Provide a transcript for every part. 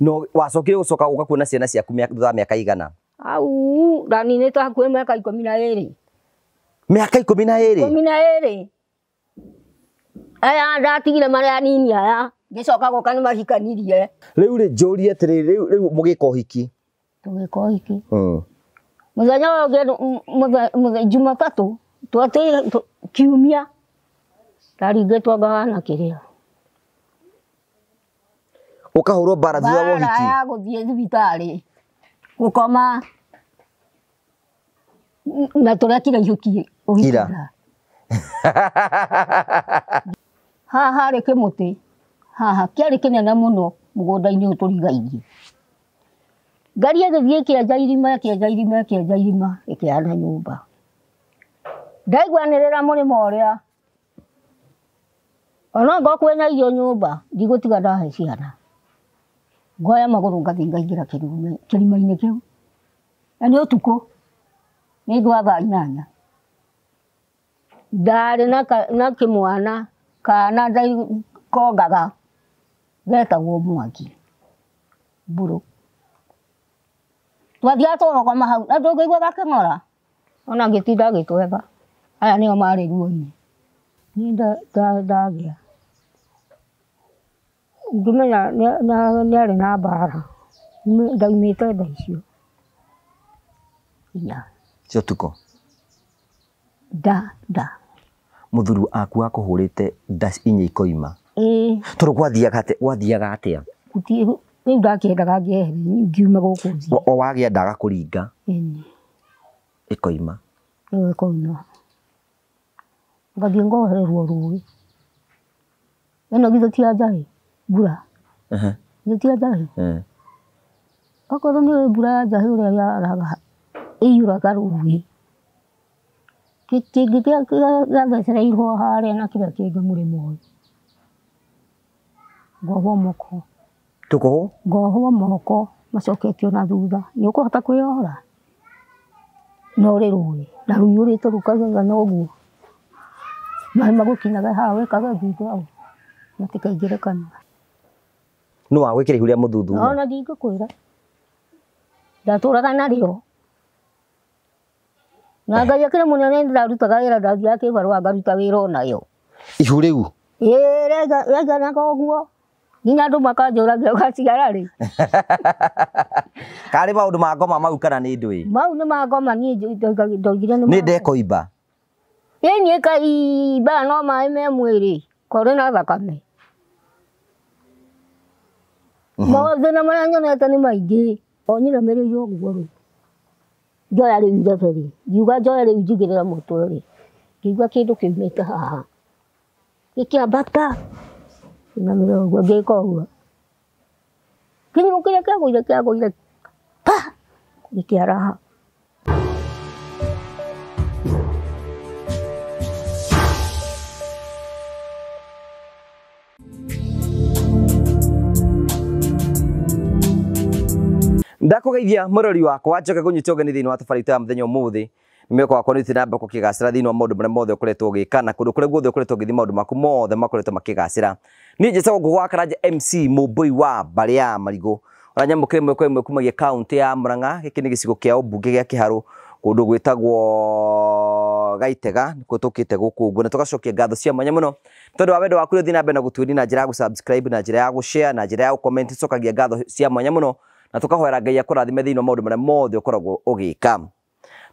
No wacokire gucoka guka kuona ciana ciaku thutha wa mĩaka igana? Au ndaninĩte hakuhĩ mĩaka 12. Mĩaka 12? 12. Aya ndatigire marĩa anini aya ngĩcoka gũka nĩ mahikanirie. Rĩu rĩ njũrie atĩrĩrĩ, rĩu mũgĩka ũhiki? Tũgĩka ũhiki. Mũthenya ũyũ ũngĩ Jumatatũ twatĩ kiumia ndaringĩtwo ngahana kĩrĩa. Ũkahũrwo mbara thutha wa ũhiki? Mbara ya gũthiĩ thibitarĩ gũkoma na tũrekire ihũki ũhiki Ira. Haha harĩ kĩmũtĩ haha kĩarĩ kĩnene mũno mũgũnda-inĩ ũyũ tũrigainie. Ngari ĩgĩthiĩ ĩkĩenja irima ĩkĩenja irima ĩkĩenja irima ĩkĩhana nyũmba. Ndaigua nĩrĩra mũrĩmo ũrĩa ona ngorwo kwĩna irio nyũmba ndigũtiga ndahe ciana. Ngoya magũrũ ngathiĩ ngaingĩra kĩrima-inĩ kĩu. Na nĩ ũtukũ nĩ gwa thaa 8. Ndarĩ na kĩmwana kana kongaga getagwo Mwangi mbũrũ. Twathiaga tũgakoma hau na ndũngĩigua gakĩng'ora ona ngĩtinda agĩtwetha. Aya nĩo marĩ ruo-inĩ. Niĩ ndagĩa ngĩmenya nĩarĩ na mbara ndaumĩte nda icio inya cia ũtukũ. Nda nda. Mũthuri aku akũhũrĩte nda inya ikoima. Ĩĩ. Tondũ gwathiaga atĩa? Rĩu ndakĩendaga ngĩehere ngiume gũkũ thiĩ. O wagĩa nda agakũringa. Ĩni. Ĩkoima. Ĩyo ĩkoima. Ngathiĩ ngohererwo rũĩ. Ĩno githĩ ti ya njahĩ? Mbura. Githĩ ti ya njahĩ? Okorwo nĩ mbura ya njahĩ ũrĩa yaraga ĩiyũraga rũĩ. Kĩngĩ gĩathecereirwo harĩa na kĩrĩa kĩngĩ mũrĩmo ũyũ. Ngohwo moko. Tũkohwo? Ngohwo moko macoketio na thutha. Nĩ ũkũhota kwĩyohora? No ũrĩ rũĩ na rũiyũrĩte rũkagega na ũguo. Maĩ magũkinyaga haha wĩkage ngingo hau matikaingĩre kanua. Nũ wagwĩkĩra ihu rĩa mũthuthuria? Ona ndingĩkwĩra. Ndatũraga narĩo. Na Ngai akĩrĩ mũnene ndarutaga wĩra ndathiaga kĩbarũa ngaruta wĩra onayo. Ihu rĩu? Ĩĩ rĩaiganaga ũguo. Nginya andũ makanjũragia ũgaciara rĩ. Karĩ maũndũ ma ngoma mau kana nĩ ndũĩ? Mau nĩ ma ngoma niĩ ndoigire nĩ Nĩ ndekoimba? Ĩĩ niĩ ĩkaimba no maĩ me mwĩrĩ korĩ na thakame. Mathĩna marĩa nyonete nĩ maingĩ. O nyinamĩrĩire ũguo rĩ. Njoya rĩu irebe rĩ. Ngiuga njoe rĩu njigĩrĩre mũtwe rĩ. Ngĩigua kĩndũ kĩumĩte haha. Gĩkĩambata. Inamĩrĩra ũguo ngĩka ũguo. Kĩnyamũ kĩrĩa kĩagũire kĩagũire pa gĩkĩaraha. Ndakũgeithia mũrori wakwa njoke kũnyita ũgeni thĩinĩ wa tabarĩra ya mũthenya ũmũthĩ. Nĩ wakwa nĩ na mbere kũgacĩra thĩinĩ wa maũndũ marĩa mothe ũkoretwo ũgĩka na kũndũ kũrĩa guothe ũkoretwo ũgĩthiĩ maũndũ maku mothe makoretwo makĩgacĩra. Niĩ njĩtagwo Ngũgũ wa Karanja MC Mũmbũi wa mbarĩ ya Marigũ. Ũranyamũkĩra ĩmwe kwa ĩmwe kumagia kaũntĩ ya Murang'a. Gĩkĩ nĩ gĩcigo kĩa ũmbunge gĩa Kĩharũ kũndũ gwĩtagwo Gaitega nĩkuo tũkĩte gũkũ ũguo na tũgacokia ngatho cia mwanya mũno tondũ wa wendo waku ũrĩa ũthiĩ na mbere na gũtuĩria na njĩra ya gũ-subscribe na njĩra ya gũ-share na njĩra ya gũ-comment. Tũcokagia ngatho cia mwanya mũno na tũkahoera Ngai akũrathime thĩinĩ wa maũndũ marĩa mothe ũkoragwo ũgĩka.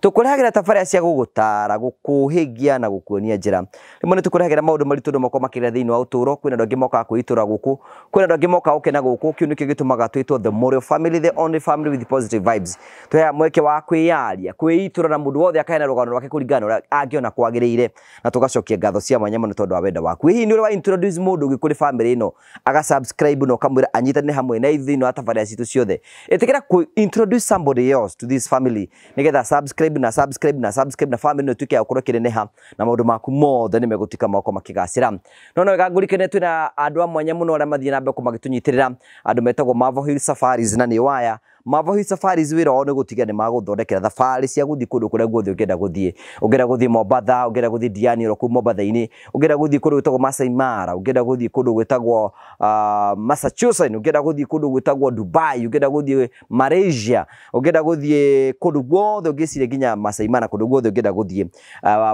Tũkũrehagĩra tabarĩra cia gũgũtara, gũkũhĩgia na gũkuonia njĩra. Rĩmwe nĩ tũkũrehagĩra maũndũ maritũ andũ makoragwo makĩgerera thĩinĩ wa ũtũũro. Kwĩna andũ angĩ mokaga kwĩitũra gũkũ, kwĩna andũ angĩ mokaga gũkena gũkũ. Kĩu nĩkĩo gĩtũmaga twĩtwo The Morio Family, the only family with positive vibes. Tũheaga mweke wa kwĩyaria, kwĩitũra na mũndũ wothe akaheana rũgano rwake kũringana na ũrĩa angĩona kwagĩrĩire, na tũgacokia ngatho cia mwanya mũno tondũ wa wendo waku. Hihi nĩ ũrĩ wa introduce mũndũ ũngĩ kũrĩ family ĩno, aga subscribe na ũkamwĩra anyitanĩre hamwe na ithuĩ thĩinĩ wa tabarĩra citũ ciothe. Ĩtĩkĩra kũ introduce somebody else to this family nĩgetha subscribe na subscribe na subscribe na family ĩno ĩtuĩke ya gũkorwo ĩkĩneneha na maũndũ maku mothe nĩ megũtuĩka magokorwo makĩgacĩra. No no wega ngũrikane twĩna andũ a mwanya mũno arĩa mathiĩ na mbere gũkorwo magĩtũnyitĩrĩra, andũ metagwo Marvel Hill Safaris na nĩ waya Marvel Hill Safaris wĩra wao nĩ gũtiga nĩ magũthondekera thabarĩ cia gũthiĩ kũndũ kũrĩa guothe ũngĩenda gũthiĩ. Ũngĩenda gũthiĩ Mombatha, ũngĩenda gũthiĩ Diani oro kũu Mombatha-inĩ, ũngĩenda gũthiĩ kũndũ gwĩtagwo Masai Mara, ũngĩenda gũthiĩ kũndũ gwĩtagwo Massachusetts, ũngĩenda gũthiĩ kũndũ gwĩtagwo Dubai, ũngĩenda gũthiĩ Malaysia, ũngĩenda gũthiĩ kũndũ guothe ũngĩciria nginya Masai Mara, kũndũ guothe ũngĩenda gũthiĩ.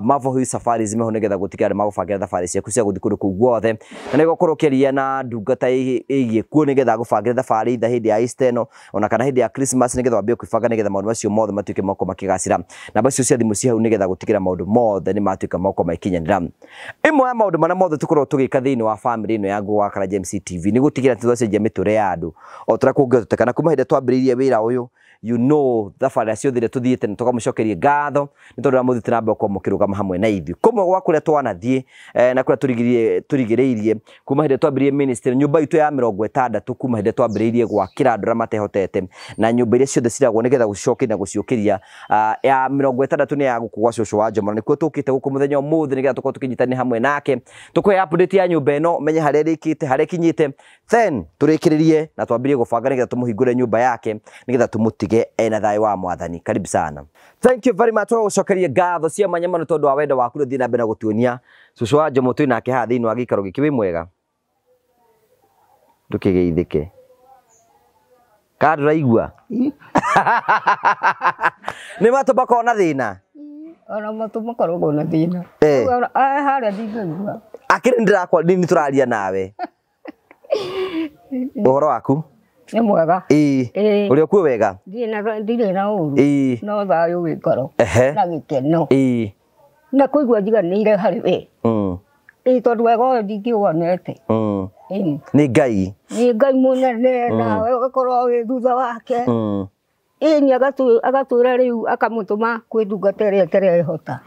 Marvel Hill Safaris meho nĩgetha gũtiga nĩ magũbangĩra thabarĩ ciaku cia gũthiĩ kũndũ kũu guothe. Na nĩgũkorwo ũkĩaria na ndungata ĩgiĩ kuo nĩgetha agũbangĩre thabarĩ either hĩndĩ ya Easter ĩno ona kana hĩndĩ ya Christmas nĩgetha wambie kwĩbanga nĩgetha maũndũ macio mothe matuĩke makorwo makĩgacĩra. Namba icio cia thimũ ci hau nĩgetha gũtigĩra maũndũ mothe nĩ matuĩka makorwo magĩkinyanĩra. Ĩmwe ya maũndũ marĩa mothe tũkoragwo tũgĩka thĩinĩ wa family ĩno ya Ngũgũ wa Karanja MC TV nĩ gũtigĩra atĩ twacenjia mĩtũrĩre ya andũ o ta ũrĩa kũngĩhoteka. Na kuma hĩndĩ ĩrĩa twambĩrĩirie wĩra ũyũ, you know thabarĩ ciothe iria tũthiĩte na tũkamũcokeria ngatho nĩ tondũ ũrĩa mũthiĩte na mbere gũkorwo mũkĩrũgama hamwe na ithuĩ. Kũmwe gwa kũrĩa twanathiĩ na kũrĩa tũrigĩrĩirie kuma hĩndĩ ĩrĩa twambĩrĩirie ministry, nyũmba itũ ya 60 kuma hĩndĩ ĩrĩa twambĩrĩirie gwakĩra andũ arĩa matehotete na nyũmba iria ciothe ciragwo nĩgetha gũcicokia na gũciũkĩria. Ya 60 nĩ ya gũkũ gwa cũcũ wa Njomo, na nĩkuo tũkĩte gũkũ mũthenya ũmũthĩ nĩgetha tũkorwo tũkĩnyitanĩra hamwe nake, tũkũhe update ya nyũmba ĩno, menye harĩa ĩrĩkĩte, harĩa ĩkinyĩte, then tũrĩkĩrĩrie na twambĩrĩrie gũbanga nĩgetha tũmũhingũre nyũmba yake nĩgetha tũmũtige ena thayũ wa Mwathani. Karibu sana. Thank you very much. Gũcokeria ngatho cia mwanya mũno tondũ wa wendo waku ũthiĩ na mbere na gũtuonia cũcũ wa Njomo twĩ nake haha thĩinĩ wa gĩikaro gĩkĩ. Wĩ mwega? Ndũkĩgeithĩke. Kana ndũraigua? Nĩ matũ makoragwo na thĩna? Ona matũ makoragwo na thĩna. Harĩa ndingĩigua. Akĩrĩ nĩndĩrakwa nĩ tũraria nawe. Ũhoro waku? Nĩ mwega. Ĩĩ. Ũrĩ okuo wega? Ndirĩ na ũru. Ĩĩ. No thayũ wĩ ngoro. Na gĩkeno. Ĩĩ. Na kũigua njiganĩire harĩ we. Ĩĩ tondũ wega ũyũ ndingĩwonete. Nĩ Ngai. Nĩ Ngai mũnene nawe ũgakorwo wĩ thutha wake. Ĩĩ nĩ agatwĩra rĩu akamũtũma kwĩ ndungata ĩrĩa ĩtarehota.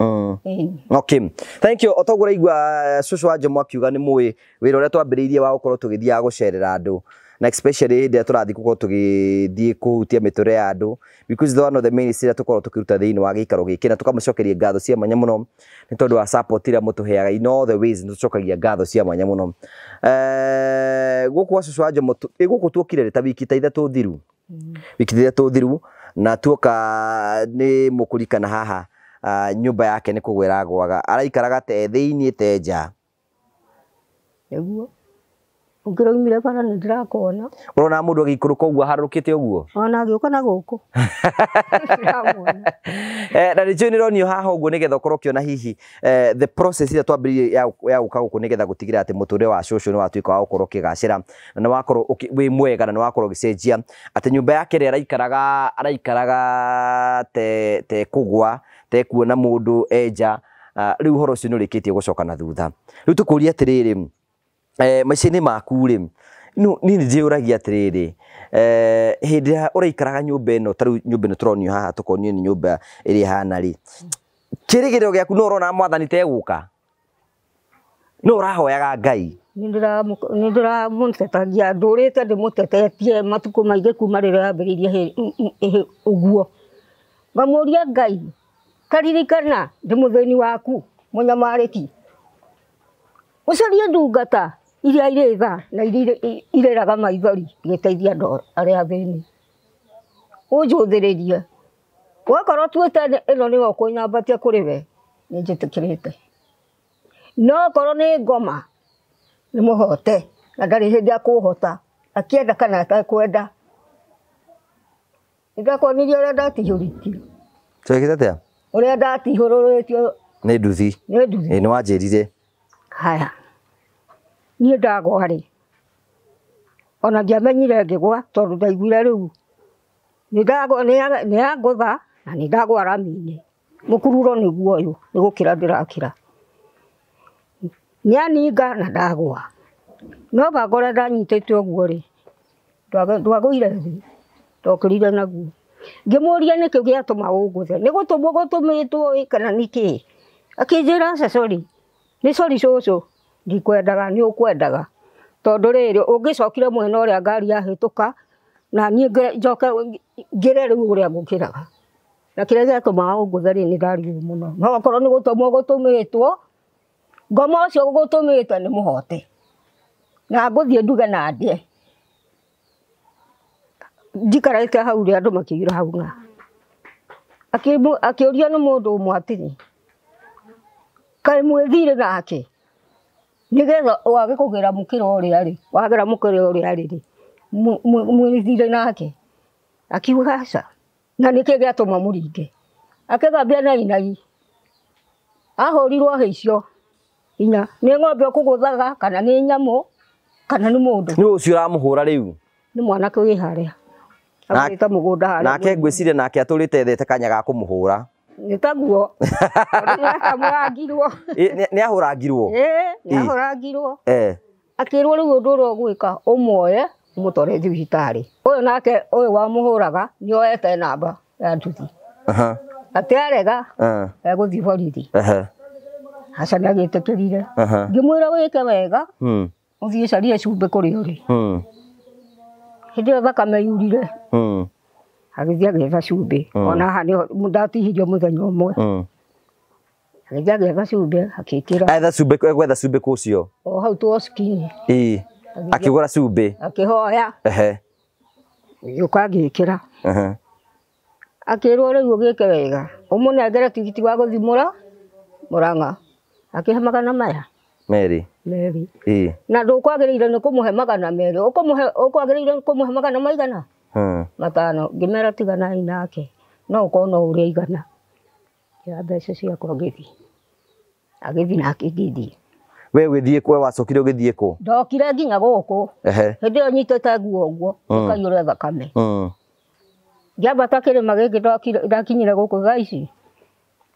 Okay. Thank you. Otoguo ũraigua cũcũ wa Njomo akiuga nĩ mũĩ wĩra ũrĩa twambĩrĩirie wa gũkorwo tũgĩthiaga gũcerera andũ, na especially hĩndĩ ĩrĩa tũrathiĩ gũkorwo tũgĩthiĩ kũhutia mĩtũrĩre ya andũ, because the one of the main ĩrĩa tũkoragwo tũkĩruta thĩinĩ wa gĩikaro gĩkĩ, na tũkamũcokeria ngatho cia mwanya mũno nĩ tondũ wa support ĩrĩa mũtũheaga in all the ways, nĩ tũcokagia ngatho cia mwanya mũno. Gũkũ gwa cũcũ wa Njomo gũkũ tuokire rĩ ta wiki ta ithatũ thiru, wiki ta ithatũ thiru, na tuoka nĩ mũkũririkana haha nyũmba yake nĩ kũgwa ĩragwaga, araikaraga te thĩinĩ te nja. Nĩguo. Ũngĩraumire bara nĩ ndĩrakuona. Ũrona mũndũ agĩikũrũka ũguo aharũrũkĩte ũguo? Ona agĩũka na gũkũ. Na nĩ njũĩ nĩronio haha ũguo nĩgetha ũkorwo ũkĩona hihi the process ĩrĩa twambĩrĩirie ya gũka gũkũ nĩgetha gũtigĩrĩra atĩ mũtũrĩre wa cũcũ nĩ watuĩka wa gũkorwo ũkĩgacĩra na nĩ wakorwo wĩ mwega na nĩ wakorwo ũgĩcenjia atĩ nyũmba yake ĩrĩa araikaraga te kũgwa, te kuona mũndũ enja, rĩu ũhoro ũcio nĩ ũrĩkĩtie gũcoka na thutha. Rĩu tũkũria atĩrĩrĩ, maica-inĩ maku rĩ, niĩ nĩ ndĩyũragia atĩrĩrĩ, hĩndĩ ĩrĩa ũraikaraga nyũmba ĩno, ta rĩu nyũmba ĩno tũronio haha tũkonio nĩ nyũmba ĩrĩa ĩhana rĩ, kĩrĩgĩrĩro gĩaku no ũrona Mwathani tegũka? No ũrahoyaga Ngai? Nĩ ndĩramũtetagia, ndũrĩte ndĩmũtetetie matukũ maingĩ kuma rĩrĩa yambĩrĩirie ũguo. Ngamũria Ngai, taririkana ndĩ mũthĩni waku mũnyamarĩki, ũcarie ndungata iria irĩ tha na iria irĩraga maithori igĩteithia andũ arĩa athĩni, ũnjũthĩrĩrie. Wakorwo tuĩte ĩno nĩwe ũkũnyambatia kũrĩ we, nĩ njĩtĩkĩrĩte. No okorwo nĩ ngoma nĩ mũhote, na ndarĩ hĩndĩ akũhota, akĩenda kana atekwenda. Nĩndakuonirie ũrĩa ndatihũrĩtio. Twekĩte atĩa? Ũrĩa ndatihũrĩtio nĩ nduthi. Nĩ nduthi. Ĩĩ nĩ wanjĩrire. Haya. Niĩ ndagwa rĩ, ona ndiamenyire ngĩgwa tondũ ndaiguire rĩu nĩ yangũtha na nĩ ndagwa rami-inĩ. Mũkururo nĩguo ũyũ, nĩ gũkĩra ndĩrakĩra. Nĩaninga na ndagwa. No banga ũrĩa ndanyitĩte ũguo rĩ, ndwagũire thĩ, ndokĩrire naguo. Ngĩmũria nĩkĩ gĩatũma ũngũthe, nĩ gũtũmwo gũtũmĩtwo ĩ kana nĩkĩ? Akĩnjĩra aca sorry, nĩ sorry cũcũ, ndikwendaga nĩ ũkwendaga. Tondũ rĩrĩ ũngĩcokire mwena ũrĩa ngari yahĩtũka na niĩ njoke ngĩre rĩu ũrĩa ngũkĩraga. Na kĩrĩa gĩatũmaga ũngũthe rĩ, nĩ ndarigwo mũno. No okorwo nĩ gũtũmwo gũtũmĩtwo, ngoma ũcio ũgũtũmĩte nĩ mũhote. Na ngũthiĩ nduge na ndĩe. Njikarĩte hau rĩ andũ makĩiyũra hau ng'a. Akĩũria nĩ mũndũ ũmwe atĩrĩ, kaĩ mwĩthire nake nĩgetha wage kũgĩra mũkĩra ũrĩa rĩ, wagĩra mũkĩra ũrĩa rĩ, mwĩthire nake. Akiuga aca, na nĩkĩ gĩatũma mũringe? Akĩgambia na inai. Ahũrirwo hĩ icio inya, nĩ ng'ombe ũkũgũthaga kana nĩ nyamũ kana nĩ mũndũ. Nĩ ũcio ũramũhũra rĩu? Nĩ mwanake wĩ harĩa. Agũrĩte mũgũnda harĩa. Nake ngwĩciria nake atũrĩte ethete kanya ga kũmũhũra. Nĩ taguo. Nĩ Nĩ ahũrangirwo? Ĩĩ, nĩ ahũrangirwo. Akĩrwo rĩu ũndũ ũrĩa ũgwĩka ũmuoye ũmũtware thibitarĩ. Ũyũ nake ũyũ wamũhũraga nĩ oete namba ya nduthi. Atĩ arega egũthiĩ borithi. Aca nĩ agĩtĩkĩrire. Ngĩmwĩra wĩke wega ũthiĩ carie cumbĩ kũrĩa ũrĩ. Hĩndĩ ĩyo thakame yurire. Agĩthiĩ agĩetha cumbĩ. Ona haha nĩho ndatihirio mũthenya ũmwe. Agĩthiĩ agĩetha cumbĩ akĩĩkĩra. Etha cumbĩ, egwetha cumbĩ kũ ũcio? O hau tuoski-inĩ. Ĩĩ. Akĩgũra cumbĩ. Akĩhoya. Gĩũka agĩĩkĩra. Akĩrwo rĩu ũgĩke wega ũmũnengere tigiti wa gũthiĩ Mũrang'a. Akĩhe magana maya merĩ. Merĩ. Ĩĩ. Na ndũkwagĩrĩire nĩ kũmũhe magana merĩ, ũkũmũhe ũkwagĩrĩire nĩ kũmũhe magana maigana? Matano. Ngĩmera tiganai nake, no ũkorwo no ũrĩa igana. Ngĩoya mbeca ciakwa ngĩthiĩ. Agĩthiĩ nake ngĩthiĩ. We ũgĩthiĩ kũ? We wacokire ũgĩthiĩ kũ? Ndokire nginya gũkũ. Hĩndĩ ĩyo nyitĩte nguo ũguo, ĩkaiyũra thakame. Ngĩambata kĩrĩma gĩkĩ ndakinyire gũkũ thaa ici.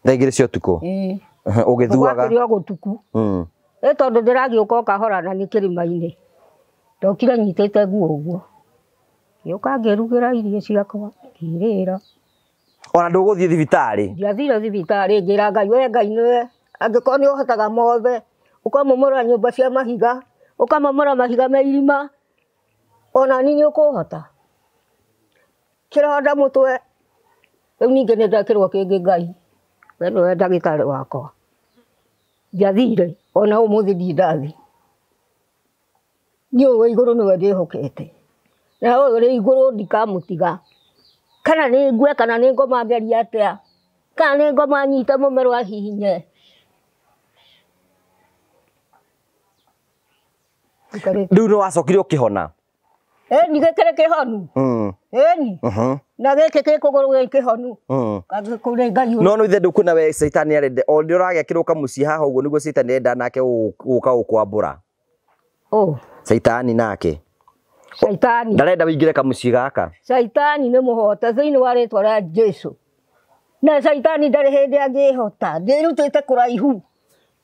Thaa igĩrĩ cia ũtukũ? Ĩĩ. Ũgĩthuaga? Gwakĩrĩ o gũtuku. Ĩ tondũ ndĩragĩũka o kahora na nĩ kĩrĩma-inĩ. Ndokire nyitĩte nguo ũguo. Ngĩũka ngĩrugĩra irio ciakwa, ngĩrĩra. Ona ndũgũthiĩ thibitarĩ? Ndiathire thibitarĩ, ngĩra Ngai, we Ngai nĩwe, angĩkorwo nĩ ũhotaga mothe, ũkamomora nyũmba cia mahiga, ũkamomora mahiga me irima, ona niĩ nĩ ũkũhota. Kĩronda mũtwe, rĩu ningĩ nĩ ndekĩrwo kĩngĩ Ngai, we nĩwe ndagĩtarĩ wakwa. Ndiathire, ona ũmũthĩ ndirĩ ndathiĩ. Niĩ ũyũ wĩ igũrũ nĩwe ndĩhokete. Na ũyũ ũrĩ igũrũ ndikamũtiga. Kana nĩ ngue, kana nĩ ngoma ngerie atĩa, kana nĩ ngoma nyite mũmero ahihinye. Rĩu nĩ wacokire ũkĩhona? Ĩni gĩkĩrĩ kĩhonu. Ĩni. Na gĩkĩ kĩ kũgũrũ gĩ kĩhonu. Kũrĩ Ngai. No no ithe ndũkuona we caitani arenda, o nĩ ũragekĩrwo kamũciĩ haha ũguo nĩguo caitani arenda nake gũka gũkwambũra. Caitani nake. Caitani. Ndarenda wĩingĩre kamũciĩ gaka. Caitani nĩ mũhote thĩinĩ wa rĩtwa rĩa Jesũ. Na caitani ndarĩ hĩndĩ angĩhota. Ndĩrutĩte kũraihu.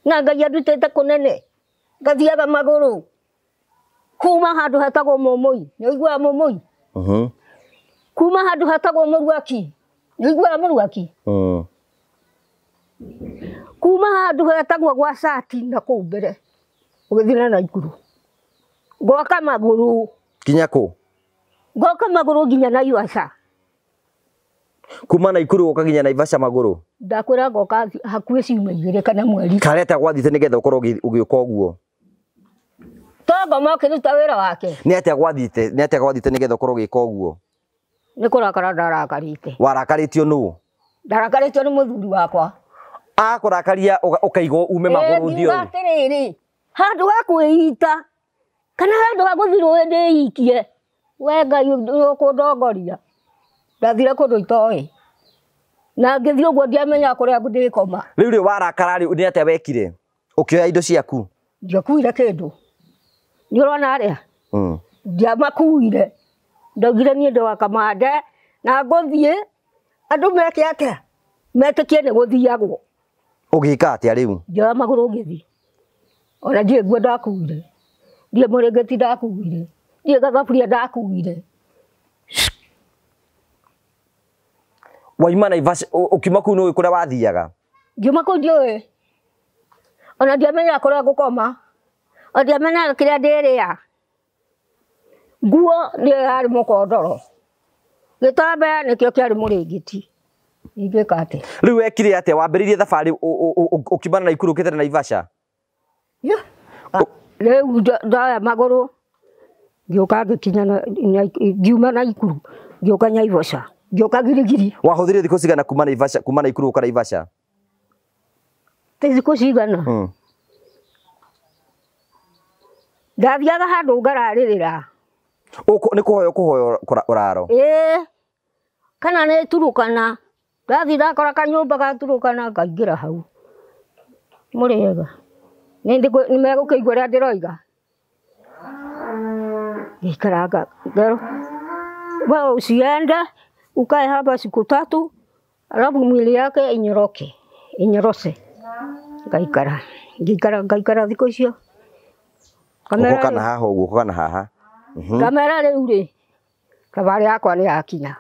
Na Ngai andutĩte kũnene. Ngathiaga magũrũ. Kuma handũ hetagwo Mũmũi. Nĩ ũiguaga Mũmũi? Kuma handũ hetagwo Mũruaki. Nĩ ũiguaga Mũruaki? Kuma handũ hetagwo gwa Cati na kũu mbere. Ũgĩthiĩ na Naikuru. Ngoka magũrũ. Nginya kũ? Ngoka magũrũ nginya Naivasha. Kuma Naikuru ũka nginya Naivasha magũrũ? Ndakwĩra ngoka hakuhĩ ciumia igĩrĩ kana mweri. Karĩa atĩa gwathiĩte nĩgetha ũkorwo ũgĩũka ũguo? To ngoma ũkĩruta wĩra wake. Nĩ atĩa gwathiĩte? Nĩ atĩa gwathiĩte nĩgetha ũkorwo ũgĩka ũguo? Nĩ kũrakara ndarakarĩte. Warakarĩtio nũ? Ndarakarĩtio nĩ mũthuri wakwa. Akũrakaria ũkaigwo ume magũrũ ũthiĩ Ngiuga ũũ? atĩrĩrĩ, handũ ha kwĩita kana handũ ha gũthiĩ rũĩ ndĩikie, we Ngai ũkũndongoria. Ndathire kũndũ itoĩ. Na ngĩthiĩ ũguo ndiamenyaga kũrĩa ndĩkoma. Rĩu rĩ warakara rĩ nĩ atĩa wekire? Ũkĩoya indo ciaku? Ndiakuire kĩndũ. Nĩ ũrona arĩa? Ndiamakuire. Ndaugire niĩ ndĩ wa Kamande na ngũthiĩ andũ meke atĩa? Metĩkie nĩ gũthiagwo. Ũgĩka atĩa rĩu? Ngĩoya magũrũ ngĩthiĩ. Ona ndiĩ nguo ndakuire. Ndiĩ mũrĩngĩti ndakuire. Ndiĩ gathaburia ndakuire. Wauma Naivasha, ũkiuma kũu nĩũĩ kũrĩa wathiaga? Ngiuma kũu ndiũĩ. Ona ndiamenyaga kũrĩa ngũkoma. Ona ndiamenyaga kĩrĩa ndĩrĩa. Nguo nĩyo yarĩ mũkondoro. Gĩtambaya nĩkĩo kĩarĩ mũrĩngĩti. Ingĩka atĩa? Rĩu wekire atĩa? Wambĩrĩirie thabarĩ ũkiumana Naikuru ũkĩte Naivasha? Rĩu ndoya magũrũ Ngĩũka ngĩkinya ngiuma Naikuru ngĩũka Naivasha ngĩũka Girigiri. Wahũthĩrire thikũ cigana kuma Naivasha, kuma Naikuru gũka Naivasha? Ti thikũ cigana. Ndathiaga handũ ngararĩrĩra. Nĩ kũhoya ũkũhoya ũraro? Ĩĩ. Kana nĩ Turukana. Ndathiĩ ndakora kanyũmba ga Turukana ngaingĩra hau. Mũrĩega. Nĩ megũkĩigua ũrĩa ndĩroiga. Ngĩikaranga ngerwo wewe usiende ukae hapa siku tatu alafu mwili yake inyoroke inyorose. Ngaikara ngĩikara ngaikara thikũ icio. Ũguo kana haha ũguo kana haha. Ngamera rĩu rĩ thabarĩ yakwa nĩ yakinya.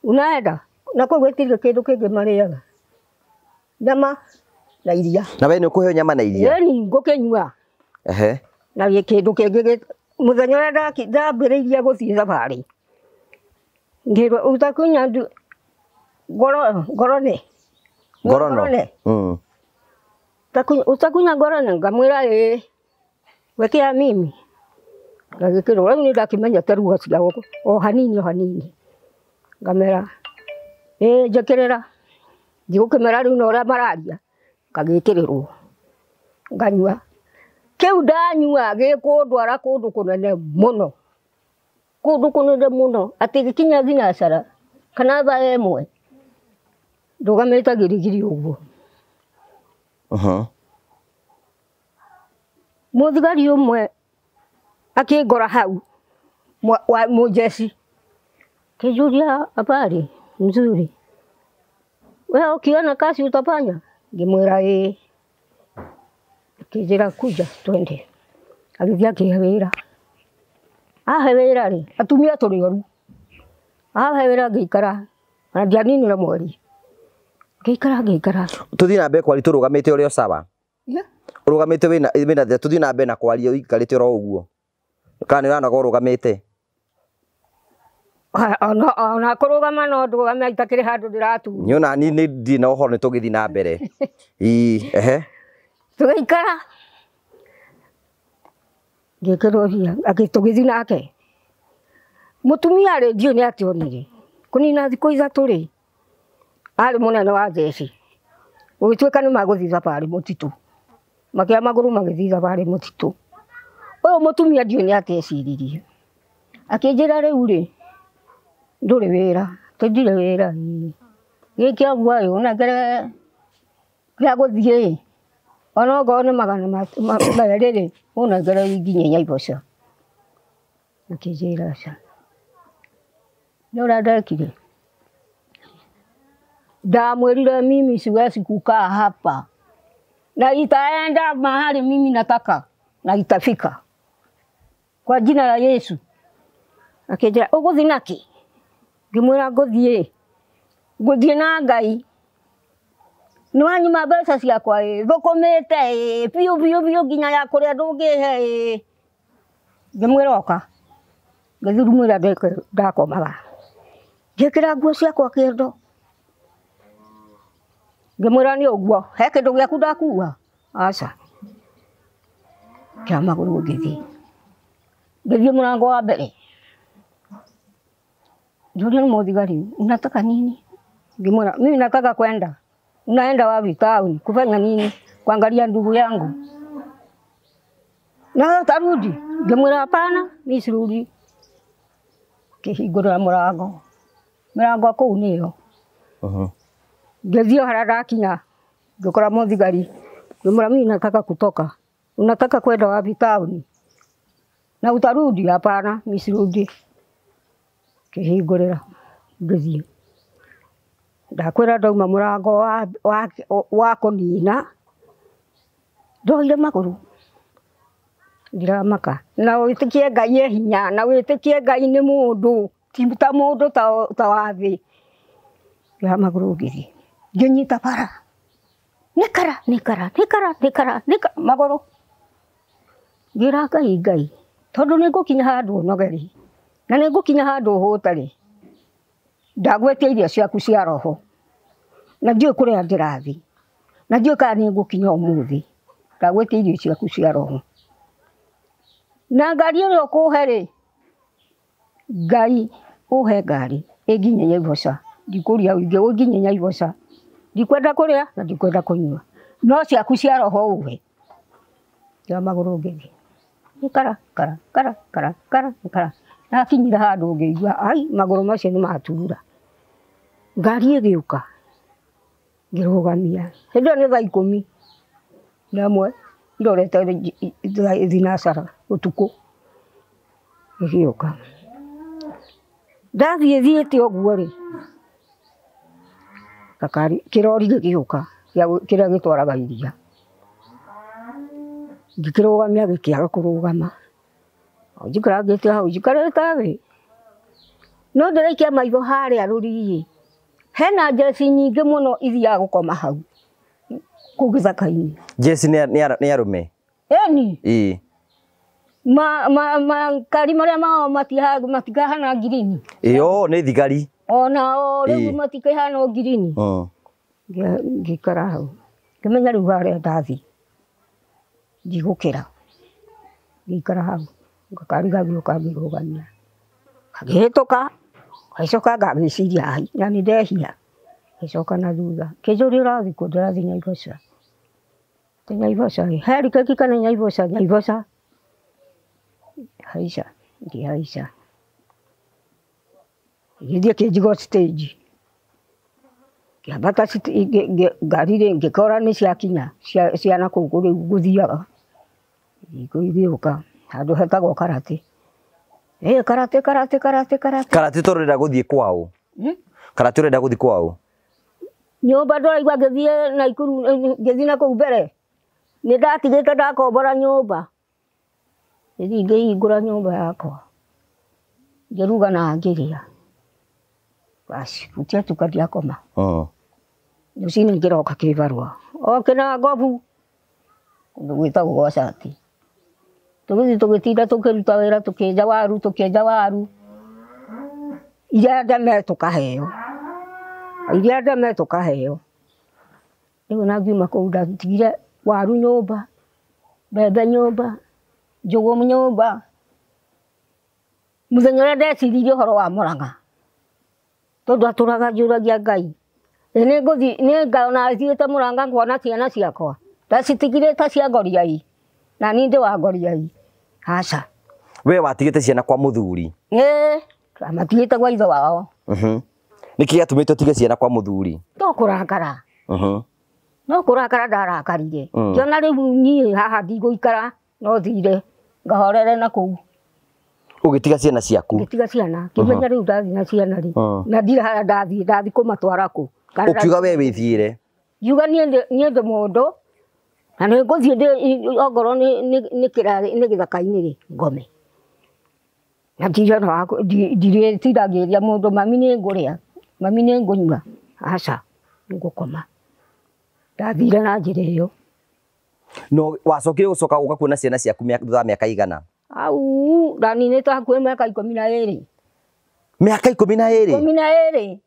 Unaenda na kũu gũtirĩ kĩndũ kĩngĩ marĩaga, nyama na iria. Na we nĩ ũkũheo nyama na iria? Ĩni ngũkĩnyua. Ehe. Na kĩndũ kĩngĩ mũthenya ũrĩa ndambĩrĩirie gũthiĩ thabarĩ ngĩrwo utakunya ngorone. Ngorono. Utakunya ngorone ngamwĩra ĩĩ wekea mimi. Ngagĩkĩrwo rĩu nĩ ndakĩmenyete ruga cia gũkũ o hanini o hanini. Ngamera ĩĩ njĩkĩrĩra. Ndigũkĩmera rĩu na ũrĩa mararia. Ngagĩkĩrĩrwo nganyua. Kĩu ndanyua gĩkũndwara kũndũ kũnene mũno, kũndũ kũnene mũno atĩ gĩkinya thinacara kana thaa ĩmwe ndũgamĩte Girigiri ũguo. Mũthigari ũmwe akĩngora hau wa mũjeci kĩnjũria habari mzuri, wewe ukiona kazi utafanya? Ngĩmwĩra ĩĩ. Akĩnjĩra kuja twende. Agĩthiĩ akĩhe wĩra. Ahe wĩra rĩ, atumia tũrĩ oru. Ahe wĩra ngĩikara na ndianinire mweri. Ngĩikara ngĩikara. Tũthiĩ na mbere kwaria tũrũgamĩte ũrĩa sawa. Ũrũgamĩte wĩna tũthiĩ na mbere na kwaria ũikarĩte oro ũguo. Kana nĩ ũranoga ũrũgamĩte? Ona kũrũgama no ndũgame itakĩrĩ handũ ndĩratura. Nĩ ona niĩ nĩ ndirĩ na ũhoro nĩ tũgĩthiĩ na mbere. Ĩĩ, ehe. Tũgĩikara ngĩkĩrwo mbia tũgĩthiĩ nake. Mũtumia rĩ ndiũĩ nĩ atĩa onire kũnina thikũ ithatũ rĩ arĩ mũnene wa jeshi. Gũgĩtuĩka nĩ magũthiĩ thabarĩ mũtitũ. Makĩoya magũrũ magĩthiĩ thabarĩ mũtitũ. Ũyũ mũtumia ndiũĩ nĩ atĩa eciririe. Akĩnjĩra rĩu rĩ ndũrĩ wĩra, tũndirĩ wĩra. Gĩkĩ ũguo ĩ ũnengere gĩa gũthiĩ ĩ ona okorwo nĩ magana merĩ rĩ ũnengere nginye Naivasha. Akĩnjĩra aca. Nĩ ũrĩa ndekire ndamwĩrire mimi siwezi kukaa hapa na itaenda mahali mimi nataka na itafika kwa jina la Yesu. Akĩnjĩra ũgũthiĩ nakĩ? Ngĩmwĩra ngũthiĩ ngũthiĩ na Ngai. Nĩ wanyima mbeca ciakwa ĩ thũkũmĩte ĩ biũ biũ biũ nginya ya kũrĩa ndũngĩhe ĩ. Ngĩmwĩra oka. Ngĩthiĩ rumu ĩrĩa ndakomaga. Ngĩkĩra nguo ciakwa kĩondo. Ngĩmwĩra nĩ ũguo he kĩndũ gĩaku ndakua? Aca. Ngĩoya magũrũ ngĩthiĩ. Ngĩthiĩ mũrango wa mbere. Ngĩũria nĩ mũthigari unataka nini? Ngĩmwĩra mimi nataka kwenda. Unaenda wapi? Town. Kufanya nini? Kuangalia ndugu yangu. Na utarudi? Ngĩmwĩra hapana, mimi sirudi. Kĩhingũrĩra mũrango. Mũrango kũu nĩyo. Ngĩthiĩ harĩa ndakinya ngĩkora mũthigari. Ngĩmwĩra mimi nataka kutoka. Unataka kwenda wapi? Town. Na utarudi? Hapana, mimi sirudi. Kĩhingũrĩra ngĩthiĩ. Ndakwĩra ndauma mũrango wa kũnina ndoire magũrũ ndiramaka. Na wĩtĩkie Ngai e hinya, na wĩtĩkie Ngai nĩ mũndũ ti ta mũndũ ta wa thĩ. Ngĩoya magũrũ ngĩthiĩ ngĩnyita bara nĩkara nĩkara nĩkara nĩkara nĩkara magũrũ. Ngĩra Ngai Ngai tondũ nĩ ngũkinya handũ ũnoge rĩ na nĩ ngũkinya handũ ũhũte rĩ ndagwetia irio ciaku cia roho na ndiũĩ kũrĩa ndĩrathiĩ na ndiũĩ kana nĩ ngũkinya ũmũthĩ. Ndagwetia irio ciaku cia roho na ngari ĩrĩa ũkũhe rĩ Ngai uhe ngari ĩnginye Naivasha ndikũria ũingĩ ũnginye Naivasha ndikwenda kũrĩa na ndikwenda kũnyua no ciaku cia roho uhe ya magũrũ ngĩthiĩ ikara kara kara kara kara kara nakinyira handũ ngĩigua ai magũrũ macio nĩ matura ngari ĩgĩũka ngĩrũgamia hĩndĩ ĩyo nĩ thaa 11 irorete thinacara ũtukũ ĩgĩũka ndathiĩ thiĩte ũguo rĩ gakari kĩrori gĩgĩũka kĩrĩa gĩtwaraga iria ngĩkĩrũgamia gĩkĩaga kũrũgama njikarangĩte hau njikarĩte thĩ no ndĩraikia maitho harĩa rũriĩ hena njeci nyingĩ mũno ithiaga gũkoma hau kũu gĩthaka-inĩ. Njeci nĩ arũme? Ĩni. Ĩĩ. Makari marĩa mao matikahana ngirini. Ĩyo nĩ thigari. Ona o rĩu matikahana ngirini. Ngĩikara hau ngĩmenya rĩu harĩa ndathiĩ ndigũkĩra ngĩikara hau gakari gagĩũka ngĩrũgamia gagĩhĩtũka gagĩcoka ngagĩciria ai na nĩ ndehia gĩcoka na thutha kĩnjũria ũrathiĩ kũ ndĩrathiĩ Naivasha Te Naivasha heri keki kana Naivasha Naivasha haica ngĩhaica gĩthiĩ kĩnjiga stage ngĩambata ngari rĩ ngĩkora nĩ ciakinya cia na kũu rĩu gũthiaga igĩũka handũ hetagwo Karate. Karate Karate Karate Karate Karate tondũ ũrenda gũthiĩ kwao? Karate ũrenda gũthiĩ kwao? Nyũmba ndĩraigua ngĩthiĩ Naikuru ngĩthiĩ na kũu mbere nĩ ndatigĩte ndakombora nyũmba ngĩthiĩ ngĩhingũra nyũmba yakwa ngĩruga na ngĩrĩa basi gũtiatuka ndiakoma. Rũcinĩ ngĩroka kĩbarũa o kĩna ngobu kũndũ gwĩtagwo gwa Cati tũgĩthiĩ tũgĩtinda tũkĩruta wĩra tũkĩenja waru tũkĩenja waru iria ndeme tũkaheo iria ndeme tũkaheo rĩu na ngiuma kũu ndatigire waru nyũmba mbembe nyũmba njũgũ nyũmba mũthenya ũrĩa ndeciririe ũhoro wa Mũrang'a tondũ atũraga njũragia Ngai nĩ ngũthiĩ nĩ ngaona thiĩte Mũrang'a nguona ciana ciakwa ndacitigire ta cia ngoriai na niĩ ndĩ wa ngoriai aca. We watigĩte ciana kwa mũthuri? Ĩĩ matigĩte gwa ithe wao. Nĩkĩ gĩatũmĩte ũtige ciana kwa mũthuri? To kũrakara. No kũrakara ndarakarire ngĩona rĩu niĩ haha ndigũikara no thire ngahorere na kũu. Ũgĩtiga ciana ciaku? Ngĩtiga ciana ngĩmenya rĩu ndathiĩ na ciana rĩ na ndirĩ harĩa ndathiĩ ndathiĩ kũmatwara kũ. Ũkiuga we wĩthiĩre? Ngiuga niĩ ndĩ mũndũ na nĩ ngũthiĩ ongorwo nĩ gĩthaka-inĩ rĩ ngome na ndirĩtindagĩria mũndũ mami nĩ ngũrĩa mami nĩ ngũnyua aca ngũkoma ndathire na njĩra ĩyo. No wacokire gũcoka gũka kuona ciana ciaku thutha wa mĩaka igana? Au ndaninĩte hakuhĩ mĩaka 12. Mĩaka 12? 12.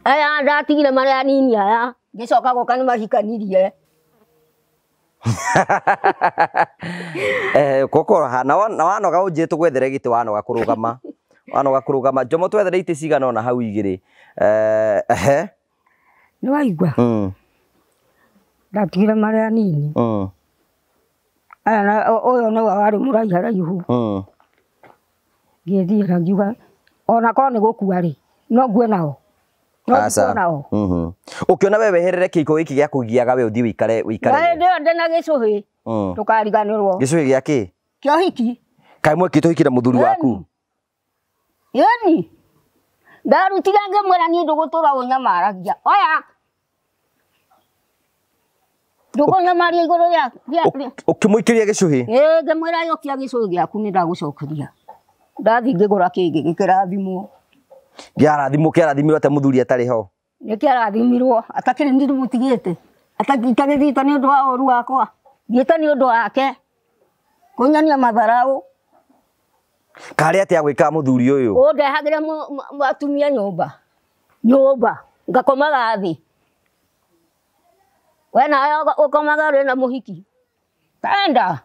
Aya ndatigire marĩa anini aya ngĩcoka gũka nĩ mahikanirie. Kokoro na wanoga ũnjĩre tũgwethere gĩtĩ wanoga kũrũgama wanoga kũrũgama Njomo twethere itĩ cigana ona hau igĩrĩ. Ehe nĩ waigua ndatigire marĩa anini aya ũyũ nĩwe warĩ mũraiharaihu ngĩthiĩra ngiuga ona korwo nĩ gũkua rĩ no ngue nao. Ũkĩona we weherere kĩiko gĩkĩ gĩa kũgiaga we ũthiĩ wĩikare wĩikare. Na hĩndĩ ĩyo ndĩna gĩcũhĩ ndũkariganĩrwo. Gĩcũhĩ gĩa kĩ? Kĩa ũhiki. Kaĩ mwekĩte ũhiki na mũthuri waku? Ĩni ndarutire ngĩmwĩra niĩ ndũgũtũra ũnyamaragia oya ndũkũnyamaria igũrũ rĩa Ũkĩmũikĩria gĩcũhĩ? Ĩĩ ngĩmwĩra yokia gĩcũhĩ gĩaku nĩ ndagũcokeria ndathiĩ ngĩgũra kĩngĩ gĩkĩrathimwo. Kĩarathimwo kĩarathimirwo atĩa mũthuri atarĩ ho? Nĩ kĩarathimirwo atakĩrĩ nĩ ndĩmũtigĩte atagĩthiĩte nĩ ũndũ wa ũru wakwa thiĩte nĩ ũndũ wake kũnyonia matharaũ. Karĩ atĩa gwĩkaga mũthuri ũyũ? Ũndehagĩra atumia nyũmba nyũmba ngakomaga thĩ we nawe ũkomaga ũrĩ na mũhiki tenda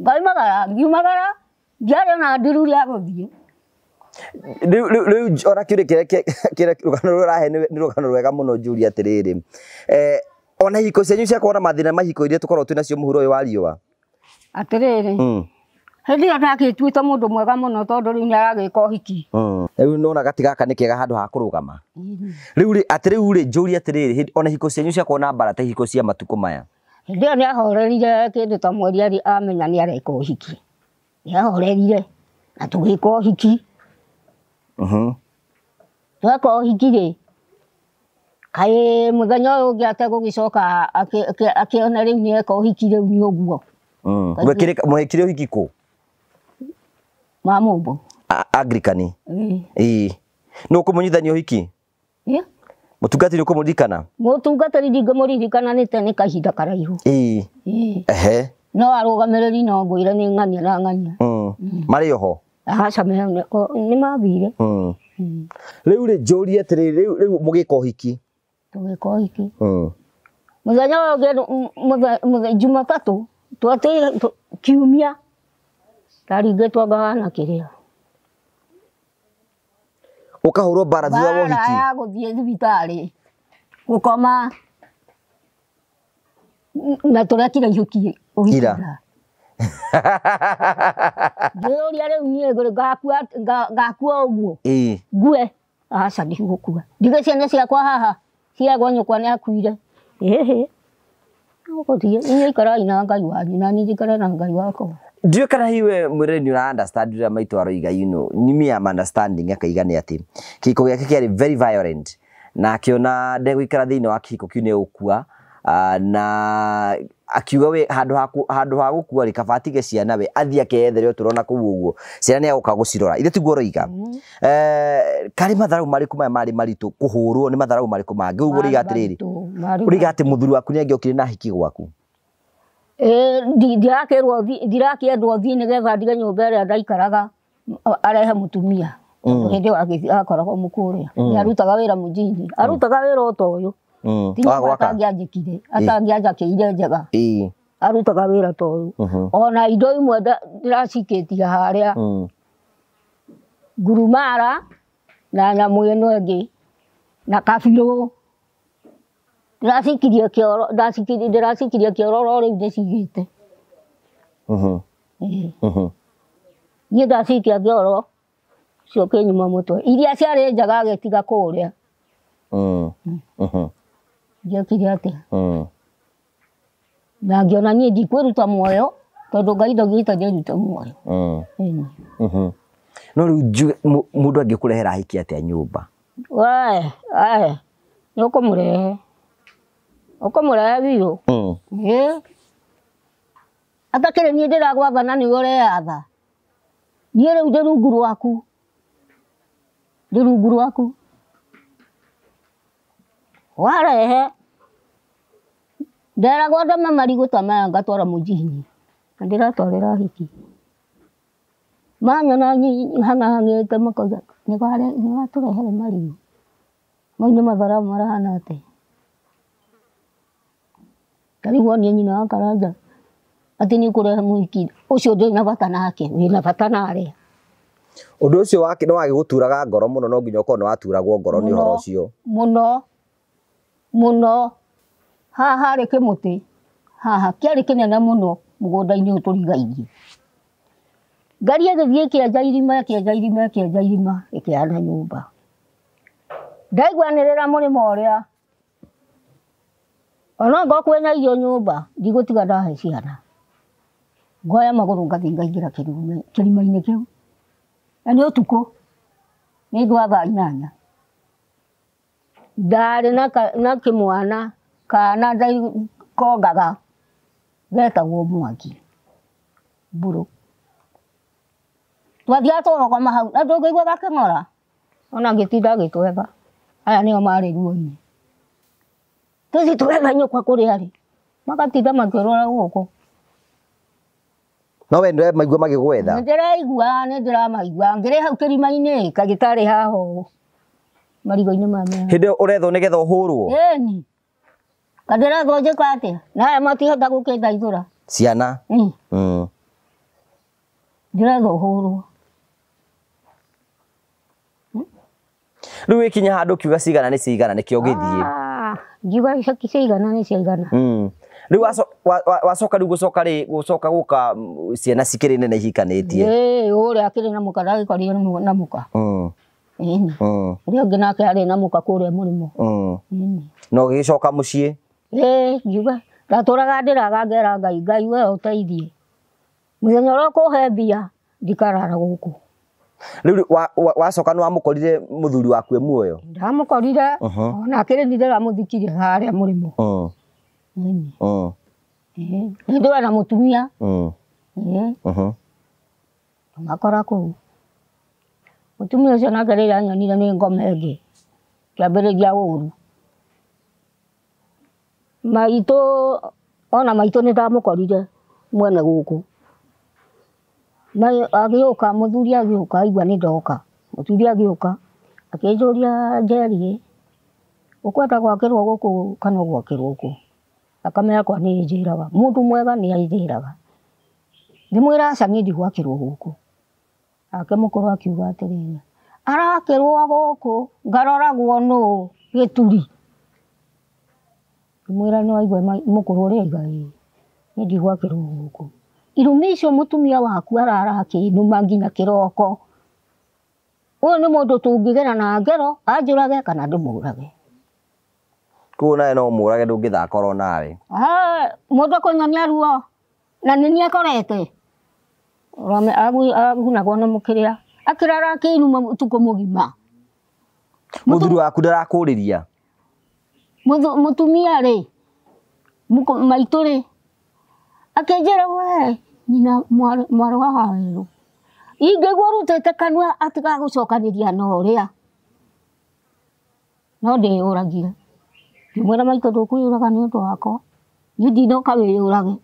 ngaumagara ngiumagara Ndiarĩ na ndiru rĩa gũthiĩ. Rĩu ona kĩũria kĩrĩa rũgano rũrahe nĩ rũgano rwega mũno njũria atĩrĩrĩ. Ona hiko cianyu ciakorwo na mathĩna ma hiko iria tũkoragwo twĩ nacio mũhuro ũyũ wa riũa. Atĩrĩrĩ. Hĩndĩ ĩyo ndagĩtuĩte mũndũ mwega mũno tondũ rĩu nĩaragĩka ũhiki. Rĩu nĩwona gati gaka nĩ kega handũ ha kũrũgama. Rĩu rĩ atĩ rĩu rĩ njũria atĩrĩrĩ ona hiko cianyu ciakorwo na mbara ta hiko cia matukũ maya. Hĩndĩ ĩyo nĩahorerire kĩndũ ta mweri arĩ amenya nĩareka ũhiki. Nĩahorerire na tũgĩka ũhiki. Tweka ũhiki rĩ kaĩ mũthenya ũyũ ũngĩ ategũgĩcoka akĩona rĩu nĩeka ũhiki rĩu nĩ ũguo. Mwekire ũhiki kũ? Mamũmbo. Anglican. Ĩĩ. Nũ ũkũmũnyitithania ũhiki? Mũtungatĩri ũkũmũririkana? Mũtungatĩri ndingĩmũririkana nĩ tene kahinda karaihu. Ĩĩ. Ehe. No arũgamĩrĩri no ngwĩre nĩ ng'ania na ng'ania. Marĩ oho? Aca nĩ mathire. Rĩu rĩ njũrie atĩrĩrĩ rĩu mũgĩka ũhiki? Tũgĩka ũhiki. Mũthenya ũyũ ũngĩ Jumatatũ twatĩ kiumia ndaringĩtwo ngahana kĩrĩa. Ũkahũrwo mbara thutha wa ũhiki? Mbara ya gũthiĩ thibitarĩ gũkoma na tũrekire ihũki ũhiki ira. Ngĩũria rĩu niĩ ngakua ũguo ngue? Aca ndigũkua. Ndige ciana ciakwa haha ciagwo nyũkwa nĩakuire. Ĩhĩ gũthiĩ inyuĩ ikarai na Ngai wanyu na niĩ njikare na Ngai wakwa. Ndiũĩ kana hihi we mwĩrĩ nĩ ũra understand ũrĩa maitũ aroiga, you know, ni me am understanding akaiga nĩ atĩ kĩhiko gĩake kĩarĩ very violent na akĩona ndegũikara thĩinĩ wa kĩhiko kĩu nĩegũkua, na akiuga we handũ ha gũkua rĩ kaba atige ciana we athiĩ akeyethere ũtũũro na kũu ũguo ciana nĩegũka gũcirora. Ithe tiguo ũroiga? Karĩ matharau marĩkũ maya marĩ maritũ kũhũrwo nĩ matharau marĩkũ mangĩ? Ũguo ũroiga atĩrĩrĩ, ũroiga atĩ mũthuri waku nĩangĩokire na hiki gwaku? Ndirakĩendwo thiĩ nĩgetha ndige nyũmba ĩrĩa ndaikaraga arehe mũtumia. Hĩndĩ ĩyo akoragwo mũkũrĩa. Nĩarutaga wĩra mũjini. Arutaga wĩra o ta ũyũ. Ti nyũmba atangĩanjĩkire, atangĩanjakĩire njega. Arutaga wĩra ta ũyũ. Ona indo imwe ndĩracikĩtie harĩa ngurumara na nyamũ ĩno ĩngĩ na kabirũ. Ndĩracikirie kĩoro, ndĩracikirie kĩoro no rĩu ndĩcigĩte. Niĩ ndacikia kĩoro cio kĩnyuma mũtwe. Iria ciarĩ njega agĩtiga kũrĩa. Ndiekire atĩa? Na ngĩona niĩ ndikwĩruta muoyo tondũ Ngai ndaugĩte ndĩrute muoyo. No rĩu njuge mũndũ angĩkũrehera hiki atĩa nyũmba? We, nĩ ũkũmũrehe. Ũkũmũrehe biũ. Atakĩrĩ niĩ ndĩragwathana nĩwe ũreyatha. Niĩ rĩu ndĩ rungu rwaku. Ndĩ rungu rwaku. Warehe nderagwo ndeme marigũ ta maya ngatwara mũjini na ndĩratwarĩra hiki. Manyona hang'ahang'ĩte makauga nĩwatũrehere marigũ. Mau nĩ matharau marahana atĩa? Ta rĩu wonie nyina wa Karanja atĩ nĩũkũrehe mũhiki ũcio ndĩ na bata nake, wĩna bata na arĩa. Ũndũ ũcio wake nĩwagĩgũturaga ngoro mũno, no nginya ũkorwo nĩwaturagwo ngoro nĩ ũhoro ũcio. Mũno mũno. Haha harĩ kĩmũtĩ haha kĩarĩ kĩnene mũno mũgũnda-inĩ ũyũ tũrigainie. Ngari ĩgĩthiĩ ĩkĩenja irima ĩkĩenja irima ĩkĩenja irima ĩkĩhana nyũmba. Ndaiguanĩrĩra mũrĩmo ũrĩa ona ngorwo kwĩna irio nyũmba ndigũtiga ndahe ciana. Ngoya magũrũ ngathiĩ ngaingĩra kĩrima-inĩ kĩu. Na nĩ ũtukũ nĩ gwa thaa 8. Ndarĩ na kĩmwana kana kongaga getagwo Mwangi mbũrũ. Twathiaga tũgakoma hau na ndũngĩigua gakĩng'ora ona ngĩtinda agĩtwetha. Aya nĩo marĩ ruo-inĩ. Tũthiĩ tũgetha nyũkwa kũrĩa arĩ magatinda makĩrora gũkũ. No we nĩũramaigua magĩgwetha? Nĩndĩraigua, nĩndĩramaigua. Ngĩrĩ hau kĩrima-inĩ kagĩtarĩ haha ũũ marigũ-inĩ maya mega. Hĩndĩ ĩyo ũrethwo nĩgetha ũhũrwo? Ĩni. Kandĩrethwo njĩka atĩa? Na aya matihota gũkĩndaithũra. Ciana? Ndĩretha ũhũrwo. Rĩu wĩkinya handũ ũkiuga cigana nĩ cigana nĩkĩo ũgĩthiĩ. Ngiuga ciigana nĩ ciaigana. Rĩu wacoka rĩu gũcoka rĩ gũcoka gũka ciana cikĩrĩ nene ihikanĩtie. Ĩĩ ũrĩa akĩrĩ na mũka ndagĩkorirwo na mũka. Ĩni. Ũrĩa ũngĩ nake arĩ na mũka kũrĩa mũrĩmo. Ĩni. Na ũgĩgĩcoka mũciĩ. Ĩĩ ngiuga ndatũraga ndĩraga ngera Ngai Ngai we ũteithie. Mũthenya ũrĩa ũkũhe mbia ndikarara gũkũ. Rĩu wacoka nĩ wamũkorire mũthuri waku e muoyo? Ndamũkorire ona akĩrĩ ni ndĩramũthikire harĩa mũrĩmo. Ĩni. Hĩndĩ ĩyo na mũtumia. Tũgakora kũu. Mũtumia ũcio nake rĩrĩa anyonire nĩ ngoma ĩngĩ kĩambĩrĩria ũru. Maitũ ona maitũ nĩ ndamũkorire mwene gũkũ. Agĩũka mũthuri agĩũka aigua nĩ ndoka. Mũthuri agĩũka akĩnjũria Njeri ũkwenda gwakĩrwo gũkũ kana ũgwakĩrwo kũ? Thakame yakwa nĩ ĩnjĩraga mũndũ mwega nĩ anjĩraga. Ngĩmwĩra aca niĩ ndigwakĩrwo gũkũ. Nake mũkũrũ akiuga atĩrĩrĩ arakĩrwo gũkũ ngaroragwo nũ gĩturi. Ngĩmwĩra nĩ waigua mũkũrũ ũrĩa oiga ĩĩ niĩ ndigwakĩrwo gũkũ. Irumi icio mũtumia waku arara akĩnuma nginya kĩroko. Ũyũ nĩ mũndũ tũngĩgera na ngero anjũrage kana ndĩmũrage. Koguo nawe no ũmũrage ndũngĩthaka oro nawe. Mũndũ akũnyonia ruo na nĩ niĩ akorete. Agunagwo nĩ mũkĩrĩa akĩrara akĩnuma ũtukũ mũgima. Mũthuri waku ndarakũrĩria? Mũtumia rĩ maitũ rĩ akĩnjĩra we nyina mwarĩ wa Wawerũ ingĩigua ũrutĩte kanua atigagũcokanĩria na ũrĩa no ndĩyũragire. Ngĩmwĩra maitũ ndũkwĩyũraga nĩ ũndũ wakwa niĩ ndinoka wĩyũrage.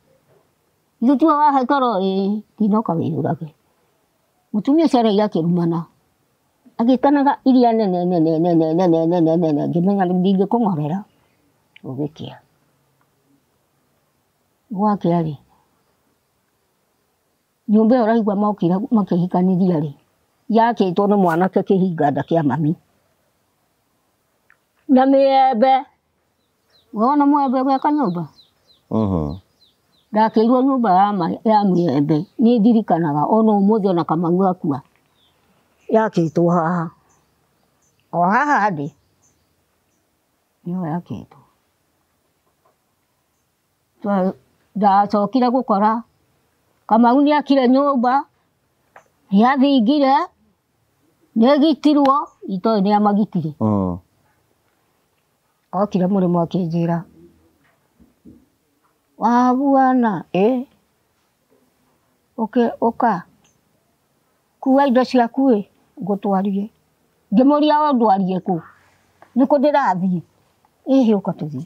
Ithuĩ tiwe wahe toro? Ĩĩ ndinoka wĩyũrage. Mũtumia ũcio araire akĩrumana agĩtanaga iria nene nene nene nene nene nene ngĩmenya ndingĩkũng'orera gũgĩkĩa. Gwakĩa rĩ nyũmba ĩyo ũraigua mokire makĩhikanĩria rĩ yakĩtwo nĩ mwanake kĩhinga nda kĩa mami na mĩembe. Wona mwembe gwaka nyũmba? Ndakĩirwo nyũmba ya mĩembe niĩ ndirikanaga ona ũmũthĩ ona Kamau akua yakĩtwo haha o haha ndĩ nĩho yakĩtwo. Ndacokire gũkora Kamau nĩ akire nyũmba nĩ athingire nĩ ĩgitirwo itoĩ nĩ amagitire. Okire mũrĩmo akĩnjĩra wa bwana ĩ ũka kua indo ciaku ĩ ngũtwarie. Ngĩmũria ũndwarie kũ? Nĩkũ ndĩrathiĩ? Ĩhĩ ũka tũthiĩ.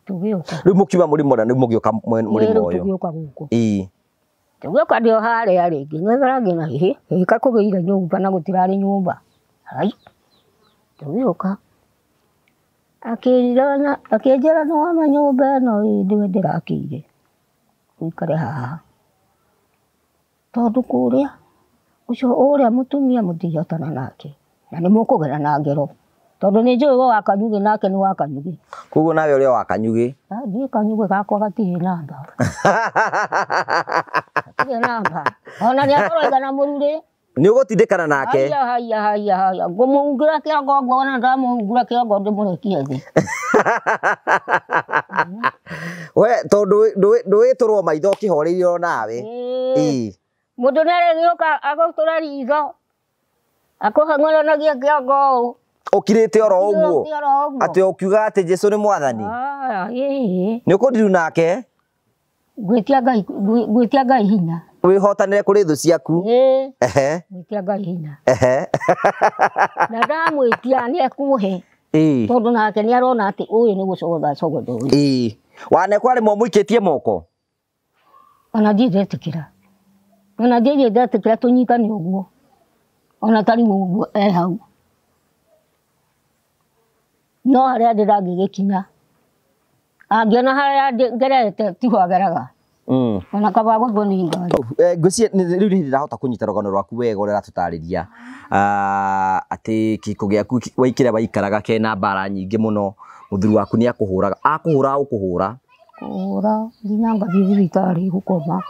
Tũgĩũka. Rĩu mũkiuma mũrĩmo na rĩu mũgĩũka mũrĩmo ũyũ. Tũgĩũka gũkũ. Ĩĩ. Tũgĩũka ndĩ o harĩa rĩ ngĩng'ethera ngĩona hĩhĩ kakũgĩire nyũmba na gũtirarĩ nyũmba. Hai tũgĩũka akĩnjĩra nĩ wona nyũmba ĩno ĩ nĩwe ndĩrakĩire ũikare haha tondũ kũrĩa ũcio ũrĩa mũtumia mũtingĩhotana nake na nĩ mũkũgera na ngero tondũ nĩ njũĩ we wa Kanyugĩ nake nĩ wa Kanyugĩ. Koguo nawe ũrĩa wa Kanyugĩ? Niĩ Kanyugĩ gakwa gatirĩ namba. Gatirĩ namba. Ona nĩ akorwo aigana mũrurĩ. Nĩ ũgũtindĩkana nake? Haiya haiya haiya haiya ngũmũhungura kĩongo nguona ndamũhungura kĩongo ndĩmũrekie thĩ. We tondũ ndũĩtũrwo maitho ũkĩhoreirio nawe. Ĩĩ. Mũndũ nĩ arĩgĩũka agũtũra ritho akũhang'ũranagia kĩongo ũũ. Ũkirĩte oro ũguo Ũkirĩte oro ũguo. Atĩ ũkiuga atĩ Jesũ nĩ mwathani. Ĩĩ. Nĩ ũkũndiru nake? Ngwĩtia Ngai, ngwĩtia Ngai hinya. Wĩhotanĩre kũrĩ thũ ciaku. Ĩĩ. Ehe. Ngwĩtia Ngai hinya. Ehe. Na ndamwĩtia nĩ ekũhe. Ĩĩ. Tondũ nake nĩ arona atĩ ũyũ nĩ gũcogotha acogotha ũyũ. Ĩĩ. Wanekwa rĩmwe mũikĩtie moko? Ona ndirĩ ndetĩkĩra. Ona ndirĩ ndetĩkĩra tũnyitane ũguo. Ona tarĩ ũguo e hau. No harĩa ndĩ ndangĩgĩkinya. Angĩona harĩa ngerete tiho ageraga. Ona kaba gũthwo nĩ ngari. Ngwĩciria rĩu nĩ ndĩrahota kũnyita rũgano rwaku wega ũrĩa ũratũtarĩria atĩ kĩhiko gĩaku kĩrĩa waikaraga kena mbara nyingĩ mũno, mũthuri waku nĩ akũhũraga, akũhũra ũkũhũra kũhũra nginya ngathiĩ thibitarĩ gũkoma.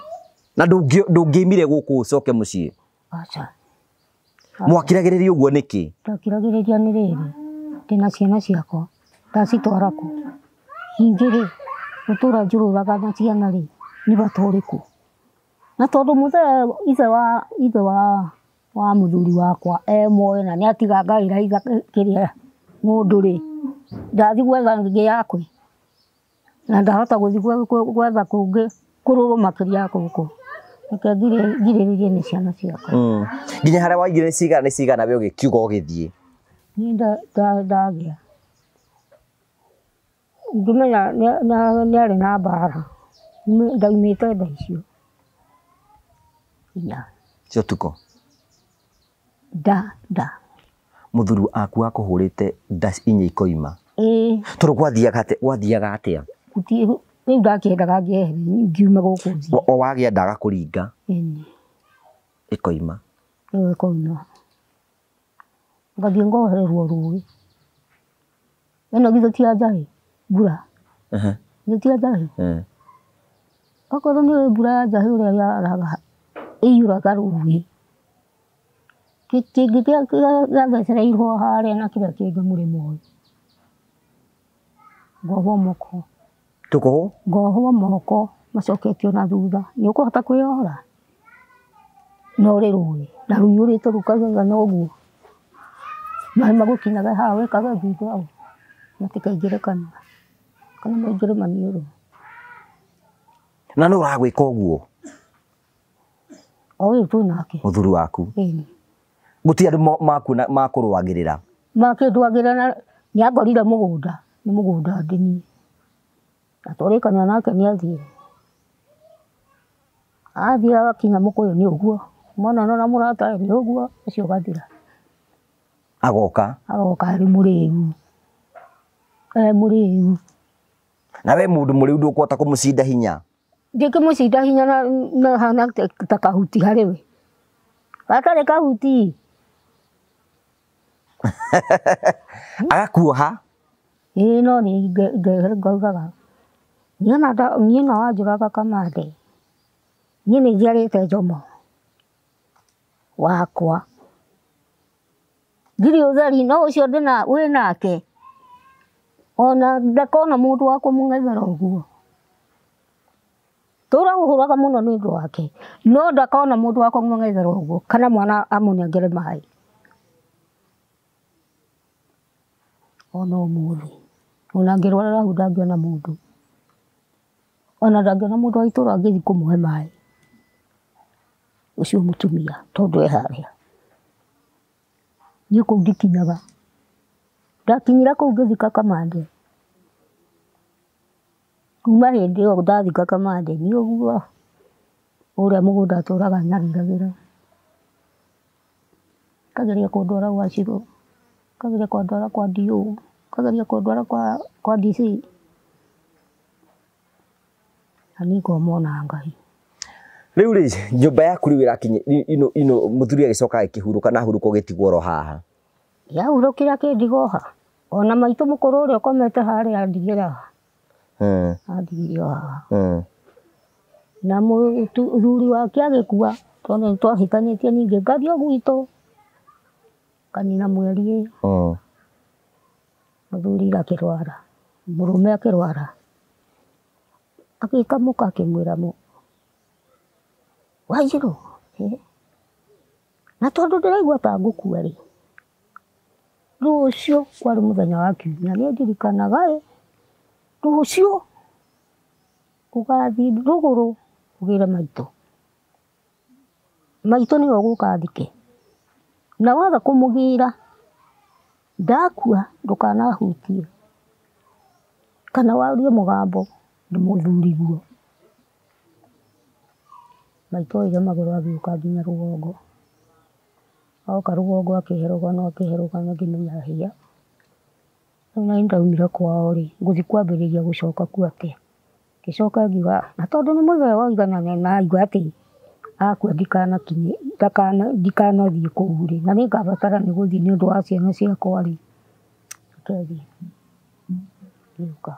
Na ndũngĩimire gũkũ ũcoke mũciĩ? Aca. Mwakiragĩrĩria ũguo nĩkĩ? Ndakiragĩrĩria nĩ rĩrĩ, ndĩna ciana ciakwa ndacitwara kũ? Ningĩ rĩ, gũtũra njũrũraga na ciana rĩ, nĩ bata ũrĩkũ? Na tondũ mũthee ithe wa mũthuri wakwa e muoyo na nĩ atiga ngaĩra ithe kĩrĩa ng'ũndũ rĩ, ndathiĩ gwetha ĩngĩ yakwe na ndahota gũthiĩ gwetha kũngĩ kũrũrũ makĩria ya gũkũ. Reke ngirĩrĩrie nĩ ciana ciakwa. Nginya harĩa waigire nĩ cigana we ũgĩkiuga ũgĩthiĩ? Niĩ ndagĩa ngĩmenya nĩ arĩ na mbara, ndaumĩte nda icio inya cia ũtukũ. Nda nda. Mũthuri aku akũhũrĩte nda inya ikoima? Ĩĩ. Tondũ gwathiaga atĩa? Rĩu ndakĩendaga ngĩehere ngiume gũkũ thiĩ. O wagĩa nda agakũringa? Ĩni. Ĩkoima? Ĩyo ĩkoima. Ngathiĩ ngohererwo rũĩ. Ĩno githĩ ti ya njahĩ? Mbura. Githĩ ti ya njahĩ? Okorwo nĩ mbura ya njahĩ ũrĩa yaraga ĩiyũraga rũĩ. Kĩngĩ gĩathecereirwo harĩa na kĩrĩa kĩngĩ mũrĩmo ũyũ. Ngohwo moko. Tũkohwo? Ngohwo moko macoketio na thutha. Nĩ ũkũhota kwĩyohora? No ũrĩ rũĩ na rũiyũrĩte rũkagega na ũguo. Maĩ magũkinyaga haha wĩkage thutha ũũ matikaingĩre kanua kana maingĩre maniũrũ. Na nũ ũragwĩka ũguo? O ũyũ twĩ nake. Mũthuri waku? Ĩni. Gũtirĩ andũ makũrũagĩrĩra? Makĩndũagĩrĩra na nĩangorire mũgũnda, nĩ mũgũnda ndĩ niĩ. Na twarĩkania nake nĩathiĩ. Athiĩ agakinya mũkũyũ nĩ ũguo, monana na mũratawe nĩ ũguo, ũcio ũgathira. Agoka? Agoka arĩ mũrĩu. E mũrĩu. Na we mũndũ mũrĩu ndũkũhota kũmũcinda hinya? Ndingĩmũcinda hinya na hana ta kahuti harĩ we. Gatarĩ kahuti. Agakuoha? Ĩĩ no nĩ ngaugaga. Niĩ no wanjũraga kamande. Niĩ nĩ njiarĩte Njomo wakwa. Ndirĩ ũtheri no ũcio ndĩna wĩ nake. Ona ndakona mũndũ wa kũmũng'ethera ũguo. Tũra ũhũraga mũno nĩ ũndũ wake. No ndakona mũndũ wa kũmũng'ethera ũguo kana mwana amũnengere maĩ. Ona ũmũthĩ. Ona ngĩrwara hau ndangĩona mũndũ. Ona ndangĩona mũndũ wa itũũra angĩthiĩ kũmũhe maĩ. Ũcio mũtumia tondũ e harĩa. Niĩ kũu ndikinyaga. Ndakinyire kũu ngĩthika kamande. Kuma hĩndĩ ĩyo ndathika kamande niĩ ũguo ũrĩa mũgũnda atũraga anyariragĩra. Akageria kũndwara gwa cibũ, akageria kũndwara kwa DO, akageria kũndwara kwa DC. Na niĩ ngomwo na Ngai. Rĩu rĩ, nyũmba yaku rĩu ĩrakinya ino mũthuri agĩcoka agĩkĩhurũka na ahurũka ũgĩtigwo oro haha. Yahurũkire akĩndiga o haha. Ona maitũ mũkũrũ ũrĩa ũkomete harĩa andigire haha. Andigire o haha. Na mũthuri wake agĩkua tondũ nĩ twahĩtanĩtie ningĩ ngathiĩ o gwitũ. Kanina mweri ĩ. Mũthuri akĩrwara, mũrũme akĩrwara. Agĩka mũka akĩmwĩra Wanjirũ, na tondũ ndĩraigua ta ngũkua rĩ, rũciũ kwarĩ mũthenya wa kiumia nĩ ndirikanaga ĩ, rũciũ ũgathiĩ rũgũrũ ũgĩre maitũ. Maitũ nĩwe ũgũka thike. Na waga kũmũgĩra ndakua ndũkanahutie kana warie mũgambo nĩ mũthuriguo. Maitũ oire magũrũ agĩũka nginya rũgongo. Oka rũgongo akĩhe rũgano akĩhe rũgano ngĩmenya hĩa. Rĩu na niĩ ndaumire kwao rĩ, ngũthiĩ kwambĩrĩria gũcoka kuo atĩa? Ngĩcoka ngiuga na tondũ nĩ mũthee woiganana na aigua atĩ akua ndikanakinye ndikanathiĩ kũu rĩ, na nĩngabatara nĩ gũthiĩ nĩ ũndũ wa ciana ciakwa rĩ, reke thiĩ. Ngĩũka.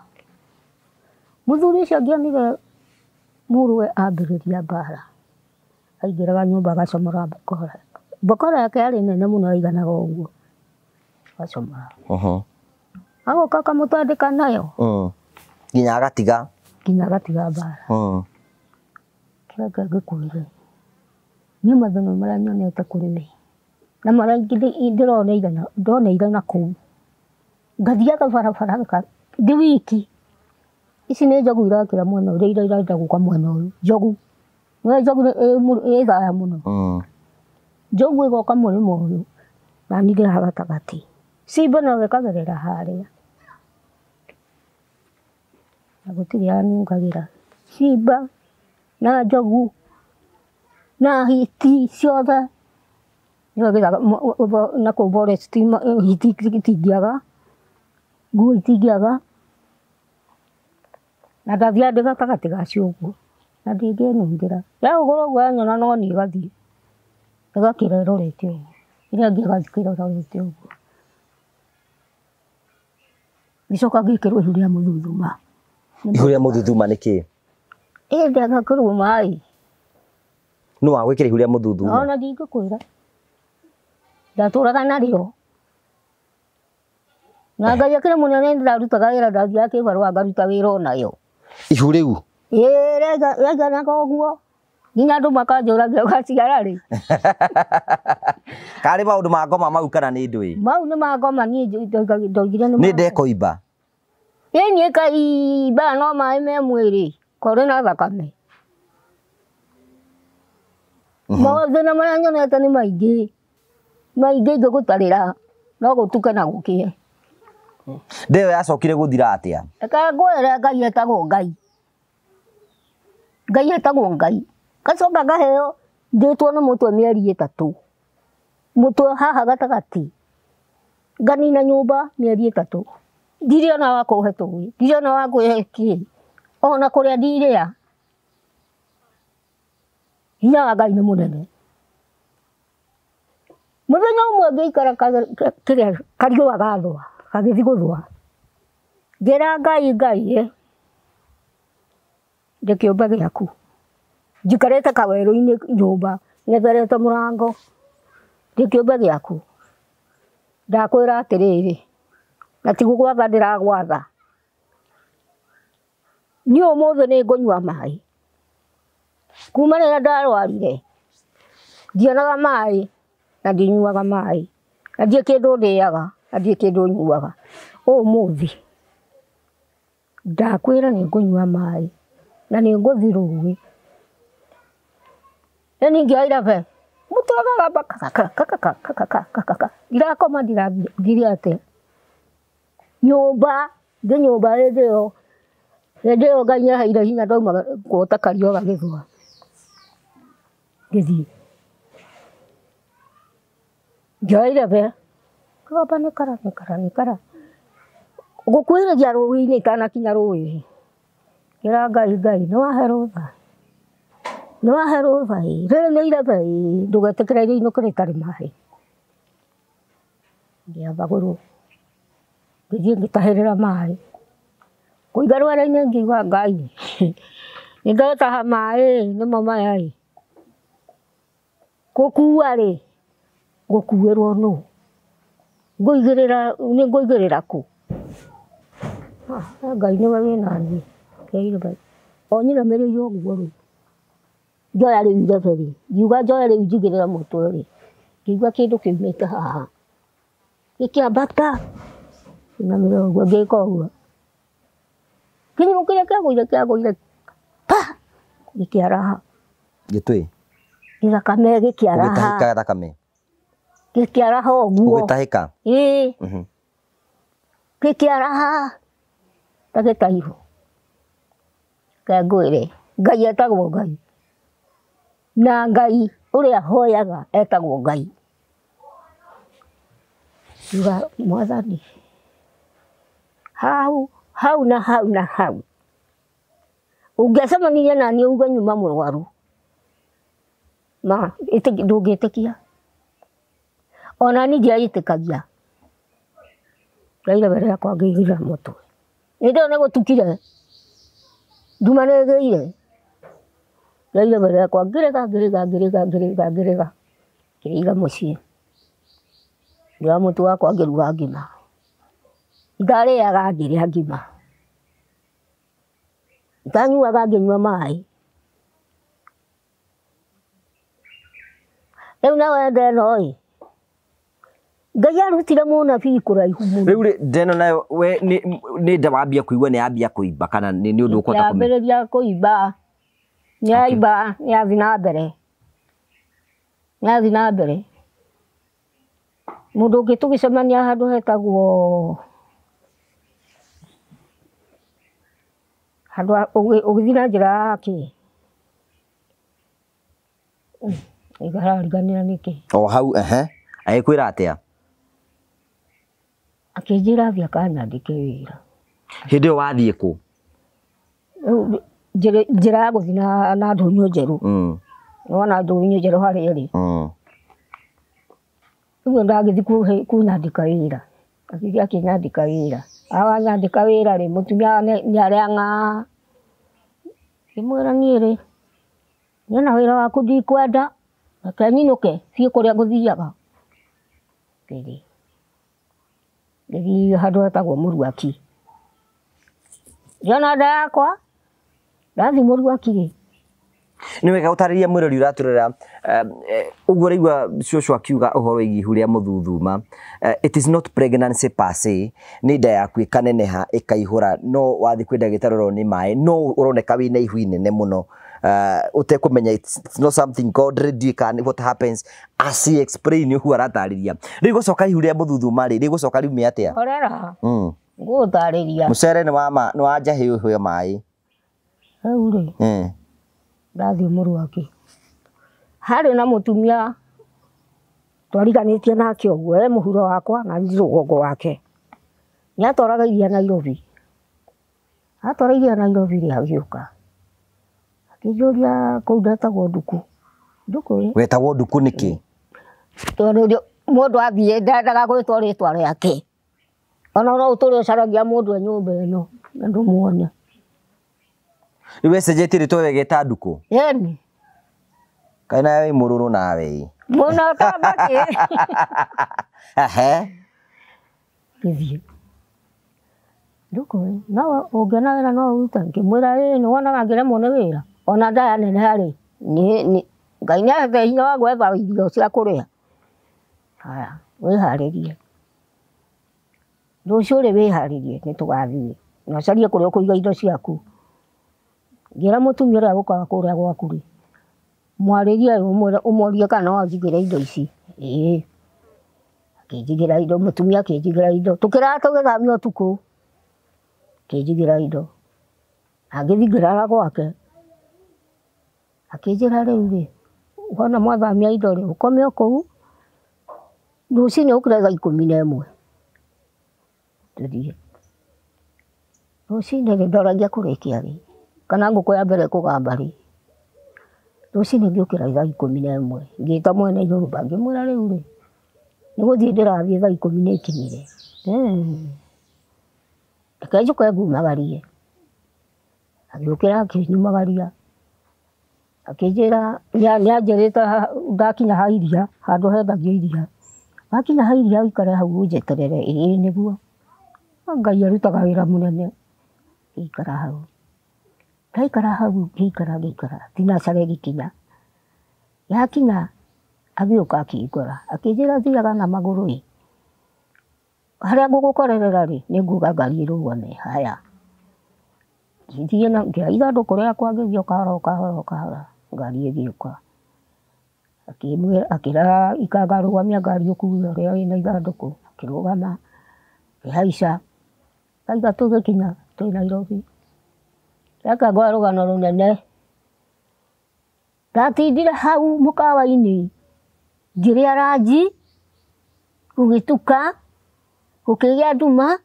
Mũthuri ũcio angĩonire mũrũwe ambĩrĩria mbara, aingĩraga nyũmba agacomora mbakora. Mbakora yake yarĩ nene mũno yaiganaga ũguo. Agacomora. Agoka akamũtandĩka nayo. Nginya agatiga. Nginya agatiga mbara. Kĩrĩa ngĩkwĩre, niĩ mathĩna marĩa nyonete kũrĩ we na marĩa ndĩroneire ndoneire na kũu, ngathiaga barabara ndĩ wiki. Ici nĩ njogu irakĩra mwena ũrĩa ira irenda gũka mwena ũyũ. Njogu. Nĩũĩ njogu ĩ thaya mũno. Njogu ĩgoka mũrĩmo ũyũ na niĩ ndĩ haha gatagatĩ. Simba nayo ĩkagerera harĩa. Na gũtirĩ yanungagĩra. Simba na njogu na hiti ciothe. Nĩwe gĩthaka na kũu forest hiti itingĩaga, nguo itingĩaga. Na ndathiaga ndĩ gatagatĩ gacio ũguo na ndĩngĩnungĩra. Yahũgũra ũguo yanyona no niĩ ĩgathiĩ. Ĩgakĩra ĩrorete ũguo. Ĩrĩa ĩngĩ ĩgakĩra ĩrorete ũguo. Ngĩcoka ngĩkĩrwo ihu rĩa mũthuthuma. Ihu rĩa mũthuthuma nĩ kĩĩ? Ĩ ndagakĩrwo maĩ. Nũ wagwĩkĩra ihu rĩa mũthuthuma? Ona ndingĩkwĩra. Ndatũraga narĩo. Na Ngai akĩrĩ mũnene ndarutaga wĩra, ndathiaga kĩbarũa ngaruta wĩra onayo. Ihu rĩu? Ĩĩ rĩaiganaga ũguo. Nginya andũ makanjũragia ũgaciara rĩ. Karĩ maũndũ ma ngoma mau kana nĩ ndũĩ? Mau nĩ ma ngoma niĩ ndoigire nĩ Nĩ ndekoimba. Ĩ niĩ kaimba no maĩ me mwĩrĩ korĩ na thakame. Mathĩna marĩa nyonete nĩ maingĩ. Maingĩ ingĩgũtarĩra no gũtuke na gũkĩe. Ndĩyo yacokire gũthira atĩa? Reke ngwĩre Ngai etagwo Ngai. Ngai etagwo Ngai. Ngacoka ngaheo ndĩtwo nĩ mũtwe mĩeri ĩtatũ. Mũtwe haha gatagatĩ. Nganina nyũmba mĩeri ĩtatũ. Ndirĩ ona wa kũhe tũĩ, ndirĩ ona wa kũhe kĩ. Ona kũrĩa ndirĩa. Hinya wa Ngai nĩ mũnene. Mũthenya ũmwe ngĩikara kĩrĩa kariũa gathũa, gagĩthiĩ gũthũa. Ngĩra Ngai Ngai ĩ, ndĩ kĩũmbe gĩaku. Njikarĩte kawerũ-inĩ nyũmba, ng'etherete mũrango. Ndĩ kĩũmbe gĩaku. Ndakwĩra atĩrĩrĩ, na ti gũgwatha ndĩragwatha. Niĩ ũmũthĩ nĩ ngũnyua maĩ. Kuma rĩrĩa ndarwarire, ndionaga maĩ na ndinyuaga maĩ. Na ndirĩ kĩndũ ndĩaga na ndirĩ kĩndũ nyuaga. Ũmũthĩ ndakwĩra nĩ ngũnyua maĩ na nĩ ngũthiĩ rũĩ. Rĩu ningĩ irabe mũtwe ũkagamba kakakakakakakakaka. Ndirakoma ndirĩ atĩa. Nyũmba ndĩ nyũmba hĩndĩ ĩyo hĩndĩ ĩyo Ngai nĩaheire hinya ndaumaga kuota kariũa gagĩthũa. Ngĩthiĩ. Ngĩoya irebe ngĩgamba nĩkara nĩkara nĩkara. Gũkuhĩrĩria rũĩ-inĩ itanakinya rũĩ. Ngĩra Ngai Ngai nĩwahe rũtha. Nĩwahe rũtha ĩ, rĩrĩ nĩ irebe ĩ, ndũgetĩkĩre rĩinũke rĩtarĩ maĩ. Ngĩamba ngĩthiĩ ngĩtahĩrĩra maĩ. Kũiga rwere-inĩ ngiuga Ngai nĩndetaha maĩ nĩmo maya ĩ. Gũkua rĩ, ngũkuĩrwo nũ? Ngũigĩrĩra nĩ ngũigĩrĩra kũ? Ngai nĩwe wĩna niĩ. O nyinamĩrĩire ũguo rĩ, njoya rĩu irebe rĩ, ngiuga njoe rĩu njigĩrĩre mũtwe rĩ, ngĩigua kĩndũ kĩumĩte haha. Gĩkĩambata. Nyinamĩrĩra ũguo ngĩka ũguo. Kĩnyamũ kĩrĩa kĩagũire kĩagũire pa! Gĩkĩaraha. Gĩtwĩ? Gĩthakame gĩkĩaraha. Ũgĩtahĩka thakame? Gĩkĩaraha ũguo. Ũgĩtahĩka? Ĩĩ. Gĩkĩaraha ta gĩtahiũ. Reke ngwĩre, Ngai etagwo Ngai. Na Ngai ũrĩa hoyaga etagwo Ngai. Ngiuga Mwathani, hau hau na hau na hau. Ũngĩacemanirie na niĩ uge nyuma mũrwaru. Ma ndũngĩtĩkia. Ona niĩ ndiaĩtĩkagia. Ndoya irebe rĩakwa ngĩigĩrĩra mũtwe. Hĩndĩ ĩyo nĩ gũtukire. Nduma nĩ ĩgĩire. Ndoya irebe rĩakwa ngĩrĩga ngĩrĩga ngĩrĩga ngĩrĩga ngĩrĩga. Ngĩrĩiga mũciĩ. Ngĩoya mũtu wakwa ngĩruga ngima. Itarĩaga ngĩrĩa ngima. Itanyuaga ngĩnyua maĩ. Rĩu nawe ndeno ĩ. Ngai arutire mũnabii kũraihu mũno. Rĩu rĩ ndeno nayo we nĩ nda wambia kũigua nĩ yambia kũimba kana nĩ ũndũ ũkũhota kũmenya? Yambĩrĩria kũimba. Nĩ yaimba nĩ yathiĩ na mbere. Nĩ yathiĩ na mbere. Mũndũ ũngĩ tũgĩcemania handũ hetagwo handũ ũgĩthiĩ na njĩra ya kĩ ngarariganĩra nĩkĩ. O hau ehe agĩkwĩra atĩa? Akĩnjĩra athiĩ akanyandĩke wĩra. Hĩndĩ ĩyo wathiĩ kũ? Njĩra ya gũthiĩ na ndũnyũ njerũ. Nĩwona ndũnyũ njerũ harĩa ĩrĩ. Rĩu ndagĩthiĩ kũnyandĩka wĩra. Agĩthiĩ akĩnyandĩka wĩra. Awanyandĩka wĩra rĩ, mũtumia nĩ arĩa ng'a. Ngĩmwĩra niĩ rĩ, niĩ na wĩra waku ndikwenda, reke nyinũke thiĩ kũrĩa ngũthiaga. Ngĩthiĩ. Ngĩthiĩ handũ hetagwo Mũruaki. Ngĩona nda yakwa, ndathiĩ Mũruaki rĩ. Nĩ wega gũtarĩria mwĩrori ũratũrora ũguo ũraigua cũcũ akiuga ũhoro wĩgiĩ ihu rĩa mũthuthuma. It is not pregnancy per se, nĩ nda yaku ĩkaneneha ĩkaihũra, no wathiĩ kwĩ ndagĩtarĩ ũrorwo nĩ maĩ, no ũroneka wĩna ihu inene mũno. Ũtekũmenya it's not something God ndiũĩ kana what happens as he explain ũguo aratarĩria. Rĩu gũcoka ihu rĩa mũthuthuma rĩ, rĩgũcoka riume atĩa? Horera. Ngũgũtarĩria. Mũcere nĩ wa njahĩ ũhũe maĩ. Rĩu rĩ. Ndathiĩ Mũruaki. Harĩ na mũtumia twariganĩtie nake ũguo, e mũhuro wakwa na niĩ rũgongo wake. Nĩ atwaraga iria Nairobi. Atwara iria Nairobi rĩ, agĩũka. Akĩnjũria kũu ndetagwo Nduku. Nduku ĩ? Wetagwo Nduku nĩkĩ? Tondũ mũndũ athiĩ ndendaga gwĩtwo rĩtwa rĩake. Ona no ũtũre ũcaragia mũndũ e nyũmba ĩno na ndũmuone. Rĩu wecenjetie rĩtwa wegeta Nduku? Ĩni. Kaĩ nawe wĩ mũrũrũ nawe ĩ? Mũno ta mbakĩ. Ehe. Ngĩthiĩ. Nduku ĩ, no ũngĩona wĩra no ũrute. Ngĩmwĩra ĩ, nĩwonaga ngĩremwo nĩ wĩra. Ona nda yaneneha rĩ, Ngai nĩahete hinya wa gwetha irio cia kũrĩa. Haya, wĩharĩrie. Rũciũ rĩ wĩharĩrie nĩ tũgathiĩ. Na ũcarie kũrĩa ũkũiga indo ciaku. Ngĩra mũtumia ũrĩa ũkaga kũrĩa gwaku rĩ, mwarĩrie ũmũrie kana no anjigĩre indo ici. Ĩĩ. Akĩnjigĩra indo, mũtumia akĩnjigĩra indo. Tũkĩrara tũgĩthamia ũtukũ. Akĩnjigĩra indo. Agĩthiĩ ngĩrara gwake. Akĩnjĩra rĩu rĩ, wona mwathamia indo rĩ, ũkome o kũu, rũcinĩ ũkĩre thaa 11. Tũthiĩ. Rũcinĩ rĩ, ndoragia kũrĩkia rĩ, kana ngũkũ ya mbere kũgamba rĩ. Rũcinĩ ngĩũkĩra thaa 11, ngĩta mwene nyũmba, ngĩmwĩra rĩu rĩ, nĩ gũthiĩ ndĩrathiĩ thaa 10 nĩ ikinyire. Reke njũke ngumagarie. Agĩũkĩra akĩnyumagaria. Akĩnjĩra nĩ anjĩrĩte ndakinya ha iria, handũ hendagio iria. Wakinya ha iria ũikare hau ũnjeterere. Ĩĩ nĩguo. Ngai arutaga wĩra mũnene. Ngĩikara hau. Ndaikara hau ngĩikara ngĩikara thinacara ĩgĩkinya. Yakinya agĩũka akĩngora akĩnjĩra thiaga na magũrũ ĩ. Harĩa ngũgũkorerera rĩ, nĩ nguga ngari ĩrũgame. Haya. Ngĩthiĩ na ngĩoya ithandũkũ rĩakwa ngĩthiĩ o kahora o kahora o kahora ngari ĩgĩũka. Akĩra ikanga rũgamia ngari ũkue ũrĩa wĩna ithandũkũ. Akĩrũgama, ngĩhaica. Thaa 3 gĩkinya twĩ Nairobi. Reke ngwe rũgano rũnene. Ndatindire hau mũkawa-inĩ ngĩrĩa ranji, gũgĩtuka, gũkĩgĩa nduma,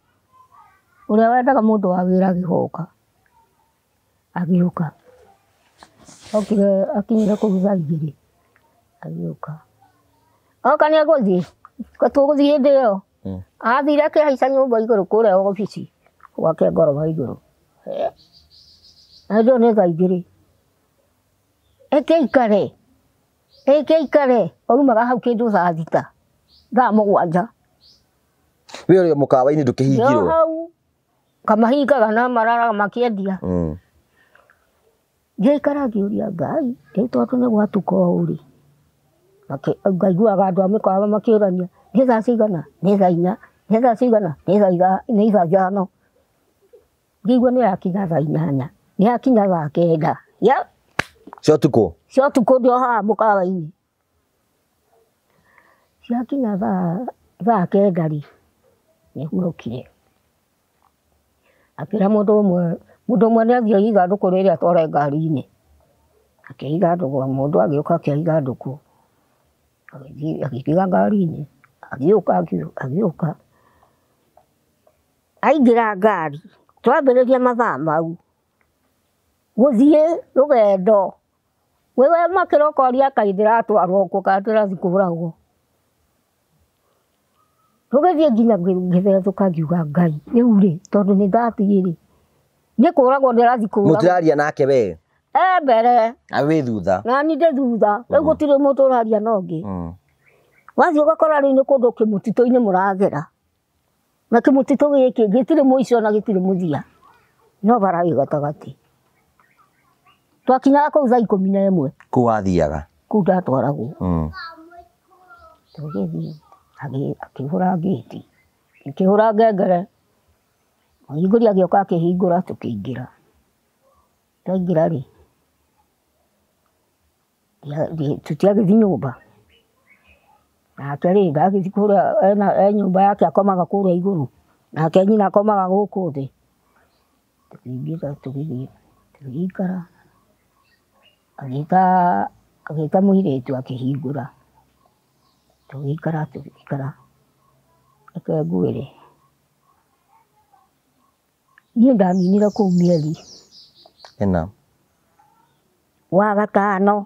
ũrĩa wendaga mũndũ wa wĩra agĩgoka. Agĩũka. Okire akinyire kũu thaa 2 agĩũka. Oka nĩ egũthiĩ, tũgũthiĩ hĩndĩ ĩyo. Athire akĩhaica nyũmba igũrũ kũrĩa obici gwake ngoroba igũrũ. Na hĩndĩ ĩyo nĩ thaa 2. Ĩkĩikare, ĩkĩikare, aumaga hau kĩndũ thaa 6, thaa 7. We ũrĩ mũkawa-inĩ ndũkĩhingirwo? Yo hau, kamahingaga na mararaga makĩendia. Ngĩikara ngĩũria Ngai, rĩu tondũ nĩ gwatuka ũũ rĩ, ngaiguaga andũ a mĩkawa makĩũrania, nĩ thaa cigana? Nĩ thaa 4, nĩ thaa cigana? Nĩ thaa 5. Ngĩigua nĩ yakinya thaa 8, nĩ yakinya thaa 9. Ya. Cia ũtukũ? Cia ũtukũ ndĩ o haha mũkawa-inĩ. Ciakinya thaa 9 rĩ, nĩguo okire. Akĩra mũndũ ũmwe nĩ athiĩ oye ithandũkũ rĩrĩa atware ngari-inĩ. Akĩoya ithandũkũ, mũndũ agĩũka akĩoya ithandũkũ, agĩthiĩ agĩkĩra ngari-inĩ, agĩũka agĩũka. Aingĩra ngari, twambĩrĩria mathaa mau, gũthiĩ rũgendo. Wewe makĩra ũkoria kaĩ ndĩratwarwo kũ kana ndĩrathiĩ kũũragwo. Tũgĩthiĩ nginya ngĩthethũka ngiuga Ngai, rĩu rĩ, tondũ nĩ ndathiĩ rĩ, nĩ kũũragwo ndĩrathiĩ kũũragwo. Mũtiraria nake we? E mbere. Na wĩ thutha? Na niĩ ndĩ thutha. Rĩu gũtirĩ mũndũ ũraria na ũngĩ. Wathiĩ ũgakora rĩu nĩ kũndũ kĩmũtitũ-inĩ mũragera. Na kĩmũtitũ gĩkĩ gĩtirĩ mũico na gĩtirĩ mũthia. No bara ĩ gatagatĩ. Twakinyaga kũu thaa 11. Kũu wathiaga? Kũu ndatwaragwo. Tũgĩthiĩ, akĩhũra ngĩti, akĩhũra ngengere. Mũhingũri agĩũka akĩhingũra tũkĩingĩra. Twaingĩra rĩ, tũtiagĩthiĩ nyũmba. Nake rĩ, ndagĩthiĩ kũrĩa, e nyũmba yake akomaga kũrĩa igũrũ. Nake nyina akomaga gũkũ thĩ. Tũkĩingĩra tũgĩthiĩ, tũgĩikara. Agĩta mũirĩtu akĩhingũra. Tũgĩikara tũgĩikara. Reke ngwĩre, niĩ ndaninire kũu mĩeri 4. Wa 5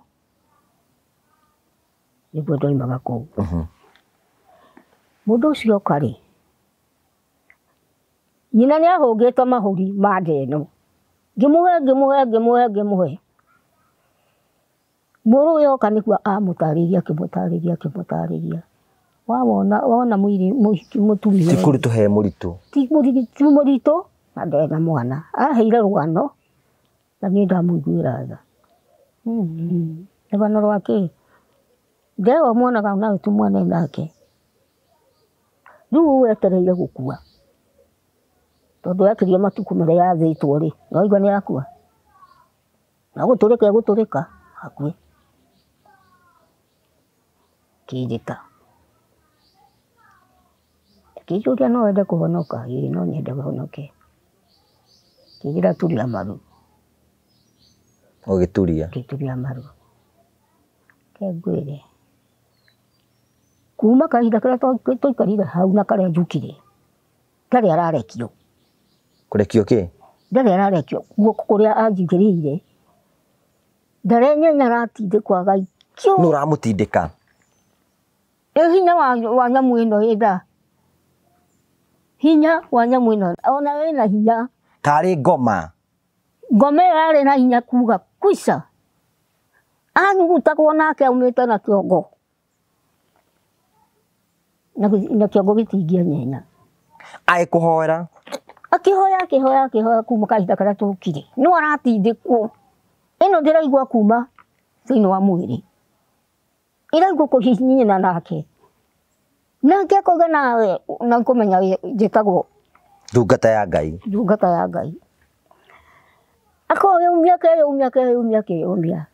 nĩguo ndoimaga kũu. Mũndũ ũcio oka rĩ, nyina nĩ ahũngĩte mahũri ma ndeno. Ngĩmũhe, ngĩmũhe, ngĩmũhe, ngĩmũhe. Mũrũ ũyũ oka nĩguo amũtarĩria, akĩmũtarĩria, akĩmũtarĩria. Wawona, wona mũtumia Ti kũritũ he mũritũ. Ti mũritũ, na ndarĩ na mwana. Aheire rũgano, na niĩ ndamũiguĩra tha. Rũgano rwa kĩ? Ndewa mwonaga nawe ti mwana nake. Rĩu wetereire gũkua. Tondũ yakĩria matukũ marĩa yathĩtwo rĩ, no igua nĩ yakua. Na gũtũrĩka egũtũrĩka, akue. Kĩnjĩta. Kĩnjũria no wende kũhonoka? Ĩĩ no nyende kũhonoke. Kĩnjĩra turia maru. Ũgĩturia? Ngĩturia maru. Reke ngwĩre, kuma kahinda karĩa twaikarire hau na karĩa njukire, ndarĩ ararekio. Kũrekio kĩ? Ndarĩ ararekio guoko kũrĩa anjigĩrĩire. Ndarenyenya aratindĩkwo agaikio. Nũ ũramũtindĩka? Ĩ hinya wa nyamũ ĩno ĩ nda. Hinya wa nyamũ ĩno, ona ĩna hinya. Tarĩ ngoma. Ngoma ĩyo yarĩ na hinya kuga kwica. Anyugutagwo nake aumĩte na kĩongo. Na kĩongo gĩtingĩenyenya. Agĩkũhoera? Akĩhoya, akĩhoya, akĩhoya kuma kahinda karĩa tũkire. No aratindĩkwo. Ĩno ndĩraigua kuma thĩinĩ wa mwĩrĩ. Ĩraigua kũhihinyana nake. Nake akauga nawe na kũmenya njĩtagwo ndungata ya Ngai. Ndungata ya Ngai. Akoyumia, akeyumia, akeyumia, akeyumia.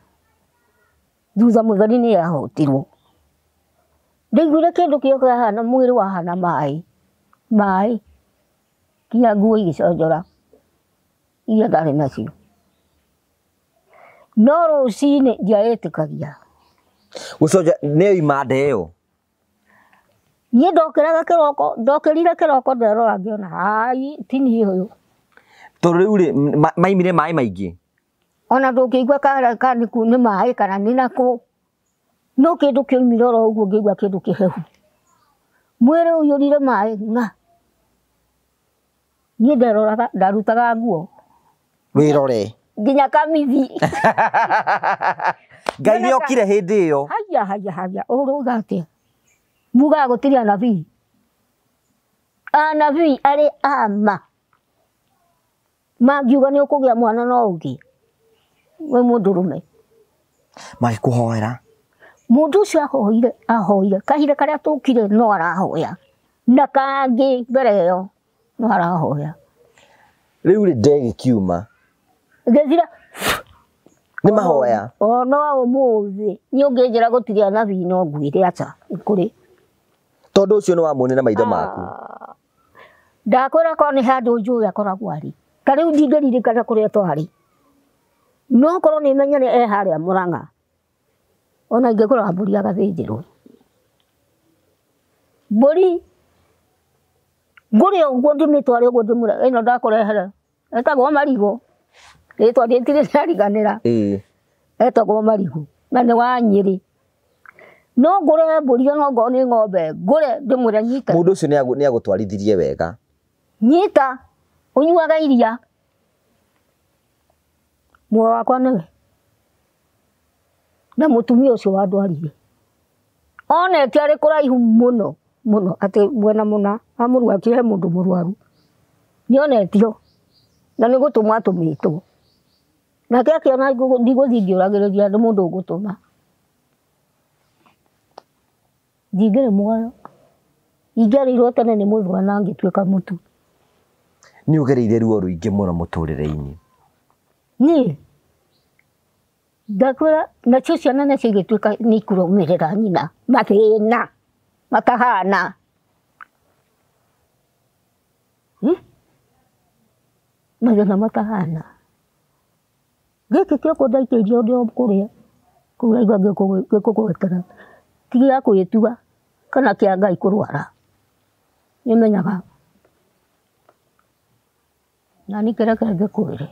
Thutha mũtheri nĩ ahotirwo. Ndaiguire kĩndũ kĩoka hahana mwĩrĩ wahana maĩ. Maĩ. Nginya nguo igĩconjora. Iria ndarĩ nacio. No rũcinĩ ndiaĩtĩkagia. Gũconja nĩ yoima nda ĩyo? Niĩ ndokĩraga kĩroko, ndokĩrire kĩroko nderora ngĩona, hai, ti niĩ ũyũ. Tondũ rĩu rĩ, maimire maĩ maingĩ? Ona ndũngĩigua kana nĩ maĩ kana nĩ nakũ. No kĩndũ kĩoimire oro ũguo ngĩigua kĩndũ kĩhehu. Mwĩrĩ ũiyũrire maĩ ng'a. Niĩ nderoraga ndarutaga nguo. Wĩrore. Nginya kamithi. Ngai nĩ okire hĩndĩ ĩyo. Haya haya haya ũrauga atĩa? Mugaga gũtirĩ anabii. Anabii arĩ ama. Mangiuga nĩ ũkũgĩa mwana no ũngĩ. We mũndũrũme. Magĩkũhoera. Mũndũ ũcio ahoire ahoire kahinda karĩa tũkire no arahoya. Na kangĩ mbere ĩyo no arahoya. Rĩu rĩ ndegĩkiuma. Gĩthira. Nĩ mahoya. O no ũmũthĩ niĩ ũngĩnjĩra gũtirĩ anabii no ngwĩre aca nĩ kũrĩ. Tondũ ũcio nĩ wamuonire na maitho maku. Ndakwĩra korwo nĩ handũ njũĩ akoragwo arĩ. Ta rĩu ndingĩririkana kũrĩa twarĩ. No korwo nĩ menyere e harĩa Mũrang'a. Ona ingĩgũra mbũri agathĩnjĩrwo. Mbũri ngũre ũguo ndĩmĩtware ũguo ndĩmũre ĩno ndakũrehere. Etagwo Marigũ. Rĩtwa rĩtirĩ rĩariganĩra. Etagwo Marigũ na nĩ wa Nyĩrĩ. No ngũre mbũri ona ongorwo nĩ ng'ombe ngũre ndĩmwĩre nyita. Mũndũ ũcio nĩ agũtwarithirie wega. Nyita ũnyuaga iria. Muoyo wakwa nĩwe. Na mũtumia ũcio wandwarire. Onete arĩ kũraihu mũno mũno atĩ mwena mũna wa Mũrũakia he mũndũ mũrwaru. Nĩonetio na nĩ gũtũmwo atũmĩtwo. Nake akĩona ndigũthiĩ ngĩũragĩrĩria nĩ mũndũ ũgũtũma. Ndingĩrĩ muoyo. Ingĩarĩirwo tene nĩ mũthũa na ngĩtuĩka mũtu. Nĩ ũgereire ruo rũingĩ mũno mũtũrĩre-inĩ. Niĩ ndakwĩra nacio ciana nacio igĩtuĩka nĩ ikũrũmĩrĩra nyina mathĩna matahana. Mathĩna matahana. Gĩkĩ kĩoko ndaikĩirio ndĩ o kũrĩa kũu ndaigua ngĩkũgwetera ti gĩa kwĩtua kana kĩa Ngai kũrwara. Nĩmenyaga. Na niĩ kĩreke ngĩkwĩre.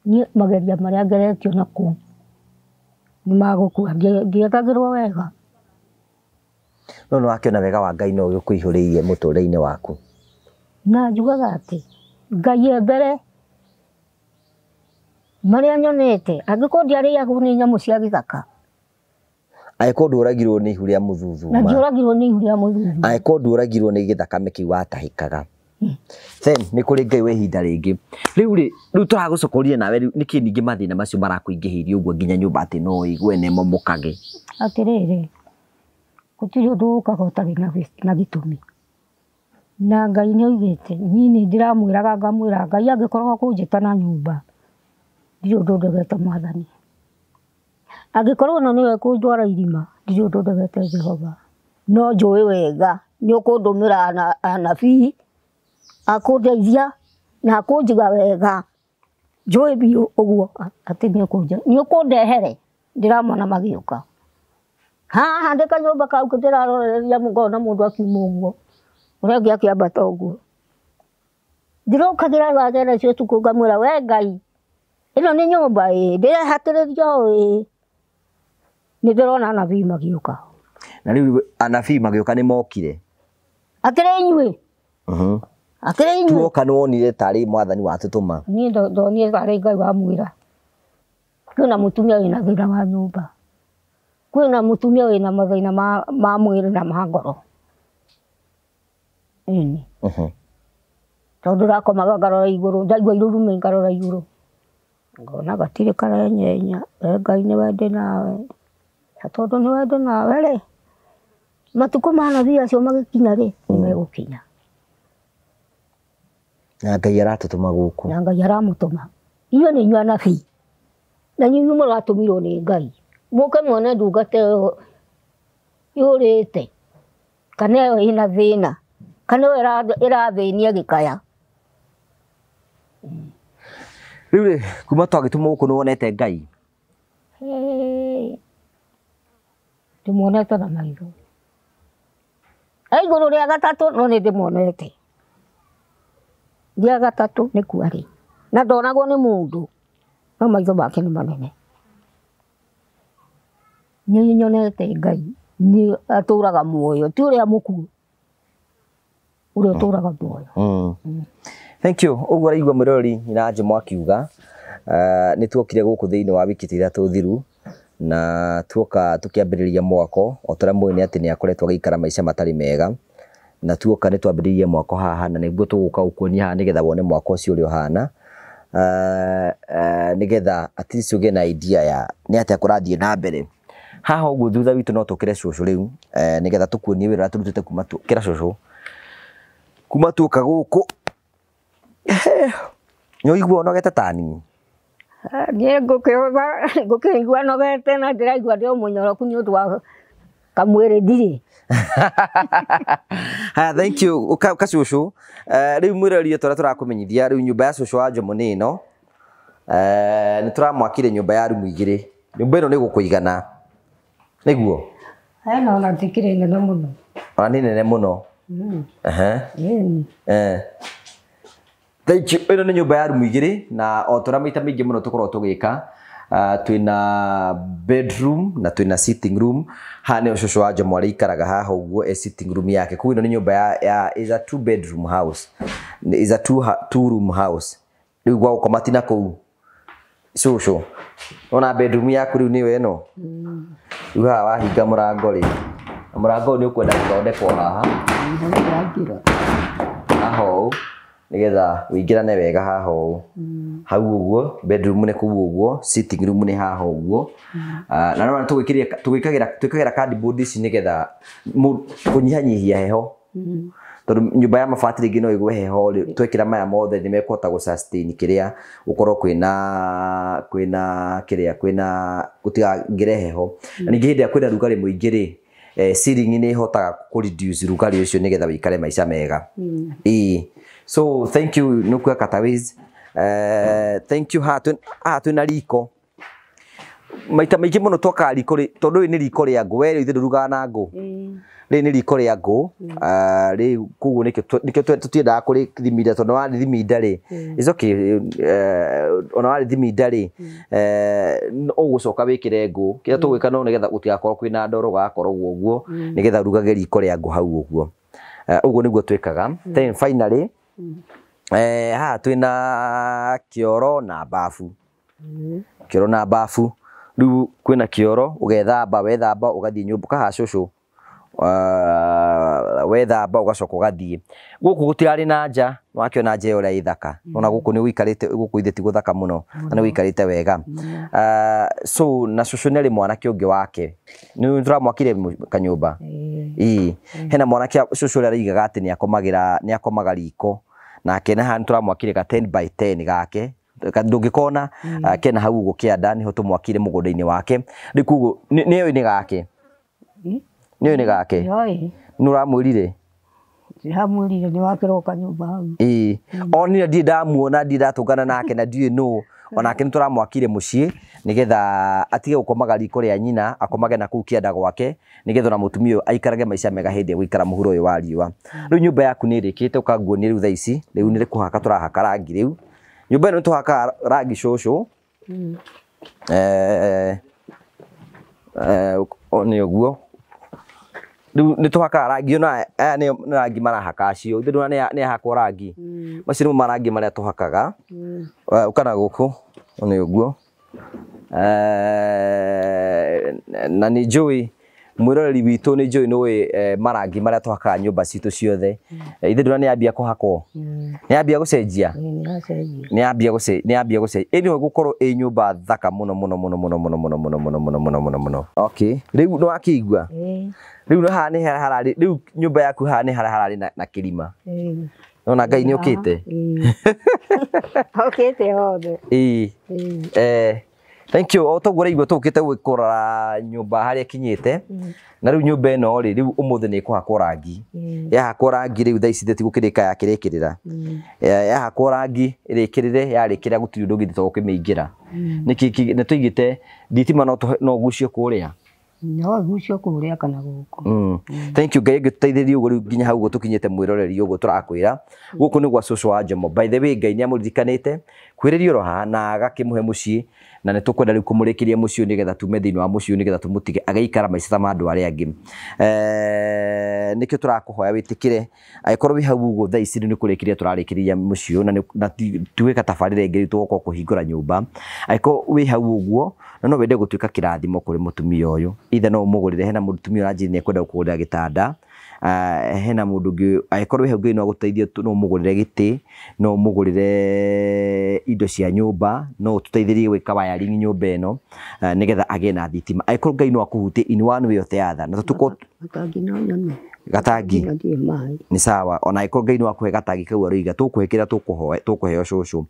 Niĩ mageria marĩa ngeretio na kũu nĩ magũkua ndiekagĩrwo wega. No nĩ wakĩona wega wa Ngai no ũkũihũrĩirie mũtũrĩre-inĩ waku. Na njugaga atĩ Ngai e mbere marĩa nyonete angĩkorwo ndiarĩagwo nĩ nyamũ cia gĩthaka. Angĩkorwo ndũragirwo nĩ ihu rĩa mũthuthuma. Na ndiũragirwo nĩ ihu rĩa mũthuthuma. Angĩkorwo ndũragirwo nĩ gĩthakame kĩu watahĩkaga. Then nĩ kũrĩ Ngai wa ihinda rĩngĩ. Rĩu rĩ, rĩu tũragũcokorire nawe rĩu nĩkĩ ningĩ mathĩna macio marakũingĩhĩirie ũguo nginya nyũmba atĩ no ũigue na ĩmomokage? Atĩrĩrĩ, gũtirĩ ũndũ ũkaga ũtarĩ na gĩtũmi. Na Ngai nĩ oigĩte, niĩ nĩ ndĩramwĩraga ngamwĩra Ngai angĩkorwo ũkũnjĩta na nyũmba, ndirĩ ũndũ ndegete Mwathani. Angĩkorwo ona nĩwe ũkũndwara irima, ndirĩ ũndũ ndegete Jehova. No njũĩ wega nĩ ũkũndũmĩra anabii akũndeithia na akũnjiga wega. Njũĩ biũ ũguo atĩ nĩ ũkũndehere ndĩramona magĩũka. Haha ndĩ kanyũmba kau ndĩrarorereria ngona mũndũ akiuma ũguo ũrĩa ũngĩ akĩambata ũguo. Ndĩrokagĩra thaa kenda cia ũtukũ ngamwĩra we Ngai ĩno nĩ nyũmba ĩĩ ndĩrehatĩrĩria ũũ ĩĩ. Nĩ ndĩrona anabii magĩũka. Na rĩu anabii magĩũka nĩ mokire. Atĩrĩ inyuĩ. Atĩrĩ inyuĩ. Tuoka nĩ wonire tarĩ Mwathani watũtũma. Niĩ ndonire tarĩ Ngai wamwĩra. Kwĩna mũtumia wĩna thĩna wa nyũmba. Kwĩna mũtumia wĩna mathĩna ma mwĩrĩ na ma ngoro. Ĩni. Tondũ ndakomaga ngarora igũrũ, ndaigua irurume ngarora igũrũ. Ngona gatirĩ karenyenya, we Ngai nĩwe ndĩ nawe. Na tondũ nĩwe ndĩ nawe rĩ, matukũ ma anabii acio magĩkinya rĩ, nĩ megũkinya. Na Ngai aratũtũma gũkũ. Na Ngai aramũtũma. Inyuĩ nĩ inyuĩ anabii. Na inyuĩ mũratũmirwo nĩ Ngai. Mũke muone ndungata ĩyo yũrĩte kana ĩyo ĩna thĩna kana ĩyo ĩrathĩnia gĩkaya. Rĩu rĩ, kuma twagĩtũmwo gũkũ nĩ wonete Ngai? Ndĩmuonete na maitho. E igũrũ rĩa gatatũ no nĩ ndĩmuonete. Rĩa gatatũ nĩkuo arĩ. Na ndonagwo nĩ mũndũ. No maitho make nĩ manene. Nĩ nyonete Ngai nĩ atũraga muoyo, ti ũrĩa mũkuũ, ũrĩa ũtũraga muoyo. Thank you. Ũguo ũraigua mwĩroreri nyina Njomo akiuga nĩ tuokire gũkũ thĩinĩ wa wiki ta ithatũ thiru na tuoka tũkĩambĩrĩria mwako o ta ũrĩa mũĩ nĩ atĩ nĩ akoretwo agĩikara maica matarĩ mega na tuoka nĩ twambĩrĩirie mwako haha na nĩguo tũgũka gũkuonia haha nĩgetha wone mwako ũcio ũrĩa ũhana nĩgetha at least ũgĩe na idea ya nĩ atĩa kũrathiĩ na mbere haha ũguo thutha witũ no tũkĩre cũcũ rĩu nĩgetha tũkuonie wĩra ũrĩa tũrutĩte kuma kĩra cũcũ kuma tuoka gũkũ. Nĩ ũigua ũnogete ta niĩ? Niĩ ngũkĩigua nogete na ndĩraigua ndĩ o mũnyoroku nĩ ũndũ wa kamwĩrĩ ndirĩ. Haya, thank you kacũcũ. Rĩu mwĩroreri ũrĩa tũrakũmenyithia rĩu nyũmba ya cũcũ wa Njomo nĩ ĩno. Nĩ tũramwakire nyũmba ya rumu igĩrĩ. Nyũmba ĩno nĩ gũkũigana. Nĩguo? Ĩno ona ndĩkĩrĩ nene mũno. Ona nĩ nene mũno. Thank you. Ĩno nĩ nyũmba ya rumu igĩrĩ na o ta ũrĩa maita maingĩ mũno tũkoragwo tũgĩka twĩna bedroom na twĩna sitting room. Haha nĩho cũcũ wa Njomo arĩikaraga haha ũguo e sitting room yake. Koguo ĩno nĩ nyũmba ya is a two bedroom house. Is a two room house. Rĩu gwa gũkoma ti na kũu. Cũcũ, wona bedroom yaku rĩu nĩyo ĩno. Rĩu haha wahinga mũrango rĩ, na mũrango ũyũ nĩ ũkwenda gũthondekwo haha. Haha ũũ nĩgetha ũingĩrane wega haha ũũ. Hau ũguo bedroom nĩ kũu ũguo, sitting room nĩ haha ũguo. Na nĩwona twĩkagĩra cardboard ici nĩgetha kũnyihanyihia heho. Tondũ nyũmba ya mabati rĩngĩ no ĩgwe heho rĩ, twekĩra maya mothe nĩ mekũhota gũ sustain kĩrĩa gũkorwo kwĩna kĩrĩa kwĩna gũtigangĩre heho. Na ningĩ hĩndĩ ĩrĩa kwĩna rugarĩ mũingĩ rĩ, ceiling nĩ ĩhotaga kũ reduce rugarĩ ũcio nĩgetha wĩikare maica mega. Ĩĩ. So thank you Nukuya Cutaways. Thank you. Haha twĩna riko. Maita maingĩ mũno twakaga riko rĩ, tondũ rĩrĩ nĩ riko rĩa ngũ, we rĩu ithuĩ ndũrugaga na ngũ. Rĩrĩ nĩ riko rĩa ngũ, rĩu koguo nĩkĩo tũtiendaga kũrĩthiminda tondũ warĩthiminda rĩ, it's okay, ona warĩthiminda rĩ, ũgũcoka wĩkĩre ngũ. Kĩrĩa tũgwĩka no nĩgetha gũtigakorwo kwĩna ndoro gagakoragwo ũguo, nĩgetha ũrugage riko rĩa ngũ hau ũguo. Ũguo nĩguo twĩkaga. Then finally, haha twĩna kĩoro na bafu. Kĩoro na bafu. Rĩu kwĩna kĩoro, ũgethamba, wethamba ũgathiĩ nyũmba, ũkaha cũcũ. Wethamba ũgacoka ũgathiĩ. Gũkũ gũtirarĩ na nja, nĩwakĩona nja ĩyo ũrĩa ĩ thaka. Ona gũkũ nĩ gũikarĩte, gũkũ ithe ti gũthaka mũno, na nĩ gũikarĩte wega. So na cũcũ nĩ arĩ mwanake ũngĩ wake. Nĩ tũramwakire kanyũmba. Ĩĩ. Hena mwanake cũcũ ũrĩa araigaga atĩ nĩ akomaga riko. Nake na haha nĩ tũramwakire ka 10 by 10 gake. Ndũngĩkona kena hau ũguo kĩanda nĩho tũmwakire mũgũnda-inĩ wake. Rĩu koguo nĩoĩ nĩ gake. Nĩoĩ nĩ gake. Nĩ ũramwĩrire? Ndĩramwĩrire nĩ wakĩrwo kanyũmba hau. Ĩĩ. Onire ndirĩ ndamuona, ndirĩ ndatũngana nake na ndiũĩ nũ. Onake nĩ tũramwakire mũciĩ nĩgetha atige gũkomaga riko rĩa nyina, akomage na kũu kĩanda gwake nĩgetha ona mũtumia ũyũ aikarage maica mega hĩndĩ ĩrĩa gũikara mũhuro ũyũ wa riũa. Rĩu nyũmba yaku nĩ ĩrĩkĩte, ũkanguonia rĩu thaa ici, rĩu nĩ kũhaka tũrahaka rangi rĩu. Nyũmba ĩno nĩ tũhakaga rangi cũcũ. Nĩ ũguo. Rĩu nĩ tũhakaga rangi, ona aya nĩ rangi marahaka acio. Ithe ndũrona nĩ ahakwo rangi. Macio nĩmo marangi marĩa tũhakaga. Ũka na gũkũ, nĩ ũguo. Na nĩ njũĩ mwĩroreri witũ nĩ njũĩ nĩũĩ marangi marĩa tũhakaga nyũmba citũ ciothe. Ithe ndũrona nĩ yambia kũhakwo. Nĩ yambia gũcenjia. Nĩ yambia gũcenjia. Ĩ nĩyo ĩgũkorwo ĩ nyũmba thaka mũno mũno mũno mũno mũno mũno mũno mũno mũno mũno mũno mũno. Okay, rĩu nĩ wakĩigua? Rĩu haha nĩ harĩa hararĩ, rĩu nyũmba yaku haha nĩ harĩa hararĩ na kĩrima. Nona Ngai nĩ okĩte? Okĩte hothe. Ĩĩ. Thank you. O toguo ũraigua tũkĩte kũrora nyũmba harĩa ĩkinyĩte. Na rĩu nyũmba ĩno rĩ, rĩu ũmũthĩ nĩ ĩkũhakwo rangi. Yahakwo rangi rĩu thaa ici tũtigũkĩrĩka yakĩrĩkĩrĩra. Yahakwo rangi ĩrĩkĩrĩre, yarĩkĩrĩra gũtirĩ ũndũ ũngĩ tũgũkĩmĩingĩra. Nĩkĩ nĩ tũigĩte thitima no ũgucie kũrĩa. No ĩgucio kũrĩa kana gũkũ. Thank you Ngai ngĩtũteithĩrie ũguo rĩu nginya hau ũguo tũkinyĩte mwĩroreri ũguo tũrakwĩra gũkũ nĩ gwa cũcũ wa Njomo. By the way, Ngai nĩ amũririkanĩte kwĩrĩria oro haha na agakĩmũhe mũciĩ, na nĩ tũkwenda rĩu kũmũrĩkĩria mũciĩ ũyũ nĩgetha tume thĩinĩ wa mũciĩ ũyũ nĩgetha tũmũtige agĩikara maica ta ma andũ arĩa angĩ. Nĩkĩo tũrakũhoya wĩtĩkĩre angĩkorwo wĩ hau ũguo thaa ici rĩu nĩ kũrĩkĩria tũrarĩkĩrĩria mũciĩ ũyũ, na tuĩka tabarĩra ĩngĩ rĩu tũgoka kũhingũra nyũmba. Angĩkorwo wĩ hau ũguo na no wende gũtuĩka kĩrathimo kũrĩ mũtumia ũyũ, either no ũmũgũrĩre, hena mũtumia ũranjĩrire nĩ ekwenda gũkũgũrĩra gĩtanda, hena mũndũ ũngĩ angĩkorwo wĩ hau Ngai no agũteithie, no ũmũgũrĩre gĩtĩ, no ũmũgũrĩre indo cia nyũmba, no ũtũteithĩrie gwĩka wiring nyũmba ĩno, nĩgetha agĩe na thitima. Angĩkorwo Ngai no akũhutie in one way or the other, na tũtũkorwo Gatangi no nyone. Gatangi Na ndirĩ maĩ. Nĩ sawa, ona angĩkorwo Ngai no akũhe gatangi kau aroiga tũkũhe kĩrĩa tũkũheo cũcũ,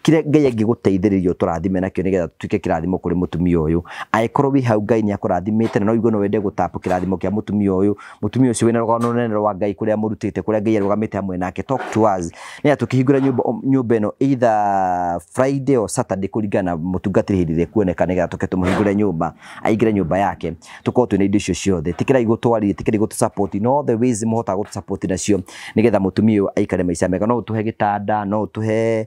kĩrĩa Ngai angĩgũteithĩrĩria ũtũrathime nakĩo nĩgetha tũtuĩke kĩrathimo kũrĩ mũtumia ũyũ. Angĩkorwo wĩ hau Ngai nĩ akũrathimĩte na no ũigue no wende gũtapũ kĩrathimo kĩa mũtumia ũyũ, mũtumia ũcio wĩna rũgano rũnene rwa Ngai kũrĩa amũrutĩte, kũrĩa Ngai arũgamĩte hamwe nake, talk to us nĩgetha tũkĩhingũra nyũmba ĩno either Friday or Saturday kũringana na mũtungatĩri hĩndĩ ĩrĩa ekuoneka, nĩgetha tũke tũmũhingũre nyũmba, aingĩre nyũmba yake, tũkorwo twĩna indo icio ciothe. Tĩkĩrai gũtwarĩria, tĩkĩrai gũtũ support in all the ways mũhotaga gũtũ support nacio nĩgetha mũtumia ũyũ aikare maica mega. No ũtũhe gĩtanda, no ũtũhe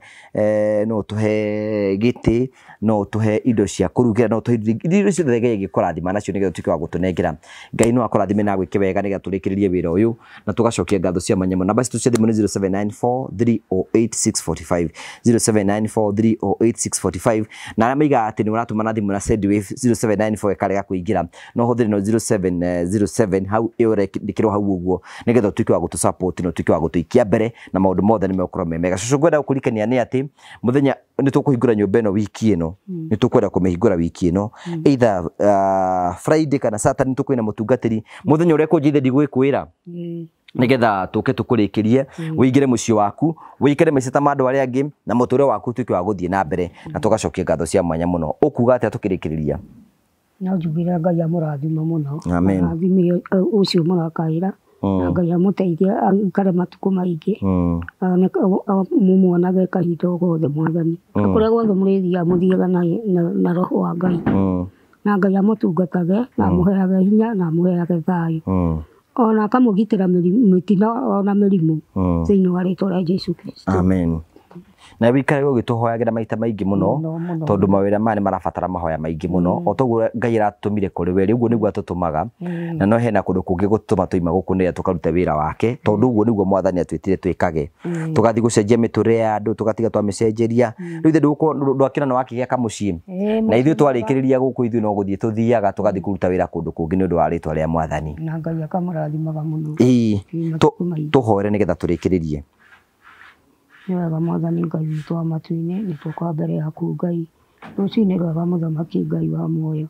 no ũtũhe gĩtĩ, no ũtũhe indo cia kũrugĩra, no ũtũhe indo ciothe Ngai angĩkũrathima nacio nĩgetha ũtuĩke wa gũtũnengera. Ngai no akũrathime na agwĩke wega nĩgetha tũrĩkĩrĩrie wĩra ũyũ na tũgacokia ngatho cia mwanya mũno. Namba citũ cia thimũ nĩ 0794 308 645, 0794 308 645, na arĩa maigaga atĩ nĩ ũratũma na thimũ na Sendwave 0794 ĩkarega kũingĩra, no ũhũthĩre no 0707 hau ĩyo ũrekĩrwo hau ũguo nĩgetha ũtuĩke wa gũtũ support na ũtuĩke wa gũtũikia mbere na maũndũ mothe nĩ megũkorwo me mega. Cũcũ, ngwenda gũkũririkania nĩ atĩ mũthenya nĩ tũkũhingũra nyũmba ĩno wiki ĩno, nĩ tũkwenda kũmĩhingũra wiki ĩno either Friday kana Saturday, nĩ tũkwĩna mũtungatĩri mũthenya ũrĩa kũnjithe ndigwĩkwĩra nĩgetha tũke tũkũrĩkĩrie, ũingĩre mũciĩ waku, ũikare maica ta ma andũ arĩa angĩ na mũtũrĩre waku ũtuĩke wa gũthiĩ na mbere, na tũgacokia ngatho cia mwanya mũno. Ũkuga atĩa tũkĩrĩkĩrĩria? No njugire Ngai amũrathime mũno. Amen. Arathime ũcio mũrakaĩra, na Ngai amũteithie aikare matukũ maingĩ, mũmuonage kahinda o gothe Mwathani. Kũrĩa guothe mũrĩthiaga mũthiaga na roho wa Ngai, na Ngai amũtungatage na amũheage hinya na amũheage thayũ, ona akamũgitĩra mĩtino ona mĩrimũ thĩinĩ wa rĩtwa rĩa Jesũ Kristo. Amen. Na wĩikare ũgĩtũhoyagĩra maita maingĩ mũno, Mũno, mũno. tondũ mawĩra maya nĩ marabatara mahoya maingĩ mũno. O toguo Ngai aratũmire kũrĩ we, ũguo nĩguo atũtũmaga, na no hena kũndũ kũngĩ gũtũma tũima gũkũ nĩgetha tũkarute wĩra wake, tondũ ũguo nĩguo Mwathani atwĩtire twĩkage, tũgathiĩ gũcenjia mĩtũrĩre ya andũ, tũgatiga twamĩcenjeria. Rĩu ithe ndwakĩra na wakĩgĩa kamũciĩ, na ithuĩ twarĩkĩrĩria gũkũ ithuĩ no gũthiĩ tũthiaga tũgathiĩ kũruta wĩra kũndũ kũngĩ nĩ ũndũ wa rĩtwa rĩa Mwathani. Na Ngai akamũrathimaga mũno. Ĩĩ. Matukũ maingĩ. Tũhoere nĩgetha tũrĩkĩrĩrie. Nĩ wega Mwathani Ngai witũ wa matu-inĩ, nĩ tũka mbere yaku Ngai rũcinĩ rwega, mũthamaki Ngai wa muoyo.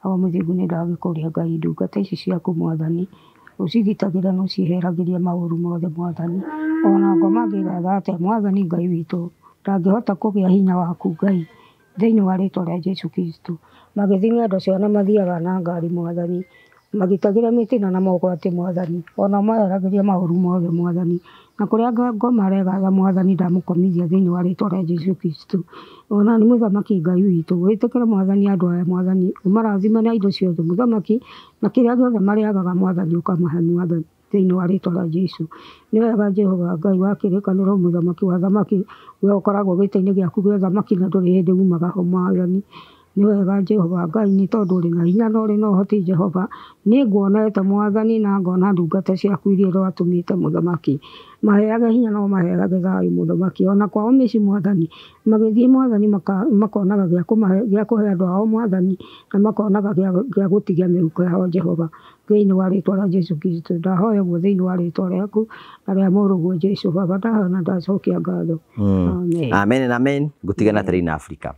Awa mũthingu, nĩ ndagĩkũria Ngai ndungata ici ciaku Mwathani, ũcigitagĩra na ũcieheragĩria maũru mothe Mwathani. Ona ngoma angĩgatha atĩa Mwathani Ngai witũ ndangĩhota kũgĩa hinya waku Ngai thĩinĩ wa rĩtwa rĩa Jesũ Kristo. Magĩthiĩ ng'endo ciao na mathiaga na ngari Mwathani, magitagĩra mĩtino na mogwati Mwathani, ona meheragĩria maũru mothe Mwathani, na kũrĩa ngoma aregatha Mwathani ndamũkomithia thĩinĩ wa rĩtwa rĩa Jesũ Kristo. Ona nĩ mũthamaki Ngai witũ, wĩtĩkĩre Mwathani andũ aya Mwathani, ũmarathime na indo ciothe mũthamaki, na kĩrĩa gĩothe marĩagaga Mwathani ũkamahe Mwathani thĩinĩ wa rĩtwa rĩa Jesũ. Nĩ wega Jehova Ngai wa kĩrĩkanĩro, mũthamaki wa thamaki, we ũkoragwo gĩtĩ-inĩ gĩaku gĩa ũthamaki na ndũrĩ hĩndĩ umaga ho Mwathani. Nĩ wega Jehova Ngai, nĩ tondũ ũrĩ na hinya na ũrĩ na ũhoti Jehova. Nĩ nguonete Mwathani na ngona ndungata ciaku iria ũratũmĩte mũthamaki, maheage hinya na ũmaheage thayũ mũthamaki, ona kwao mĩciĩ Mwathani magĩthiĩ Mwathani makonaga gĩa kũhe andũ ao Mwathani, na makonaga gĩa gũtigia mĩhuko yao Jehova thĩinĩ wa rĩtwa rĩa Jesũ Kristo. Ndahoya ũguo thĩinĩ wa rĩtwa rĩaku na rĩa mũrũguo Jesũ. Baba, ndahoya na ndacokia ngatho. Amen. Amen and amen. Ngũtigana Terrain Africa.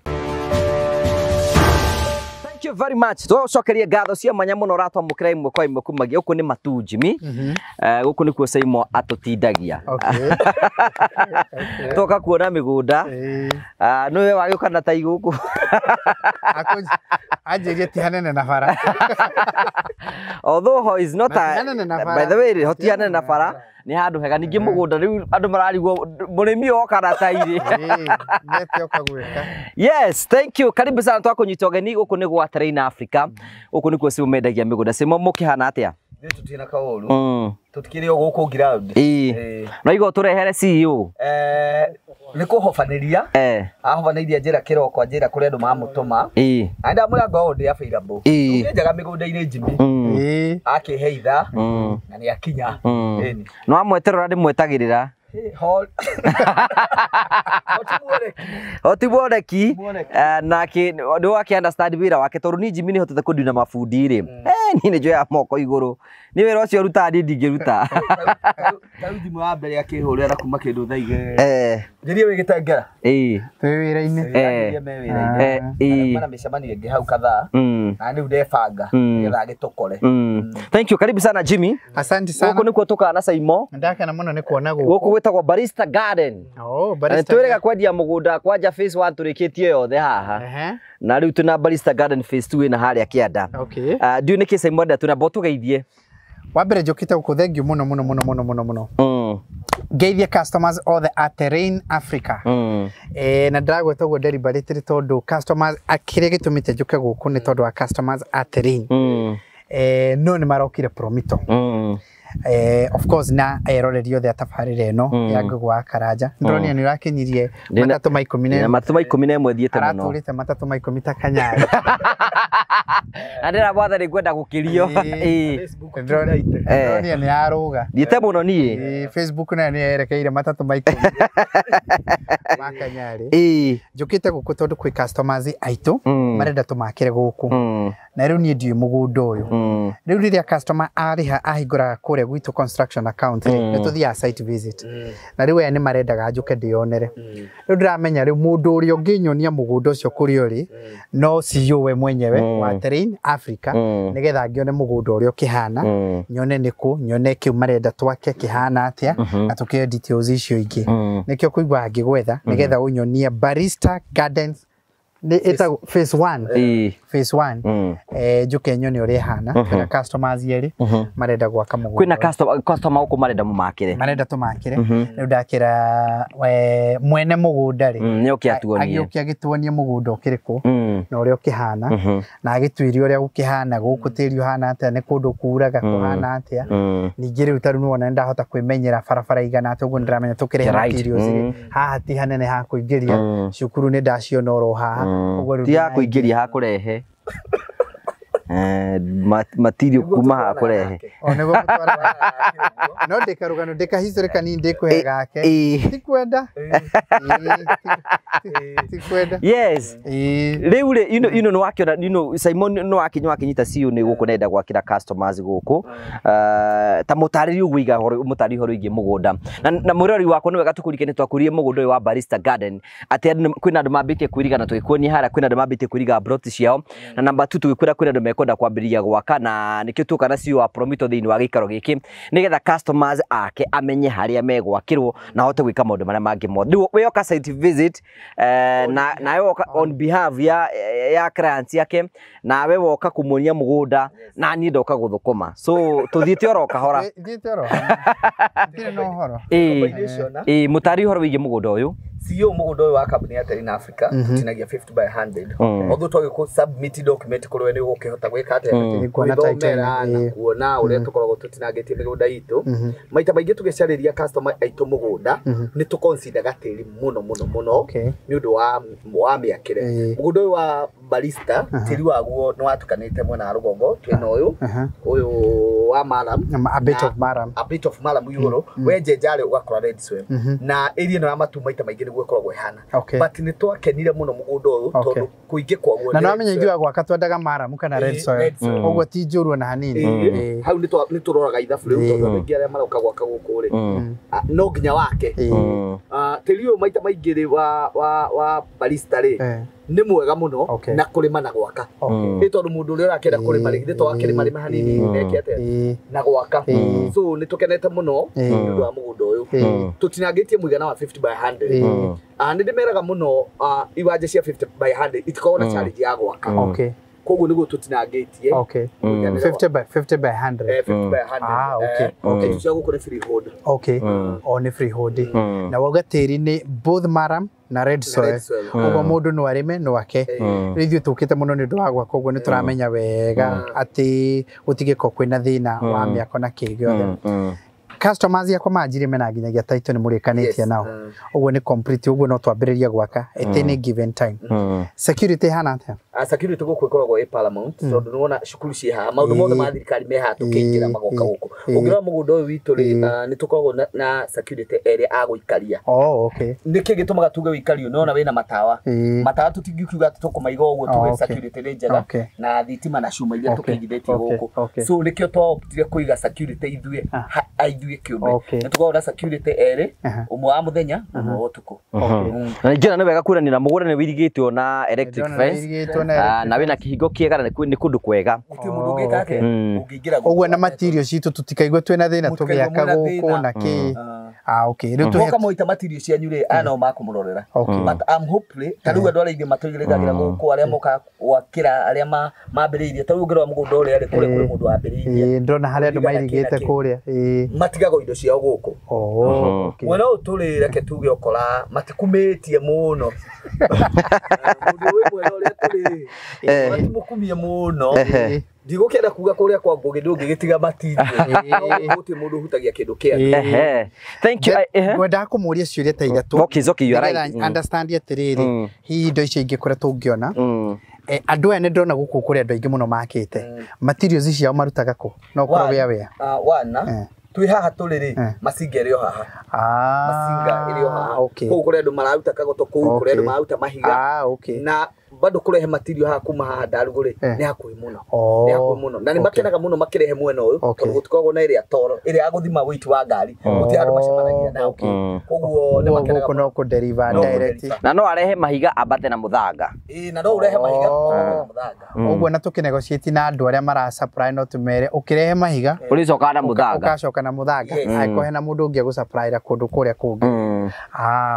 Thank you very much. Tũcokerie ngatho cia mwanya mũno ũratwamũkĩra ĩmwe kwa ĩmwe kumagia gũkũ nĩ Matunjimi. Gũkũ nĩkuo Saimo atũtindagia. Toka kuona mĩgũnda. Nĩwe wagĩũka na tai gũkũ. Anjĩrie ti hanene na bara. Although ho is not Na ti a hanene na by bara. the way, ho ti Ti hanene na hanene na bara. bara. Nĩ handũ hega ningĩ mũgũnda rĩu andũ mararigwo mũrĩmi oka na tairĩ. Nete oka gwĩka. Yes, thank you. Karibu sana twakũnyita ũgeni gũkũ nĩ gwa Terrain Africa. Gũkũ nĩkuo Simo mendagia mĩgũnda. Simo mũkĩhana atĩa? Ithuĩ tũtirĩ na kaũru. Tũtikĩrĩ o gũkũ ground. Ĩĩ. No igo tũrehere CEO. Nĩ kũhobanĩria. Ahobanĩirie njĩra kĩroko njĩra kũrĩa andũ mamũtũma. Na ndamwĩra ngoragwo ndĩ available. Tũkĩenjaga mĩgũnda-inĩ Jimmy. Akĩhe ithaa na nĩ akinya. Ĩni. No amweterera ndĩmwetagĩrĩra. Hol. Oti mwoneki nake nĩ wake understand wĩra wake tondũ niĩ Jimmy nĩ hotete kũndina mabundi rĩ. Niĩ nĩ njoyaga moko igũrũ. Nĩ wĩra ũcio rutaga niĩ ndingĩruta. Tarĩu thimũ ya mbere akĩhũrĩra na kuma kĩndũ thaa igĩrĩ. Njĩrie wĩ Gĩtengera. Ĩĩ. Twĩ wĩra-inĩ. Njĩrie me wĩra-inĩ. Ĩĩ. Mana mĩcemanio ĩngĩ hau kadhaa. Na rĩu ndebanga nĩgetha agĩtũkore. Thank you. Karibu sana Jimmy. Asante sana. Gũkũ nĩkuo tũkaga na Saimo. Ndakena mũno nĩ kuona gũkũ. Gũkũ gwĩtagwo Barista Garden. Oh, Barista. Twĩrĩga kwendia mũgũnda kwanja phase 1 tũrĩkĩtie yothe haha. Na rĩu twĩna Barista Garden phase 2 ĩna harĩa kĩanda. Okay. Ndiũĩ nĩkĩ Saimo enda twĩna tũgeithie. Wa mbere njũkĩte gũkũ thank you mũno mũno mũno mũno mũno mũno. Ngeithie customers othe a Terrain Africa. Na ndĩragwĩta ũguo deliberately tondũ customers kĩrĩa gĩtũmĩte njũke gũkũ nĩ tondũ wa customers a Terrain. No nĩ marokire Promito. Of course na eroreri othe a tabarĩra ĩno ya Ngũgũ wa Karanja. Ndĩronire nĩ ũrakinyirie matatũ ma ikũmi na ĩmwe. Matatũ ma ikũmi na ĩmwe thiĩte mũno. Aratũrĩte matatũ ma ikũmi ta Kanyarĩ. Na ndĩramwatha nĩ ngwenda gũkĩrio. Ndĩronire nĩ yarũga. Thiĩte mũno niĩ. Facebook nayo nĩ yerekeire matatũ ma ikũmi ma Kanyarĩ. Njũkĩte gũkũ tondũ kwĩ customers aitũ marenda tũmakĩre gũkũ. Na rĩu niĩ ndiũĩ mũgũnda ũyũ. Rĩu rĩrĩa customer arĩha ahingũraga kũrĩa gwitũ construction account rĩ, nĩ tũthiaga site visit. Na rĩu aya nĩ marendaga njũke ndĩyonere. Rĩu ndĩramenya rĩu mũndũ ũrĩa ũngĩnyonia mũgũnda ũcio kũrĩa ũrĩ no CEO we mwenyewe wa Terrain Africa nĩgetha ngĩone mũgũnda ũrĩa ũkĩhana, nyone nĩkũ, nyone kĩu marenda twake kĩhana atĩa na tũkĩoe details icio ingĩ. Nĩkĩo kũigua ngĩgwetha nĩgetha ũnyonie Barista Gardens nĩ ĩtagwo phase 1. Phase 1. Njũke nyone ũrĩa ĩhana. Kwĩna customers erĩ marenda gwaka mũgũnda. Kwĩna customer gũkũ marenda mũmakĩre. Marenda tũmakĩre. Rĩu ndakĩra mwene mũgũnda rĩ. Nĩoke atuonie. Agĩũke agĩtuonie mũgũnda ũkĩrĩ kũ na ũrĩa ũkĩhana na agĩtuĩrie ũrĩa gũkĩhana gũkũ tĩri ũhana atĩa nĩ kũndũ kuraga kũhana atĩa. Ningĩ rĩu tarĩu nĩwona nĩndahota kwĩmenyera barabara igana atĩa ũguo nĩndĩramenya tũkĩrĩha materials rĩ haha ti hanene ha kũingĩria cukuru nĩndaciona oro haha. Ti ha kũingĩria ha kũrehe. Material kuma ha kũrehe. O nĩguo gũtwara. No ndĩkarũgano ndĩka history kanini ndĩkũhe gake. Ti kwenda. Ti kwenda. Yes. Rĩu rĩ ino nĩ wakĩona ino Simon nĩ wakinyita CEO nĩ gũkũ nenda gwakĩra customers gũkũ. Ta mũtarĩri ũguo iga mũtarĩri ũhoro wĩgiĩ mũgũnda. Na mũrori wakwa nĩ wega tũkũririkane nĩ twakũririe mũgũnda ũyũ wa Barista Garden atĩ kwĩna andũ mambĩtie kwĩriga na tũgĩkuonia harĩa kwĩna andũ mambĩtie kwĩriga plot ciao. Na namba 2 tũgĩkwĩra kwĩna andũ mekwenda kwambĩrĩria gwaka na nĩkĩo tuoka na CEO wa Promito thĩinĩ wa gĩikaro gĩkĩ nĩgetha customers ake amenye harĩa megwakĩrwo na ahote gwĩka maũndũ marĩa mangĩ mothe. Rĩu we oka site visit na nawe woka on behalf ya clients yake nawe woka kũmuonia mũgũnda na niĩ ndoka gũthũkũma. So tũthiĩte oro kahora. Thiĩte oro. Ndirĩ na ũhoro. Ĩĩ mũtari ũhoro wĩgiĩ mũgũnda ũyũ. CEO mũgũnda ũyũ wa kambuni ya Terrain Africa tũtinagia 50 by 100. Although twagĩkũ submit document kũrĩ we nĩ ũgũkĩhota gwĩka atĩa gwĩthomera na kuona ũrĩa tũkoragwo tũtinangĩtie mĩgũnda itũ. Maita maingĩ tũgĩcarĩria customer aitũ mũgũnda nĩ tũconsideraga tĩri mũno mũno mũno nĩ ũndũ wa mĩakĩre. Mũgũnda ũyũ wa Barista tĩri waguo nĩ watukanĩte mwena wa rũgongo twĩna ũyũ ũyũ wa Maram, a bit of Maram, a bit of Maram igũrũ wenjenja rĩ ũgakora red soil na area ĩno ya matu maita maingĩ nĩguo ĩkoragwo ĩhana. But nĩ twakenire mũno mũgũnda ũyũ tondũ kũingĩ kwaguo na nĩwamenya ithuĩ a gwaka twendaga Maram kana red soil ũguo ti njũru ona hanini. Hau nĩ tũroraga ithabu rĩu tondũ andũ aingĩ arĩa maroka gwaka gũkũ rĩ no nginya wake. Tĩri ũyũ maita maingĩ rĩ wa Barista rĩ nĩ mwega mũno na kũrĩma na gwaka. Nĩ tondũ mũndũ ũrĩa ũrakĩenda kũrĩma rĩ githĩ to akĩrĩma rĩma hanini neke atĩa na gwaka. So nĩ tũkenete mũno nĩ ũndũ wa mũgũnda ũyũ. Tũtinangĩtie mũigana wa 50 by 100. Nĩ ndĩmeraga mũno iwanja cia 50 by 100 itikoragwo na challenge ya gwaka. Koguo niguo tutinangĩtie. Okay. 50 by 50 by 100. 50 by 100. Ah, okay. Okay. Cia gũkũ nĩ freehold. Okay. O nĩ freehold. Na wauga tĩri nĩ both maram na red soil. Koguo mũndũ no arĩme no ake. Rĩu ithuĩ tũkĩte mũno nĩ ũndũ wa gwaka ũguo nĩ tũramenya wega atĩ gũtigĩkorwo kwĩna thĩna wa mĩako na kĩ gĩothe. Customers yakwa manjire mena nginyagia title nĩ mũrĩkanĩtie nao. Ũguo nĩ complete, ũguo no twambĩrĩrie gwaka at any given time. Security hana atĩa? Security gũkũ ĩkoragwo ĩ paramount tondũ nĩwona cukuru ciĩ haha, maũndũ mothe ma thirikari me haha tũkĩingĩra magoka gũkũ. Ũngĩrora mũgũnda ũyũ witũ rĩ, nĩ tũkoragwo na security ĩrĩa agũikaria. Oh, okay. Nĩkĩ gĩtũmaga tuge wĩikario? Nĩwona wĩna matawa. Matawa tũtingiuga atĩ tũkũmaiga ũguo tuge security nĩ njega na thitima na cuma iria tũkĩigithĩtie gũkũ. So nĩkĩo twaoptire kũiga security ithuĩ ithuĩ kĩũmbe. Nĩ tũkoragwo na security erĩ, ũmwe wa mũthenya na ũmwe wa ũtukũ. Na ningĩ nĩ wega kuranĩra mũgũnda nĩ wĩirigĩtwo na electric fence. Na wĩna kĩhingo kĩega na nĩ kũndũ kwega. Gũtirĩ mũndũ ũngĩka atĩa ũngĩingĩra gũkũ. Ũguo na material citũ tũtikaigua twĩna thĩna tũgĩaka gũkũ na kĩ. Ah, okay. Rĩu tũhoka moita material cianyu rĩ, aya nao makũmũrorera. But I'm hopefully ta rĩu andũ arĩa aingĩ matũigĩrĩragĩra gũkũ, arĩa moka gwakĩra, arĩa mambĩrĩirie, ta rĩu ũngĩrora mũgũnda ũrĩa rĩ, kũrĩa kũrĩ mũndũ wambĩrĩirie. Ndĩrona harĩa andũ mairigĩte kũrĩa. Matigagwo indo ciao gũkũ. Mwena ũyũ tũrĩ reke tuge ũkora matikumĩtie mũno. Mũndũ wĩ mwena ũrĩa tũrĩ matimũkumie mũno. Ndigũkĩenda kuga kũrĩa kwa Ngũgĩ ndũngĩgĩtiga matindio. Gũtirĩ mũndũ ũhutagia kĩndũ kĩa. Thank you. Ngwendaga kũmũria ciũria ta ithatũ. Okay, okay, you are right. Understand atĩrĩrĩ, hihi indo icio ingĩ kũrĩa tũngĩona. Andũ aya nĩ ndĩrona gũkũ kũrĩ andũ aingĩ mũno makĩte. Materials ciao marutaga kũ? No ũkorwo wĩ aware. Wana twĩ haha tũrĩ rĩ, macinga ĩrĩ o haha. Macinga ĩrĩ o haha. Kũu kũrĩ andũ mararuta kagoto, kũu kũrĩ andũ mararuta mahiga. Na bado kũrehe material haha kuma haha Ndarugũ rĩ, nĩ hakuhĩ mũno. Nĩ hakuhĩ mũno. Na nĩ makenaga mũno makĩrehe mwena ũyũ, tondũ gũtikoragwo na ĩrĩa toro, ĩrĩa ya gũthima weight wa ngari. Gũtirĩ andũ macemanagia nao. Koguo nĩ makenaga mũno. Gũkũ no kũ-deliver direct. Na no arehe mahiga ambate na mũthanga. Ĩĩ, na no ũrehe mahiga ambate na mũthanga. Ũguo na tũkĩnegotiate na andũ arĩa mara supply no tũmere ũkĩrehe mahiga ũrĩcokaga na mũthanga. Ũgacoka na mũthanga. Angĩkorwo hena mũndũ ũngĩ agũ-supply-ra kũndũ kũrĩa kũngĩ.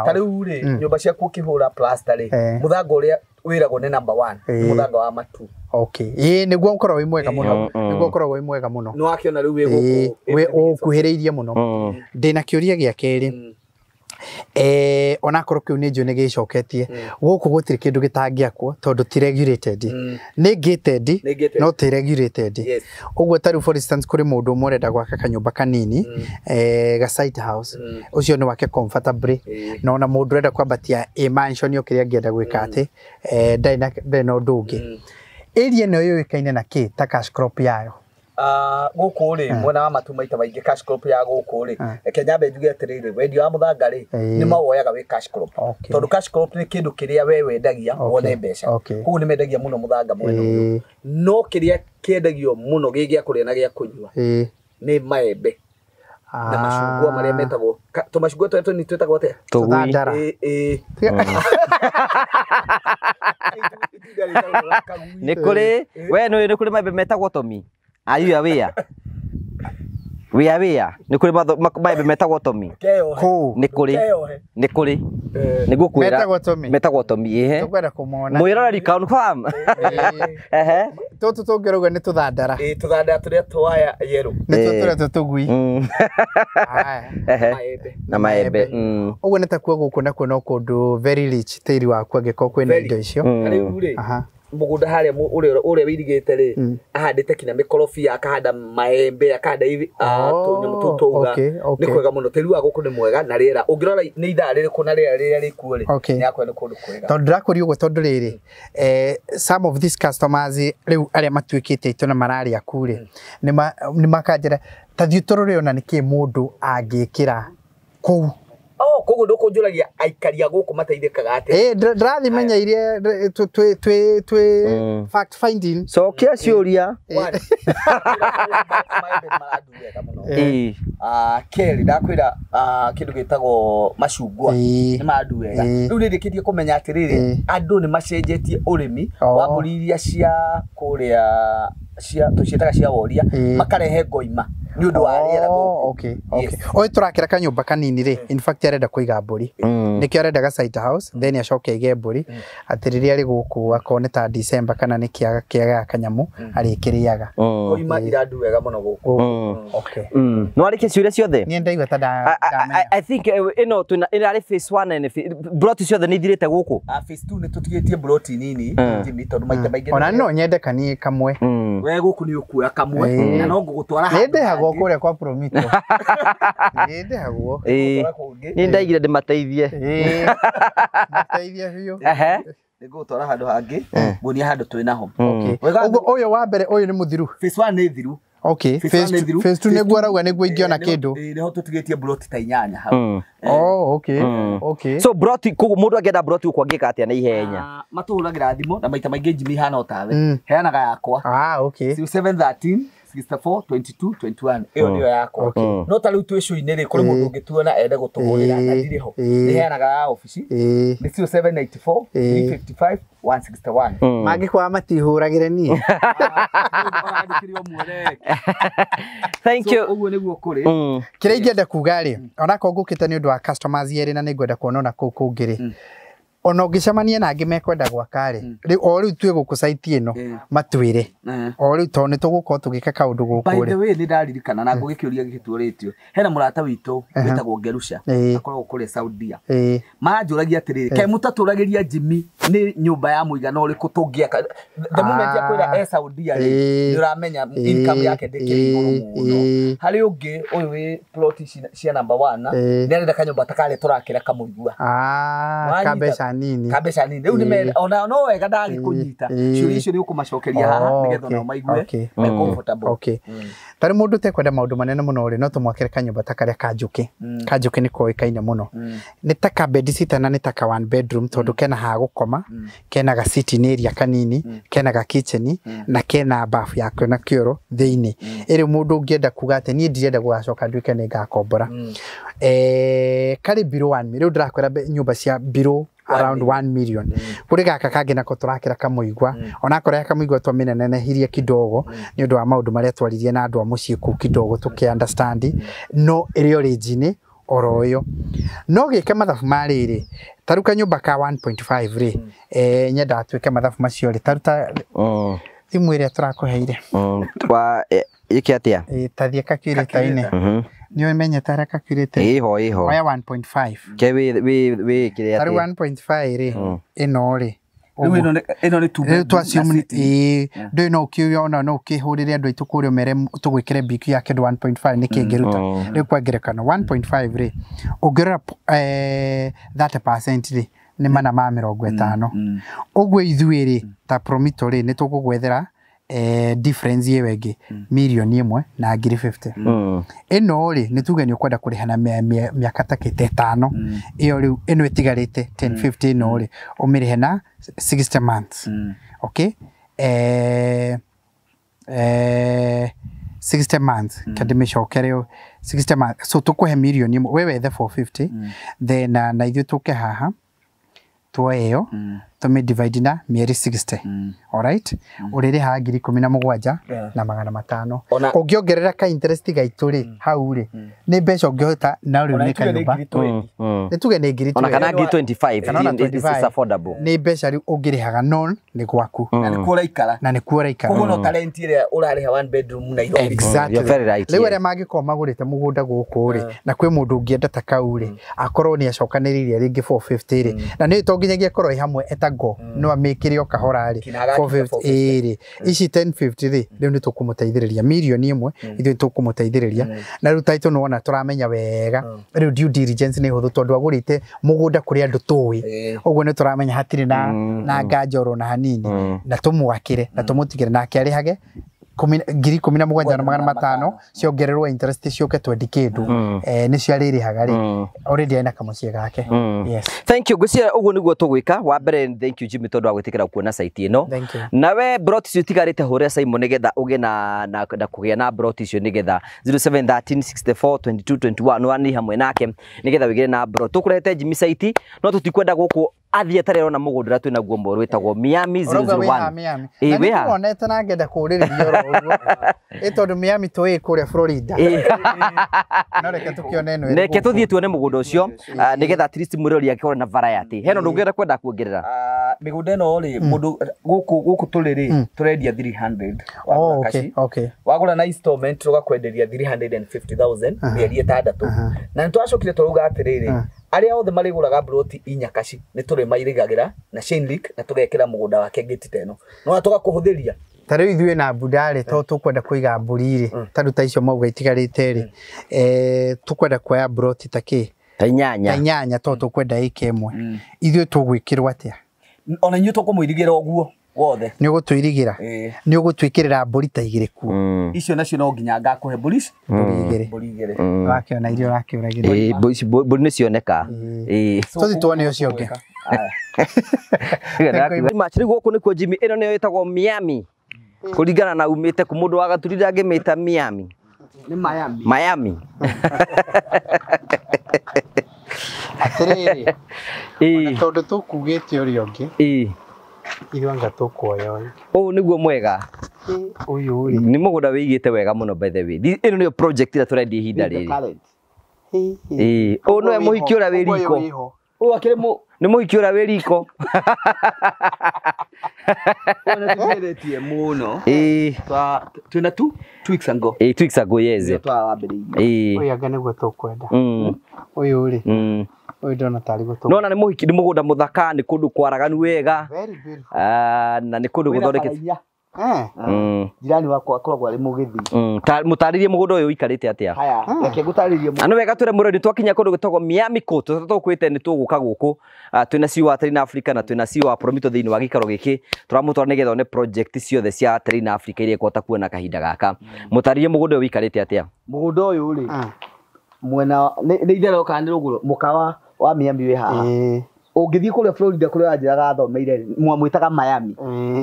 Ta rĩu rĩ, nyũmba ciaku ũkĩhũra plaster rĩ, mũthanga ũrĩa wĩragwo nĩ number 1, mũthanga wa matu. Okay. Ĩĩ, nĩguo ũkoragwo wĩ mwega mũno. Nĩguo ũkoragwo wĩ mwega mũno. Nĩ wakĩona rĩu wĩ gũkũ. Wĩ ũkuhĩrĩirie mũno. Ndĩna kĩũria gĩa kerĩ. Onakorwo kĩu nĩ njũĩ nĩ gĩcoketie. Gũkũ gũtirĩ kĩndũ gĩtangĩakwo tondũ ti regulated. Nĩ gated, no ti regulated. Ũguo ta rĩu for instance kũrĩ mũndũ ũmwe ũrenda gwaka kanyũmba kanini, ga site house. Ũcio nĩ wake comfortably. Na ona mũndũ ũrenda kwambatia a mansion o kĩrĩa angĩenda gwĩka atĩ, ndarĩ na ũndũ ũngĩ. Area ĩno yũĩkaine na kĩ ta cash crop yayo? Gũkũ rĩ, mwena wa matu maita maingĩ cash crop ya gũkũ rĩ, reke nyambe njuge atĩrĩrĩ, wendia wa mũthanga rĩ, nĩ mawoyaga wĩ cash crop. Tondũ cash crop nĩ kĩndũ kĩrĩa we wendagia wone mbeca. Koguo nĩ mendagia mũno mũthanga mwena ũyũ. No kĩrĩa kĩendagio mũno gĩ gĩa kũrĩa na gĩa kũnyua nĩ maembe na macungwa marĩa metagwo tũmacungwa tũrĩa tũnini twĩtagwo atĩa? Tũthandara. Nĩ kũrĩ we nĩ kũrĩ maembe metagwo tomi. Are you aware? We are aware. Nĩ kũrĩ maembe metagwo tomi. Nĩ kũrĩ. Nĩ kũrĩ. Nĩguo kwĩra. Metagwo tomi. Metagwo tomi, ehe. Tũkwenda kũmona. Mwĩroreri confirm. Ehe. Tũtũ tũngĩrauga nĩ tũthandara. Ĩĩ, tũthandara tũrĩa twaya yerũ. Nĩtuo tũrĩa tũtũgui. Ehe. Na maembe. Ũguo nĩ takuo gũkũ nakuo no kũndũ very rich tĩri waku angĩkorwo kwĩna indo icio. Rĩu rĩ, mũgũnda harĩa ũrĩa wĩirigĩte rĩ, ahandĩte kinya mĩkorobia, akahanda maembe, akahanda tũnyamũ tũu tũuga. Nĩ kwega mũno. Tĩri wa gũkũ nĩ mwega na rĩera. Ũngĩrora nĩ ithaa rĩrĩkũ na rĩera rĩrĩa rĩkuo rĩ, nĩ hakuhĩ nĩ kũndũ kwega. Tondũ ndĩrakũria ũguo tondũ rĩrĩ, some of these customers rĩu arĩa matuĩkĩte aitũ na mararĩa ku rĩ, nĩ makanjĩra ta thiĩ tũrore ona nĩkĩ mũndũ angĩkĩra kũu. Oh, koguo ndũkũnjũragia aikari a gũkũ mateithĩkaga atĩa? Ĩĩ, ndĩrathimenya iria twĩ fact finding. Cokia ciũria. Maembe nĩ marandu wega mũno. Kerĩ ndakwĩra kĩndũ gĩtagwo macungwa nĩ marandu wega. Rĩu nĩ ndĩkĩtie kũmenya atĩrĩrĩ, andũ nĩ macenjetie ũrĩmi wa mbũri iria cia kũrĩa cia tũciĩtaga cia woria, makarehe ngoima. Nĩ ũndũ wa rĩera gũkũ. Okay, okay. Ũyũ tũrakĩra kanyũmba kanini rĩ, in fact arenda kũiga mbũri. Nĩkĩo arenda ga site house, then acoke aige mbũri, atĩ rĩrĩa arĩ gũkũ akorwo nĩ ta December kana nĩ kĩaga kĩaga kanyamu arĩkĩrĩaga. Koima irandu wega mũno gũkũ. Okay. No arĩkie ciũria ciothe. Niĩ ndaigua ta ndamenya. I think ĩno twĩna ĩrarĩ phase 1 and broti ciothe nĩ ithirĩte gũkũ. Phase 2 nĩ tũtigĩtie broti nini Jimmy, tondũ maita maingĩ ona no nyende kanie kamwe. We gũkũ nĩ ũkuoya kamwe na no ngũgũtwara handũ. Nĩ ndĩhagwo kũrĩa kwa Promito. Nĩ ndĩhagwo. Nĩ ndaigire ndĩmateithie. Mateithie biũ. Nĩ ngũgũtwara handũ hangĩ, nguonia handũ twĩ naho. Ũguo ũyũ wa mbere ũyũ nĩ mũthiru. Phase 1 nĩ thiru. Okay, phase 2 nĩguo arauga nĩguo ingĩona kĩndũ. Nĩho tũtigĩtie broti ta 8 hau. Oh, okay. Okay. So broti koguo mũndũ angĩenda broti gũkũ angĩka atĩa na ihenya? Matũhũragĩra thimũ na maita maingĩ Jimmy hana otawe. Heanaga yakwa. Ah, okay. 0713 64 22 21 ĩyo nĩyo yakwa. No ta rĩu twĩ show-inĩ rĩ, kũrĩ mũndũ ũngĩtuona ende gũtũhũrĩra na ndirĩ ho. Nĩ heanaga ya obici. Nĩ 0794 355 161. Mangĩkwaga matihũragĩre niĩ. Thank you. Ũguo nĩguo kũrĩ. Kĩrĩa ingĩenda kuga rĩ, onakorwo ngũkĩte nĩ ũndũ wa customers erĩ na nĩngwenda kuona ona kũu kũngĩ rĩ, ona ũngĩcemania na angĩ mekwenda gwaka rĩ, rĩu o rĩu twĩ gũkũ site ĩno matwĩre o rĩu tondũ nĩ tũgũkorwo tũgĩka kaũndũ gũkũ rĩ. By rĩ. the way, nĩ ndaririkana na ngũgĩkĩũria gĩkĩtuũrĩtio, hena mũrata witũ wĩtagwo Ngerusha akoragwo kũrĩa Saudia. Maranjũragia atĩrĩrĩ, kaĩ mũtatũragĩria Jimmy nĩ nyũmba ya mũigana ũrĩkũ tũngĩaka? The moment akwĩra e Saudia rĩ, nĩ ũramenya income yake ndĩkĩrĩ igũrũ mũno. Harĩ ũngĩ ũyũ wĩ plot cia number 1 nĩ arenda kanyũmba ta karĩa tũrakĩra kamũigua. Ka nini. Ka mbeca nini. Rĩu nĩ ona no wega ndagĩkũnyita. Ciũria icio nĩ ũkũmacokeria haha nĩgetha onao maigue me comfortable. Okay. Tarĩ mũndũ ũtekwenda maũndũ manene mũno rĩ, no tũmwakĩre kanyũmba ta karĩa ka Njũkĩ. Ka Njũkĩ nĩ koĩkaine mũno. Nĩ ta ka bedsitter na nĩ ta ka one bedroom tondũ kena ha gũkoma, kena ga sitting area kanini, kena ga kitchen na kena bafu yakio na kĩoro thĩinĩ. Ĩrĩ mũndũ ũngĩenda kuga atĩ niĩ ndirenda gũgacoka nduĩke nĩ ngakombora. Karĩ below 1 million. Rĩu ndĩrakwĩra nyũmba cia below around 1 million. Kuri gaka kangĩ nako tũrakĩra kamũigua, onakorwo ya kamũigua twamĩnenehirie kidogo nĩ ũndũ wa maũndũ marĩa twaririe na andũ a mũciĩ kũu kidogo tũkĩ understand, no ĩrĩ origin oro ĩyo. No gĩke mathabu ma rĩrĩ, ta rĩu kanyũmba ka 1.5 rĩ, nyendaga twĩke mathabu macio rĩ, ta rĩu ta thimũ ĩrĩa tũrakũheire. Wa ĩke atĩa? Ta thiĩ calculator-inĩ. Nĩ ũmenyete harĩa calculator? Ĩho ĩho. Oya 1.5. Ke wĩ kĩrĩa atĩa? Ta rĩu 1.5 rĩ, ĩno rĩ. Rĩu ĩno nĩ two bedroom. Ndũĩ no ũkĩũria ona no ũkĩhũrĩre andũ aitũ kũrĩa ũmere tũgwĩkĩre BQ ya kĩndũ 1.5 nĩ kĩngĩruta. Rĩu kwa ngerekano 1.5 rĩ, ũngĩrora 30% rĩ, nĩ 450. Ũguo ithuĩ rĩ, ta Promito rĩ, nĩ tũgũgwethera difference ĩyo ĩngĩ mirioni 1 na ngiri 50. Ĩno rĩ, nĩ tuge nĩ ũkwenda kũrĩha na mĩaka ta kĩte 5. Ĩyo rĩu ĩno ĩtigarĩte 1050 ĩno rĩ, ũmĩrĩhe na 60 months. Okay? 60 months kandĩmĩcokere 60 months. So tũkũhe mirioni 1, we wethe 450, then na ithuĩ tũke haha tuoe ĩyo tũmĩ divide na mĩeri 60. Alright? Ũrĩrĩhaga 17,500 na 500. Ũngĩongerera ka interest gaitũ rĩ, hau rĩ, nĩ mbeca ũngĩhota na rĩu nĩ kanyũmba. Nĩ tuge nĩ ngiri 20. Ona kana ngiri 25, it's affordable. Nĩ mbeca rĩu ũngĩrĩhaga non nĩ gwaku. Na nĩkuo ũraikara. Na nĩkuo ũraikara. Koguo no talent ĩrĩa ũrarĩha one bedroom Nairobi. Exactly. You're very right. Rĩu arĩa mangĩkorwo magũrĩte mũgũnda gũkũ rĩ, na kwĩ mũndũ ũngĩenda ta kau rĩ, akorwo nĩ acokanĩrĩirie rĩngĩ 450 rĩ, na nĩ to nginyagia ĩkorwo ĩ hamwe ĩtagwo no amĩkĩre o kahora rĩ, 450 rĩ, ici 1050 rĩ, rĩu nĩ tũkũmũteithĩrĩria mirioni 1, ithuĩ tũkũmũteithĩrĩria. Na rĩu title nĩ wona tũramenya wega, rĩu due diligence nĩ hũthũ tondũ agũrĩte mũgũnda kũrĩ andũ tũĩ, ũguo nĩ tũramenya hatirĩ na nganja oro na hanini, na tũmwakĩre na tũmũtigĩre nake arĩhage 17,500 ciongererwo interest ciũke 20 kĩndũ, nĩcio arĩrĩhaga rĩ, already ena kamũciĩ gake. Yes. Thank you. Ngwĩciria ũguo nĩguo tũgwĩka. Wa mbere thank you Jimmy tondũ wa gwĩtĩkĩra kuona site ĩno. Nawe broti icio itigarĩte hũrĩra Simon nĩgetha ũgĩe na kũgĩa na broti icio nĩgetha 0713 64 22 21 nĩ hamwe nake nĩgetha wĩgĩre na broti. Tũkũrehete Jimmy site no tũtikwenda gũkũ athiĩ atarĩ arona mũgũnda ũrĩa twĩ naguo mwerũ wĩtagwo Miami 001. Miami. Ĩĩ, Na wĩ haha? nĩtuonete na ngenda kũũrĩrĩria oro ũguo. Ĩ tondũ Miami tũĩ kũrĩa Florida. No reke tũkĩone ĩno ĩrĩ Reke gũkũ. tũthiĩ tuone mũgũnda ũcio, nĩgetha at least mwĩrori akĩkorwo na variety. Hena ũndũ ũngĩenda kwenda kuongerera? Mĩgũnda ĩno rĩ, mũndũ gũkũ tũrĩ rĩ, tũrendia 300 Oh, wagũra okay, kaci. okay. Wagũra na installment tũgakwenderia 350,000 mĩeri 6. Na nĩ twacokire tũrauga atĩrĩrĩ, arĩa othe marĩgũraga mburoti inya kaci nĩ tũrĩmairigagĩra na chain link na tũgekĩra mũgũnda wake gate ta ĩno. No tũgakũhũthĩria. Ta rĩu ithuĩ na mbunda rĩ, to tũkwenda kũiga mbũri rĩ, ta rĩu ta icio mauga itigarĩte rĩ, tũkwenda kuoya mburoti ta kĩ? Ta inyanya. Ta inyanya to tũkwenda ĩka ĩmwe. Ithuĩ tũgwĩkĩrwo atĩa? Ona inyuĩ tũkũmũirigĩra ũguo wothe. Nĩ ũgũtũirigĩra? Nĩ ũgũtwĩkĩrĩra mbũri ta igĩrĩ kuo? Icio nacio no nginya ngakũhe mbũri ici. Mbũri igĩrĩ. Mbũri igĩrĩ. Wakĩona iria ũrakĩũragĩra. Ĩĩ, mbũri ici- mbũri nĩ cioneka. Ĩĩ. Tũthiĩ tuone ũcio ũngĩ. Match rĩu gũkũ nĩkuo Jimmy, ĩno nĩyo ĩtagwo Miami. Kũringana na umĩte kũ, mũndũ wa Gaturi ndangĩmĩta Miami. Nĩ Miami. Miami. Atĩrĩrĩ, Ĩĩ. tondũ tũkugĩte ũrĩa ũngĩ, Ĩĩ. ithuĩ anga tũkuoya ũyũ. Ũyũ nĩguo mwega. Ũyũ rĩ. Nĩ mũgũnda wĩigĩte wega mũno by the way. Ĩno nĩyo project ĩrĩa tũrendia ihinda rĩrĩ. Ĩĩ. Ũyũ nĩwe mũhiki ũrĩa wĩ riko. Ũyũ akĩrĩ mũ Nĩ mũhiki ũrĩa wĩ riko. Ũyũ nĩtũgeretie mũno. Ĩĩ. Twĩna 2 weeks ago. Ĩĩ, 2 weeks ago, yes. Nĩguo twawambĩrĩirie. Ĩĩ. Ũyũ anga nĩguo tũkwenda. Ũyũ rĩ. Ũyũ ndona tarĩ guo tũkwenda. Nona nĩ mũhiki, nĩ mũgũnda mũthaka, nĩ kũndũ kwaraganu wega. Very beautiful. Na nĩ kũndũ gũthondekete. Jirani wakwa akoragwo arĩ mũgĩthi. Mũtarĩrie mũgũnda ũyũ ũikarĩte atĩa? Haya, reke ngũtarĩrie. Na nĩ wega twĩre mũrori twakinya kũndũ gwĩtagwo Miami Court, tũkwĩte nĩ tũgũka gũkũ. Twĩna CEO wa Terina Africa na twĩna CEO wa Promito thĩinĩ wa gĩikaro gĩkĩ. Tũramũtwara nĩgetha one project ciothe cia Terina Africa iria ĩkũhota kuona kahinda gaka. Mũtarĩrie mũgũnda ũyũ ũikarĩte atĩa? Mũgũnda ũyũ rĩ, mwena nĩ itherero kana nĩ rũgũrũ, mũkawa wa Miami wĩ haha. Ũngĩthiĩ kũrĩa Florida kũrĩa wanjĩraga athomeire, mwamwĩtaga Miami.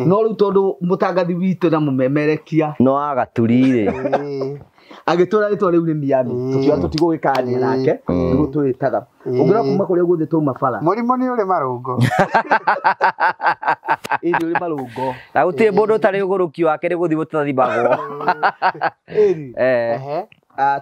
No rĩu tondũ mũtangathi witũ na mũmemerekia no agaturi rĩ, agĩtwĩra rĩtwa rĩu nĩ Miami, tũkiuga tũtigũgĩkania nake, nĩguo twĩtaga. Ũngĩrora kuma kũrĩa guothe twauma bara. Mũrimũ nĩ ũrĩ marũngo. Ĩĩ nĩ ũrĩ marũngo. Na gũtirĩ mũndũ ũtarĩ ũgũrũki wake nĩ gũthiĩ tũtathimagwo. Ĩĩ.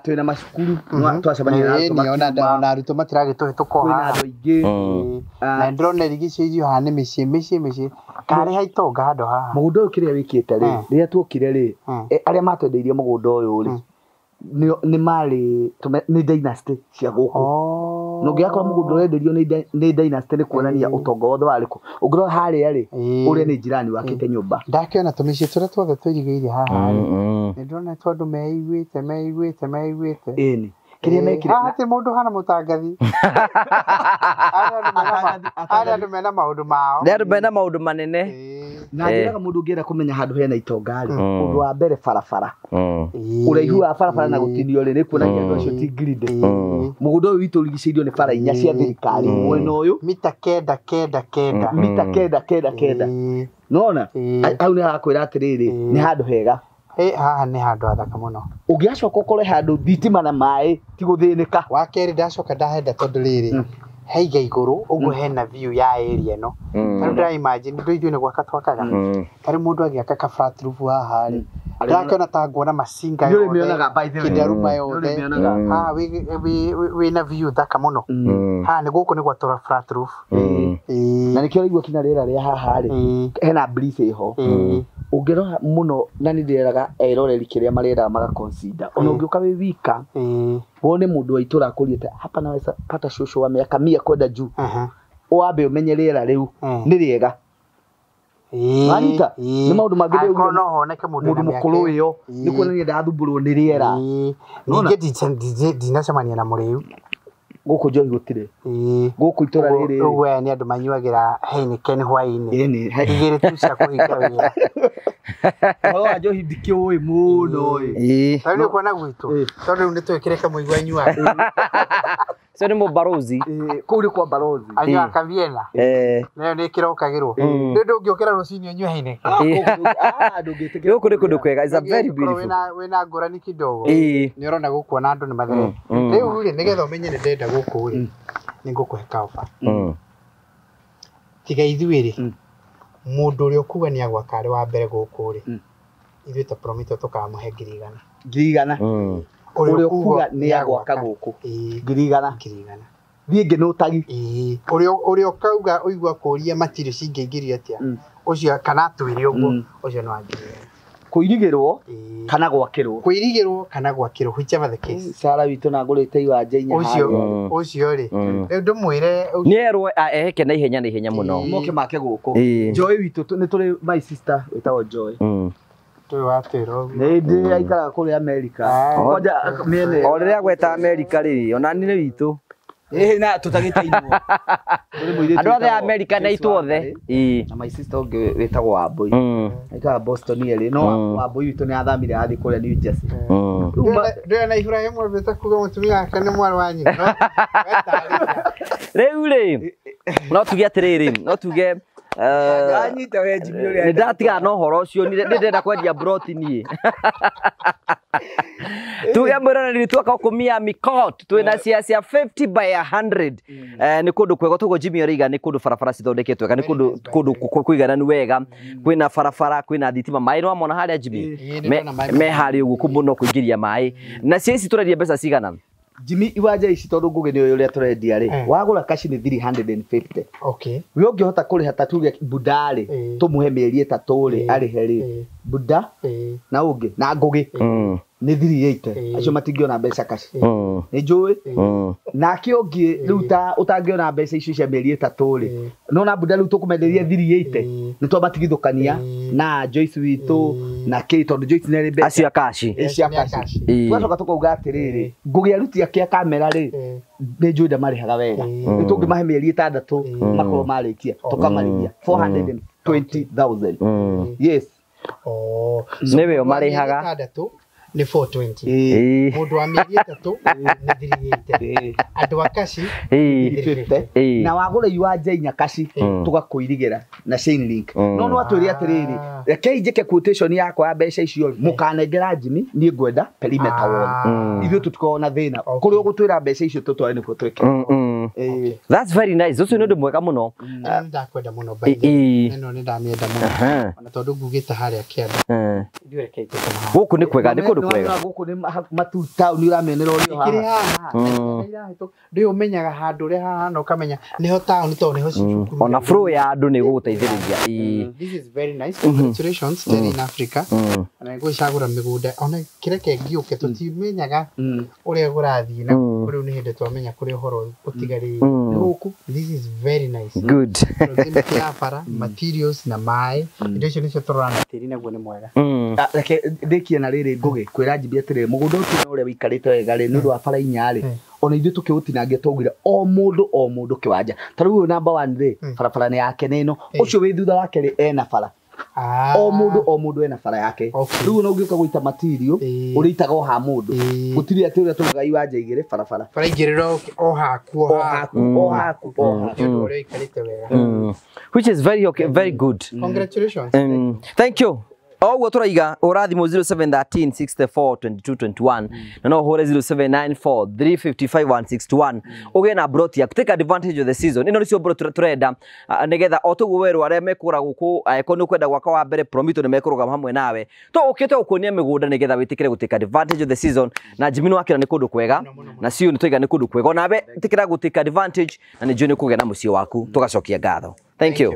Twĩna macukuru, twacemania na arutwo makiuma. Ona arutwo matiragĩtũhĩtũka o Kwĩna haha. andũ aingĩ. Na ndĩrona irigicĩirio haha nĩ mĩciĩ mĩciĩ mĩciĩ. Karĩ ha itonga handũ haha. Mũgũnda ũyũ kĩrĩa wĩkĩte rĩ, rĩrĩa tuokire rĩ, arĩa matwendeirie mũgũnda ũyũ rĩ, nĩ marĩ nĩ dynasty cia gũkũ. Na ũngĩgakorwo mũgũnda ũrenderio nĩ dynasty nĩ kuonania ũtonga wothe warĩ kũ. Ũngĩrora harĩa rĩ, ũrĩa nĩ jirani wakĩte nyũmba. Ndakĩona tũmĩciĩ tũrĩa tuothe twĩrigĩire haha rĩ. Nĩ ndĩrona tondũ andũ meiguĩte meiguĩte meiguĩte. Ĩni. Kĩrĩa mekire haha ti mũndũ hana mũtangathi. Arĩa andũ mena maũndũ mao. Nĩ andũ mena maũndũ manene. Na njĩraga mũndũ ũngĩenda kũmenya handũ hena itonga rĩ, ũndũ wa mbere barabara. Ũraihu wa barabara na gũtinio rĩ, nĩ kuonania andũ acio ti greedy. Mũgũnda ũyũ witũ ũrigicĩirio nĩ bara inya cia thirikari mwena ũyũ. Mita 9 9 9. Mita 9 9 9. Nona hau nĩ harakwĩra atĩrĩrĩ, nĩ handũ hega. Haha nĩ handũ hathaka mũno. Ũngĩgacoka ũkore handũ thitima na maĩ ti gũthĩnĩka. Wa kerĩ ndacoka ndahenda tondũ rĩrĩ, haiga igũrũ ũguo hena view ya area ĩno. Ta rĩu ndĩra imagine ndũ ithuĩ nĩ gwaka twakaga. Ta rĩu mũndũ agĩaka ka flat roof haha rĩ, ndĩrakĩona ta nguona macinga yothe, kĩndaruma yothe. Haha wĩna view thaka mũno. Haha nĩ gũkũ nĩ gwatũra flat roof. Na nĩkĩo ũraigua kinya rĩera rĩa haha rĩ, hena breeze ĩho. Ũngĩrora mũno na nĩ ndĩreraga eroreri kĩrĩa mareraga maga consider. Ona ũngĩũka wĩ wika, wone mũndũ wa itũra akũriĩte hapa naweza pata shosho wa miaka 100 kwenda juu. Wambe ũmenye rĩera rĩu nĩ rĩega. Wanyita? Nĩ maũndũ mangĩ Angĩkorwo no honeke mũndũ mũndũ mũkũrũ ĩyo nĩ kuonania ndathumbũrwo nĩ rĩera. Ningĩ ndinacemania na mũrĩu. Gũkũ njohi gũtirĩ. Gũkũ itũra rĩrĩ. Ũguo aya nĩ andũ manyuagĩra Heineken hwaĩ-inĩ. Igĩrĩ tu cia kũhinga wĩra. Ũhoro wa njohi ndikĩũĩ mũno ĩ. Ta rĩu nĩũkuona gwitũ, tondũ rĩu nĩtũĩ kĩrĩa Kamũigua anyuaga. Cio nĩ mũbarozi. Kũu nĩ kwa barozi. Anyuaga Kaviena. Nayo nĩ ĩkĩrokagĩrwo. Rĩu ndũngĩũkĩra rũcinĩ ũnyue Heineken. Gũkũ nĩ kũndũ kwega. It's a very beautiful. Wĩna ngũrani kidogo. Nĩ ũrona gũkũ ona andũ nĩ matherete. Rĩu rĩ, nĩgetha ũmenye nĩ ndĩrenda gũkũ rĩ, nĩ ngũkũhe ka offer. Tiga ithuĩ rĩ, mũndũ ũrĩa ũkuga nĩ agwaka arĩ wa mbere gũkũ rĩ, ithuĩ ta Promito tũkamũhe 100,000. 100,000. Ũrĩa ũkuga nĩ agwaka gũkũ. 100,000. 100,000. Thiĩ ngĩ nũtagi. Ũrĩa ũkauga ũigua kũria material cingĩingĩrio atĩa, ũcio kana atwĩre ũguo, ũcio nĩ wa 100,000. Kũirigĩrwo kana gwakĩrwo. Kũirigĩrwo kana gwakĩrwo, whichever the case. Sara witũ na ngũrĩte iwanja inya harĩa. Ũcio rĩ, rĩu ndũmwĩre nĩ erwo eheke na ihenya na ihenya mũno. Moke make gũkũ. Joy witũ nĩ tũrĩ my sister wĩtagwo Joy. Tũĩ watwĩra ũguo. Nĩ ndĩ aikaraga kũrĩa America. Kwanja mĩena. O rĩrĩa gweta America rĩ, ona nĩ witũ. Na tutagĩte inwo. Andũ othe a America na itũ othe. Na my sister ũngĩ wĩtagwo Wambui. Aikaraga Boston ĩrĩ, no Wambui witũ nĩ athamire athiĩ kũrĩa New Jersey. Ndũrĩ na Ibrahim wambĩte kuga mũtumia wake nĩ mwarĩ wa nyina. Rĩu rĩ, no tuge atĩrĩrĩ, no tuge anyita we Jimmy ũrĩa nĩ ndatigana na ũhoro ũcio, nĩ ndĩrenda kwendia broti niĩ. Tuge mwĩroreri twaka gũkũ Miami Court twĩna cia 50 by 100. Nĩ kũndũ kwega toguo Jimmy arauga, nĩ kũndũ barabara cithondeketwo wega, nĩ kũndũ kũigananu wega, kwĩna barabara, kwĩna thitima, maĩ nĩwamona harĩa Jimmy me harĩa ũguo mũno kũingĩria maĩ. Na cia ici tũrendia mbeca cigana? Jimmy iwanja ici tondũ Ngũgĩ nĩ ũrĩa tũrendia rĩ, wagũra kaci nĩ 350. Okay. We ũngĩhota kũrĩha ta tuge Buda rĩ, tũmũhe mĩeri 3 rĩ, arĩhe rĩ, Buda na ũngĩ na Ngũgĩ nĩ 380. Acio matingĩona mbeca kaci. Nĩ njũĩ. Nake ũngĩ rĩu ta ũtangĩona mbeca icio cia mĩeri 3 rĩ, nona Buda rĩu tũkũmenderia 380, nĩ twamatigithũkania na Joyce witũ na kĩ, tondũ Joyce nĩ arĩ mbeca acio kaci. Acio kaci. Twacoka tũkauga atĩrĩrĩ, Ngũgĩ aruti ake a kamera rĩ, nĩ njũĩ ndamarĩhaga wega, nĩ tũngĩmahe mĩeri 6 makorwo marĩkia, tũkamarĩhia 420,000. Yes. Nĩwe ũmarĩhaga. Nĩ 420. Mũndũ wa mĩeri 3 nĩ 380. Andũ a kaci 350. Na wagũra iwanja inya kaci tũgakũirigĩra na chain link. No no atwĩre atĩrĩrĩ, rekei njĩke quotation yakwa ya mbeca icio, mũkanengera Jimmy, niĩ ngwenda perimeter wall. Ithuĩ tũtikoragwo na thĩna. Kũrĩa ũgũtwĩra mbeca icio tũtware nĩkuo twĩke. That's very nice. Ũcio nĩ ũndũ mwega mũno. Nĩ ndakwenda mũno by the way. Ĩno nĩ ndamĩenda mũno. Ona tondũ ngugĩte harĩa kĩanda. Ithuĩ rekei tũkoma haha. Gũkũ nĩ kwega, nĩ kũndũ kwega. Gũkũ nĩ matu town ũramĩonera ũrĩ o haha. Ndũĩ ũmenyaga handũ ũrĩa hahana ũkamenya nĩho town tondũ nĩho cukuru. Ona flow ya andũ nĩ ĩgũgũteithĩrĩria. This is very nice. Congratulations Terry in Africa. Na ngũcagũra mĩgũnda ona kĩreke ngĩũke tũtimenyaga ũrĩa kũrathiĩ na rĩu nĩ hĩndĩ twamenya kũrĩa ũhoro ũtigarĩire. Gũkũ this is very nice. Good. Proximity ya bara, materials na maĩ, indo icio nĩcio tũrora na tĩri naguo nĩ mwega. Reke ndĩkie na rĩrĩ Ngũgĩ kwĩra Jimmy atĩrĩrĩ, mũgũnda ũcio ũrĩa wĩikarĩte wega rĩ, nĩ ũndũ wa bara inya rĩ, ona ithuĩ tũkĩũtinangia twaugire o mũndũ kĩwanja. Ta rĩu ũyũ number 1 rĩ, barabara nĩ yake nĩ ĩno, ũcio wĩ thutha wake rĩ ena bara. O mũndũ ena bara yake. Rĩu ona ũngĩũka gũita material, ũrĩitaga o ha mũndũ. Gũtirĩ atĩ ũrĩa tũrugaga iwanja igĩrĩ barabara. Bara igĩrĩ o haku o haku o haku o haku. Nĩ ũndũ ũrĩa ũikarĩte wega. Which is very okay, very good. Congratulations. Thank you. Oguo turaiga hũra thimũ 0713 64 22 21 na no ũhũre 0794 355 161 ũgĩe na broti yaku. Take advantage of the season. Ĩno nĩcio broti tũrenda nĩgetha o toguo werwo arĩa mekũgũra gũkũ, angĩkorwo nĩ ũkwenda gwaka wa mbere Promito nĩ mekũrũgama hamwe nawe. To ũkĩte gũkuonia mĩgũnda nĩgetha wĩtĩkĩre gũ take advantage of the season. Na Jimmy nĩ wakĩra nĩ kũndũ kwega, na Siu nĩ twaiga nĩ kũndũ kwega, onawe ĩtĩkĩra gũ take advantage na nĩ njũĩ nĩ ũkũgĩa na mũciĩ waku. Tũgacokia ngatho. Thank you.